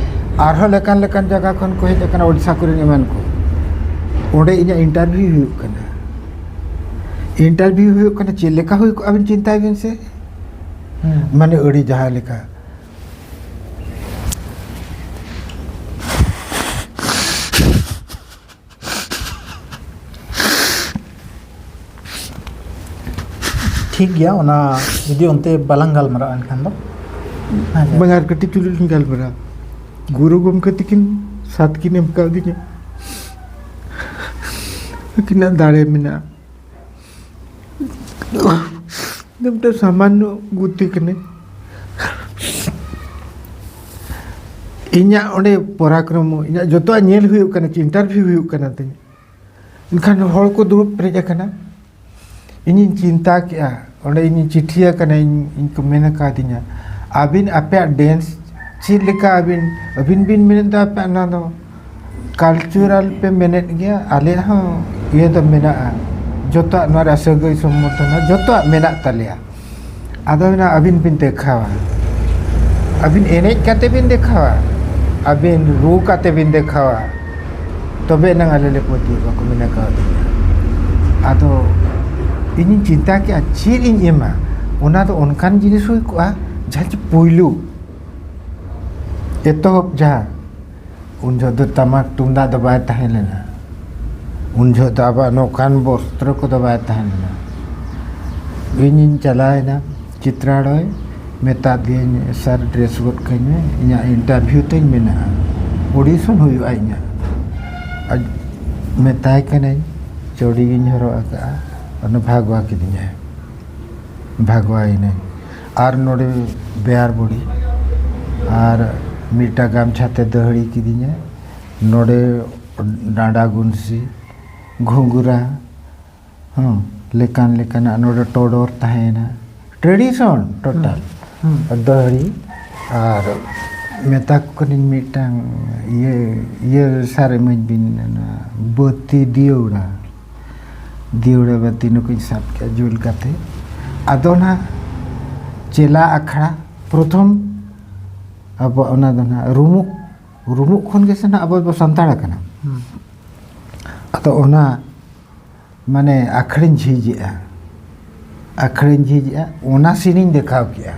ᱟᱨᱦᱚᱸ ᱞᱮᱠᱟᱱ ᱞᱮᱠᱟᱱ ᱡᱟᱭᱜᱟ ᱠᱷᱚᱱ ᱠᱚ ᱦᱮᱡ ᱟᱠᱟᱱᱟ, ᱳᱰᱤᱥᱟ ᱠᱚᱨᱮᱱ ᱮᱢᱟᱱ ᱠᱚ᱾ ᱚᱸᱰᱮ ᱤᱧᱟᱹᱜ ᱤᱱᱴᱟᱨᱵᱷᱤᱭᱩ ᱦᱩᱭᱩᱜ ᱠᱟᱱᱟ᱾ ᱤᱱᱴᱟᱨᱵᱷᱤᱭᱩ ᱦᱩᱭᱩᱜ ᱠᱟᱱᱟ, ᱪᱮᱫ ᱞᱮᱠᱟ ᱦᱩᱭ ᱠᱚᱜᱼᱟ ᱟᱹᱵᱤᱱ ᱪᱤᱱᱛᱟᱭ ᱵᱤᱱ ᱥᱮ? ᱦᱩᱸ᱾ ᱢᱟᱱᱮ ᱟᱹᱰᱤ ᱡᱟᱦᱟᱸ ᱞᱮᱠᱟ᱾ ᱴᱷᱤᱠ ᱜᱮᱭᱟ, ᱚᱱᱟ ᱡᱩᱫᱤ ᱚᱱᱛᱮ ᱵᱟᱞᱟᱝ ᱜᱟᱞᱢᱟᱨᱟᱜᱼᱟ ᱮᱱᱠᱷᱟᱱ ᱫᱚ᱾ ᱦᱮᱸ ᱥᱮ? ᱵᱟᱝ, ᱟᱨ ᱠᱟᱹᱴᱤᱡ ᱪᱩᱞᱩᱝ ᱞᱤᱧ ᱜᱟᱞᱢᱟᱨᱟᱜᱼᱟ᱾ ᱜᱩᱨᱩ ᱜᱚᱢᱠᱮ ᱛᱤᱠᱤᱱ ᱥᱟᱛ ᱠᱤᱱ ᱮᱢ ᱠᱟᱣᱫᱤᱧᱟ᱾ ᱟᱹᱠᱤᱱᱟᱜ ᱫᱟᱲᱮ ᱢᱮᱱᱟᱜᱼᱟ᱾ ᱤᱧ ᱫᱚ ᱢᱤᱫᱴᱮᱱ ᱥᱟᱢᱟᱱᱱᱚ ᱜᱩᱛᱤ ᱠᱟᱹᱱᱟᱹᱧ᱾ ᱤᱧᱟᱹᱜ ᱚᱸᱰᱮ ᱯᱚᱨᱟᱠᱨᱚᱢ, ᱤᱧᱟᱹᱜ ᱡᱚᱛᱚᱣᱟᱜ ᱧᱮᱞ ᱦᱩᱭᱩᱜ ᱠᱟᱱᱟ, ᱤᱱᱴᱟᱨᱵᱷᱤᱭᱩ ᱦᱩᱭᱩᱜ ᱠᱟᱱᱟ ᱛᱤᱧ᱾ ᱮᱱᱠᱷᱟᱱ ᱦᱚᱲ ᱠᱚ ᱫᱩᱲᱩᱵ ᱯᱮᱨᱮᱡ ᱟᱠᱟᱱᱟ᱾ ᱤᱧᱤᱧ ᱪᱤᱱᱛᱟ ᱠᱮᱜᱼᱟ, ᱚᱸᱰᱮ ᱤᱧᱤᱧ ᱪᱤᱴᱷᱤ ᱟᱠᱟᱱᱟ, ᱤᱧ, ᱤᱧ ᱠᱚ ᱢᱮᱱ ᱟᱠᱟᱫᱤᱧᱟ, "ᱟᱹᱵᱤᱱ ᱟᱯᱮᱭᱟᱜ ᱰᱮᱱᱥ ᱪᱮᱫ ᱞᱮᱠᱟ ᱟᱹᱵᱤᱱ, ᱟᱹᱵᱤᱱ ᱵᱤᱱ ᱢᱮᱱᱮᱫ ᱫᱚ ᱟᱯᱮᱭᱟᱜ ᱱᱚᱣᱟ ᱫᱚ ᱠᱟᱞᱪᱟᱨᱟᱞ ᱯᱮ ᱢᱮᱱᱮᱫ ᱜᱮᱭᱟ, ᱟᱞᱮᱭᱟᱜ ᱦᱚᱸ ᱤᱭᱟᱹ ᱫᱚ ᱢᱮᱱᱟᱜᱼᱟ, ᱡᱚᱛᱚᱣᱟᱜ ᱱᱚᱣᱟ ᱨᱮ ᱥᱟᱹᱜᱟᱹᱭ ᱥᱚᱢᱵᱚᱨᱫᱷᱚᱱᱟ ᱡᱚᱛᱚᱣᱟᱜ ᱢᱮᱱᱟᱜ ᱛᱟᱞᱮᱭᱟ᱾ ᱟᱫᱚ ᱢᱮᱱᱟ ᱟᱹᱵᱤᱱ ᱵᱤᱱ ᱫᱮᱠᱷᱟᱣᱟ, ᱟᱹᱵᱤᱱ ᱮᱱᱮᱡ ᱠᱟᱛᱮ ᱵᱤᱱ ᱫᱮᱠᱷᱟᱣᱟ, ᱟᱹᱵᱤᱱ ᱨᱩ ᱠᱟᱛᱮ ᱵᱤᱱ ᱫᱮᱠᱷᱟᱣᱟ, ᱛᱚᱵᱮ ᱮᱱᱟᱝ ᱟᱞᱮ ᱞᱮ ᱯᱟᱹᱛᱭᱟᱹᱜᱼᱟ" ᱠᱚ ᱢᱮᱱᱟ ᱠᱟᱣᱫᱤᱧᱟ᱾ ᱟᱫᱚ ᱤᱧᱤᱧ ᱪᱤᱱᱛᱟ ᱠᱮᱜᱼᱟ ᱪᱮᱫ ᱤᱧ ᱮᱢᱟ, ᱚᱱᱟ ᱫᱚ ᱚᱱᱠᱟᱱ ᱡᱤᱱᱤᱥ ᱦᱩᱭ ᱠᱚᱜᱼᱟ ᱡᱟᱦᱟᱸ ᱪᱮ ᱯᱩᱭᱞᱩ ᱮᱛᱚᱦᱚᱵ ᱡᱟᱦᱟᱸ, ᱩᱱ ᱡᱚᱦᱚᱜ ᱫᱚ ᱴᱟᱢᱟᱠ ᱛᱩᱢᱫᱟᱜ ᱫᱚ ᱵᱟᱭ ᱛᱟᱦᱮᱸ ᱞᱮᱱᱟ, ᱩᱱ ᱡᱚᱦᱚᱜ ᱫᱚ ᱟᱵᱚᱣᱟᱜ ᱱᱚᱝᱠᱟᱱ ᱵᱚᱥᱛᱨᱚ ᱠᱚᱫᱚ ᱵᱟᱭ ᱛᱟᱦᱮᱸ ᱞᱮᱱᱟ᱾ ᱤᱧᱤᱧ ᱪᱟᱞᱟᱣᱮᱱᱟ ᱪᱤᱛᱨᱟᱲᱚᱭ, ᱢᱮᱛᱟ ᱫᱤᱭᱟᱹᱧ, "ᱥᱟᱨ, ᱰᱨᱮᱥ ᱜᱚᱫ ᱠᱟᱹᱧ ᱢᱮ, ᱤᱧᱟᱹᱜ ᱤᱱᱴᱟᱨᱵᱷᱤᱭᱩ ᱛᱤᱧ ᱢᱮᱱᱟᱜᱼᱟ, ᱚᱰᱤᱥᱚᱱ ᱦᱩᱭᱩᱜᱼᱟ ᱤᱧᱟᱹᱜ᱾" ᱟᱡ ᱢᱮᱛᱟᱭ ᱠᱟᱹᱱᱟᱹᱧ, "ᱪᱟᱹᱣᱲᱤ ᱜᱤᱧ ᱦᱚᱨᱚᱜ ᱟᱠᱟᱫᱼᱟ", ᱚᱱᱟ ᱵᱷᱟᱜᱽᱣᱟ ᱠᱤᱫᱤᱧᱟᱭ᱾ ᱵᱷᱟᱜᱽᱣᱟᱭᱮᱱᱟᱹᱧ᱾ ᱟᱨ ᱱᱚᱰᱮ ᱵᱮᱭᱟᱨ ᱵᱚᱰᱤ ᱟᱨ ᱢᱤᱫᱴᱟᱝ ᱜᱟᱢᱪᱷᱟ ᱛᱮ ᱫᱟᱹᱦᱲᱤ ᱠᱤᱫᱤᱧᱟᱭ᱾ ᱱᱚᱰᱮ ᱰᱟᱸᱰᱟ ᱜᱩᱱᱥᱤ, ᱜᱷᱩᱸᱜᱽᱨᱟ, ᱦᱮᱸ, ᱞᱮᱠᱟᱱ ᱞᱮᱠᱟᱱᱟᱜ ᱱᱚᱰᱮ ᱴᱚᱰᱚᱨ ᱛᱟᱦᱮᱸᱭᱮᱱᱟ, tradition total᱾ ᱦᱩᱸ᱾ ᱫᱟᱹᱦᱲᱤ ᱟᱨ ᱢᱮᱛᱟ ᱠᱚ ᱠᱟᱹᱱᱟᱹᱧ ᱢᱤᱫᱴᱟᱝ ᱤᱭᱟᱹ, ᱤᱭᱟᱹ ᱥᱟᱨ ᱤᱢᱟᱹᱧ ᱵᱤᱱ, ᱚᱱᱟ ᱵᱟᱹᱛᱤ ᱫᱤᱭᱟᱹᱣᱲᱟ, ᱫᱤᱭᱟᱹᱣᱲᱟ ᱵᱟᱹᱛᱤ ᱱᱩᱠᱩᱧ ᱥᱟᱵ ᱠᱮᱜᱼᱟ ᱡᱩᱞ ᱠᱟᱛᱮ᱾ ᱟᱫᱚ ᱱᱟᱦᱟᱜ ᱪᱮᱞᱟ ᱟᱠᱷᱲᱟ ᱯᱨᱚᱛᱷᱚᱢ ᱟᱵᱚᱣᱟᱜ ᱚᱱᱟ ᱫᱚ ᱱᱟᱦᱟᱜ ᱨᱩᱢᱩᱜ, ᱨᱩᱢᱩᱜ ᱠᱷᱚᱱ ᱜᱮᱥᱮ ᱱᱟᱦᱟᱜ ᱟᱵᱚ ᱫᱚ ᱥᱟᱱᱛᱟᱲ ᱠᱟᱱᱟ᱾ ᱟᱫᱚ ᱚᱱᱟ ᱢᱟᱱᱮ ᱟᱠᱷᱲᱟᱧ ᱡᱷᱤᱡᱮᱜᱼᱟ, ᱟᱠᱷᱲᱟᱧ ᱡᱷᱤᱡᱮᱜᱼᱟ, ᱚᱱᱟ ᱥᱮᱨᱮᱧ ᱫᱮᱠᱷᱟᱣ ᱠᱮᱜᱼᱟ᱾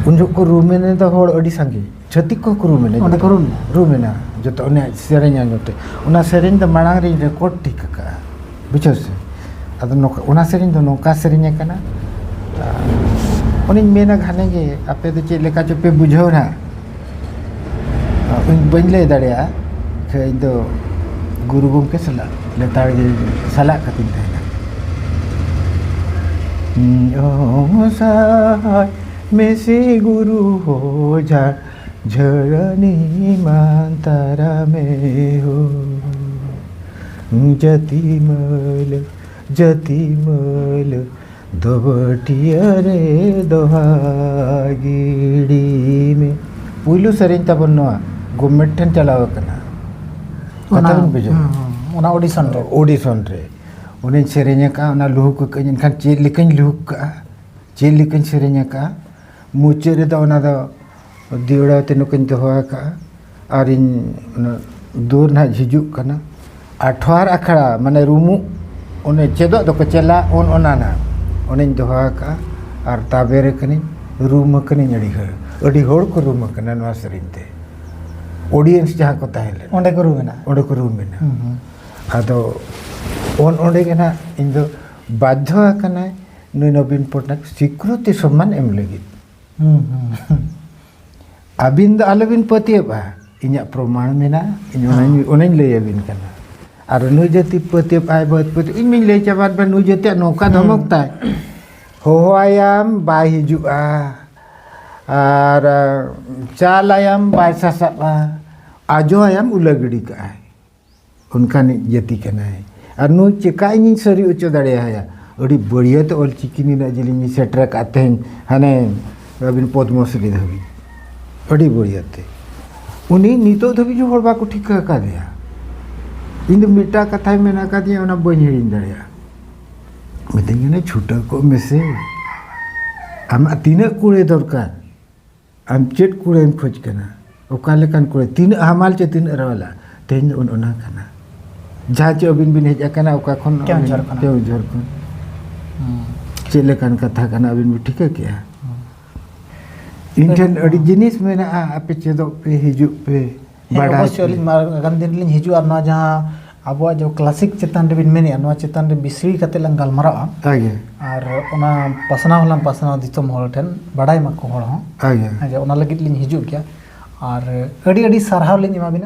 ᱩᱱ ᱡᱚᱠᱷᱚᱱ ᱠᱚ ᱨᱩᱢᱮᱱ ᱫᱚ ᱦᱚᱲ ᱟᱹᱰᱤ ᱥᱟᱸᱜᱮ, ᱪᱷᱟᱹᱛᱤᱠ ᱠᱚᱦᱚᱸ ᱠᱚ ᱨᱩᱢᱮᱱᱟ᱾ ᱚᱸᱰᱮ ᱠᱚ ᱨᱩᱢᱮᱱᱟ? ᱨᱩᱢᱮᱱᱟ, ᱡᱚᱛᱚ ᱚᱱᱮ ᱥᱮᱨᱮᱧ ᱟᱸᱡᱚᱢ ᱛᱮ᱾ ᱚᱱᱟ ᱥᱮᱨᱮᱧ ᱫᱚ ᱢᱟᱲᱟᱝ ᱨᱤᱧ ᱨᱮᱠᱚᱨᱰ ᱴᱷᱤᱠ ᱟᱠᱟᱜᱼᱟ, ᱵᱩᱡᱷᱟᱹᱣ ᱥᱮ᱾ ᱟᱫᱚ ᱱᱚᱝᱠᱟ, ᱚᱱᱟ ᱥᱮᱨᱮᱧ ᱫᱚ ᱱᱚᱝᱠᱟ ᱥᱮᱨᱮᱧ ᱟᱠᱟᱱᱟ᱾ ᱟᱨ ᱩᱱᱤᱧ ᱢᱮᱱᱟ ᱜᱷᱟᱱᱮ ᱜᱮ, ᱟᱯᱮ ᱫᱚ ᱪᱮᱫ ᱞᱮᱠᱟ ᱪᱚᱯᱮ ᱵᱩᱡᱷᱟᱹᱣ ᱱᱟ, ᱤᱧ ᱵᱟᱹᱧ ᱞᱟᱹᱭ ᱫᱟᱲᱮᱭᱟᱜᱼᱟ᱾ ᱠᱷᱟᱡ ᱤᱧ ᱫᱚ ᱜᱩᱨᱩ ᱜᱚᱢᱠᱮ ᱥᱟᱞᱟᱜ ᱞᱮᱛᱟᱲ ᱜᱮ ᱥᱟᱞᱟᱜ ᱠᱟᱛᱮᱧ ᱛᱟᱦᱮᱱᱟ᱾ ᱚ ᱥᱟᱭ ᱢᱮᱥᱮ ᱜᱩᱨᱩ ᱦᱚ ᱡᱷᱟᱲ ᱡᱷᱟᱲᱟᱱᱤ ᱢᱟᱱᱛᱟᱨᱟ ᱢᱮ ᱦᱳ, ᱡᱟᱹᱛᱤ ᱢᱟᱹᱞ, ᱡᱟᱹᱛᱤ ᱢᱟᱹᱞ, ᱫᱚᱵᱚᱴᱤᱭᱟᱹ ᱨᱮ ᱫᱚᱦᱟ ᱜᱤᱰᱤ ᱢᱮ᱾ ᱯᱩᱭᱞᱩ ᱥᱮᱨᱮᱧ ᱛᱟᱵᱚᱱ ᱱᱚᱣᱟ ᱜᱚᱵᱷᱢᱮᱱᱴ ᱴᱷᱮᱱ ᱪᱟᱞᱟᱣ ᱟᱠᱟᱱᱟ᱾ ᱠᱟᱛᱷᱟ ᱚᱱᱟ, ᱵᱤᱱ ᱵᱩᱡᱷᱟᱹᱣ? ᱦᱩᱸ, ᱦᱩᱸ, ᱚᱱᱟ ᱚᱰᱤᱥᱚᱱ ᱨᱮ᱾ ᱚᱰᱤᱥᱚᱱ ᱨᱮ᱾ ᱚᱱᱟᱧ ᱥᱮᱨᱮᱧ ᱟᱠᱟᱫᱼᱟ, ᱚᱱᱟ ᱞᱩᱦᱩᱠ ᱟᱠᱟᱫᱼᱟᱹᱧ, ᱮᱱᱠᱷᱟᱱ ᱪᱮᱫ ᱞᱮᱠᱟᱧ ᱞᱩᱦᱩᱠ ᱠᱟᱜᱼᱟ, ᱪᱮᱫ ᱞᱮᱠᱟᱧ ᱥᱮᱨᱮᱧ ᱟᱠᱟᱫᱼᱟ᱾ ᱢᱩᱪᱟᱹᱫ ᱨᱮᱫᱚ ᱚᱱᱟ ᱫᱚ ᱫᱤᱣᱲᱟ ᱛᱮ ᱱᱚᱝᱠᱟᱧ ᱫᱚᱦᱚ ᱟᱠᱟᱫᱼᱟ᱾ ᱟᱨᱤᱧ ᱚᱱᱟ ᱫᱩᱣᱟᱹᱨ ᱱᱟᱦᱟᱜ ᱡᱷᱤᱡᱩᱜ ᱠᱟᱱᱟ᱾ ᱟᱴᱷᱣᱟᱨ ᱟᱠᱷᱲᱟ, ᱢᱟᱱᱮ ᱨᱩᱢᱩᱜ, ᱚᱱᱮ ᱪᱮᱫᱚᱜ ᱫᱚᱠᱚ ᱪᱮᱞᱟ, ᱚᱱ ᱚᱱᱟ ᱱᱟᱦᱟᱜ ᱚᱱᱮᱧ ᱫᱚᱦᱚ ᱟᱠᱟᱫᱼᱟ᱾ ᱟᱨ ᱛᱟᱵᱮᱨ ᱟᱠᱟᱱᱟᱹᱧ, ᱨᱩᱢ ᱟᱠᱟᱱᱟᱹᱧ ᱟᱹᱰᱤ ᱦᱚᱲ, ᱟᱹᱰᱤ ᱦᱚᱲ ᱠᱚ ᱨᱩᱢ ᱟᱠᱟᱱᱟ ᱱᱚᱣᱟ ᱥᱮᱨᱮᱧ ᱛᱮ᱾ ᱚᱰᱤᱭᱮᱱᱥ ᱡᱟᱦᱟᱸ ᱠᱚ ᱛᱟᱦᱮᱸ ᱞᱮᱱᱟ, ᱚᱸᱰᱮ ᱠᱚ ᱨᱩᱢ ᱮᱱᱟ᱾ ᱚᱸᱰᱮ ᱠᱚ ᱨᱩᱢ ᱮᱱᱟ᱾ ᱦᱩᱸ, ᱦᱩᱸ᱾ ᱟᱫᱚ ᱚᱱ ᱚᱸᱰᱮ ᱜᱮ ᱱᱟᱦᱟᱜ ᱤᱧ ᱫᱚ ᱵᱟᱫᱽᱫᱷᱚ ᱟᱠᱟᱱᱟᱭ ᱱᱩᱭ ᱱᱚᱵᱤᱱ ᱯᱚᱴᱱᱟᱭᱮᱠ ᱥᱤᱠᱨᱩᱛᱤ ᱥᱚᱢᱢᱟᱱ ᱮᱢ ᱞᱟᱹᱜᱤᱫ᱾ ᱦᱩᱸ, ᱦᱩᱸ, ᱦᱩᱸ᱾ ᱟᱹᱵᱤᱱ ᱫᱚ ᱟᱞᱚᱵᱤᱱ ᱯᱟᱹᱛᱭᱟᱹᱵᱼᱟ, ᱤᱧᱟᱹᱜ ᱯᱨᱚᱢᱟᱬ ᱢᱮᱱᱟᱜᱼᱟ, ᱤᱧ ᱚᱱᱟᱧ, ᱦᱮᱸ᱾ ᱚᱱᱟᱧ ᱞᱟᱹᱭ ᱟᱹᱵᱤᱱ ᱠᱟᱱᱟ᱾ ᱟᱨ ᱱᱩᱭ ᱡᱟᱹᱛᱤ ᱯᱟᱹᱛᱭᱟᱹᱵ ᱟᱭ, ᱵᱟᱹᱫ ᱯᱟᱹᱛᱭᱟᱹᱵ, ᱤᱧ ᱢᱟᱧ ᱞᱟᱹᱭ ᱪᱟᱵᱟᱫ ᱵᱮᱱ, ᱱᱩᱭ ᱡᱟᱹᱛᱤᱭᱟᱜ ᱱᱚᱝᱠᱟ ᱦᱩᱸ᱾ ᱫᱷᱚᱢᱚᱠ ᱛᱟᱭ, ᱦᱚᱦᱚ ᱟᱭᱟᱢ ᱵᱟᱭ ᱦᱤᱡᱩᱜᱼᱟ, ᱟᱨ ᱪᱟᱞ ᱟᱭᱟᱢ ᱵᱟᱭ ᱥᱟᱥᱟᱵᱼᱟ, ᱟᱡᱚ ᱟᱭᱟᱢ ᱩᱞᱟᱹ ᱜᱤᱰᱤ ᱠᱟᱜᱼᱟᱭ᱾ ᱚᱱᱠᱟᱱᱤᱡ ᱡᱟᱹᱛᱤ ᱠᱟᱱᱟᱭ᱾ ᱟᱨ ᱱᱩᱭ ᱪᱮᱠᱟ ᱤᱧᱤᱧ ᱥᱟᱹᱨᱤ ᱦᱚᱪᱚ ᱫᱟᱲᱮᱭᱟᱭᱟ? ᱟᱹᱰᱤ ᱵᱟᱹᱲᱤᱭᱟᱹ ᱛᱮ ᱚᱞ ᱪᱤᱠᱤ ᱱᱤᱱᱟᱹᱜ ᱡᱤᱞᱤᱧ ᱥᱮᱴᱮᱨ ᱟᱠᱟᱫ ᱛᱮᱦᱮᱧ, ᱦᱟᱱᱮ ᱟᱹᱵᱤᱱ ᱯᱚᱫᱽᱢᱚᱥᱨᱤ ᱫᱷᱟᱹᱵᱤᱡ᱾ ᱟᱹᱰᱤ ᱵᱟᱹᱲᱤᱡ ᱟᱛᱮ᱾ ᱩᱱᱤ ᱱᱤᱛᱚᱜ ᱫᱷᱟᱹᱵᱤᱡ ᱦᱚᱸ ᱦᱚᱲ ᱵᱟᱠᱚ ᱴᱷᱤᱠᱟᱹ ᱟᱠᱟᱫᱮᱭᱟ᱾ ᱤᱧ ᱫᱚ ᱢᱤᱫᱴᱟᱝ ᱠᱟᱛᱷᱟᱭ ᱢᱮᱱ ᱟᱠᱟᱫᱤᱧᱟ, ᱚᱱᱟ ᱵᱟᱹᱧ ᱦᱤᱲᱤᱧ ᱫᱟᱲᱮᱭᱟᱜᱼᱟ᱾ ᱢᱤᱛᱟᱹᱧ ᱠᱟᱱᱟ, "ᱪᱷᱩᱴᱟᱹᱣ ᱠᱚᱜ ᱢᱮᱥᱮ, ᱟᱢᱟᱜ ᱛᱤᱱᱟᱹᱜ ᱠᱩᱲᱟᱹᱭ ᱫᱚᱨᱠᱟᱨ, ᱟᱢ ᱪᱮᱫ ᱠᱩᱲᱟᱹᱭᱮᱢ ᱠᱷᱚᱡᱽ ᱠᱟᱱᱟ, ᱚᱠᱟ ᱞᱮᱠᱟᱱ ᱠᱩᱲᱟᱹᱭ, ᱛᱤᱱᱟᱹᱜ ᱦᱟᱢᱟᱞ ᱪᱮ ᱛᱤᱱᱟᱹᱜ ᱨᱟᱣᱟᱞᱟ?" ᱛᱮᱦᱮᱧ ᱫᱚ ᱚᱱ ᱚᱱᱟ ᱠᱟᱱᱟ᱾ ᱡᱟᱦᱟᱸ ᱪᱮ ᱟᱹᱵᱤᱱ ᱵᱤᱱ ᱦᱮᱡ ᱟᱠᱟᱱᱟ, ᱚᱠᱟ ᱠᱷᱚᱱ? ᱠᱮᱣᱚᱱᱡᱷᱚᱨ ᱠᱷᱚᱱᱟᱜ᱾ ᱠᱮᱣᱚᱱᱡᱷᱚᱨ ᱠᱷᱚᱱ᱾ ᱦᱩᱸ᱾ ᱪᱮᱫ ᱞᱮᱠᱟᱱ ᱠᱟᱛᱷᱟ ᱠᱟᱱᱟ, ᱟᱹᱵᱤᱱ ᱵᱤᱱ ᱴᱷᱤᱠᱟᱹ ᱠᱮᱜᱼᱟ? ᱦᱩᱸ᱾ ᱤᱧ ᱴᱷᱮᱱ ᱟᱹᱰᱤ ᱦᱩᱸ᱾ ᱡᱤᱱᱤᱥ ᱢᱮᱱᱟᱜᱼᱟ, ᱟᱯᱮ ᱪᱮᱫᱚᱜ ᱯᱮ, ᱦᱤᱡᱩᱜ ᱯᱮ, ᱦᱮᱸ, ᱵᱟᱰᱟᱭ ᱚᱵᱚᱥᱥᱳᱭ ᱯᱮ᱾ ᱟᱹᱞᱤᱧ ᱢᱟ ᱟᱜᱟᱢ ᱫᱤᱱ ᱨᱮᱞᱤᱧ ᱦᱤᱡᱩᱜᱼᱟ, ᱟᱨ ᱱᱚᱣᱟ ᱡᱟᱦᱟᱸ ᱟᱵᱚᱣᱟᱜ ᱡᱮ classic ᱪᱮᱛᱟᱱ ᱨᱮᱵᱤᱱ ᱢᱮᱱᱮᱫᱼᱟ, ᱱᱚᱣᱟ ᱪᱮᱛᱟᱱ ᱨᱮ ᱵᱤᱥᱲᱤ ᱠᱟᱛᱮ ᱞᱟᱝ ᱜᱟᱞᱢᱟᱨᱟᱜᱼᱟ᱾ ᱦᱳᱭ ᱜᱮ᱾ ᱟᱨ ᱚᱱᱟ ᱯᱟᱥᱱᱟᱣ ᱦᱚᱸᱞᱟᱝ ᱯᱟᱥᱱᱟᱣ ᱫᱤᱥᱚᱢ ᱦᱚᱲ ᱴᱷᱮᱱ, ᱵᱟᱰᱟᱭ ᱢᱟᱠᱚ ᱦᱚᱲ ᱦᱚᱸ᱾ ᱦᱳᱭ ᱜᱮ᱾ ᱦᱮᱸ, ᱡᱮ ᱚᱱᱟ ᱞᱟᱹᱜᱤᱫ ᱞᱤᱧ ᱦᱤᱡᱩᱜ ᱜᱮᱭᱟ᱾ ᱟᱨ ᱟᱹᱰᱤ ᱟᱹᱰᱤ ᱥᱟᱨᱦᱟᱣ ᱞᱤᱧ ᱮᱢᱟ ᱵᱤᱱᱟ᱾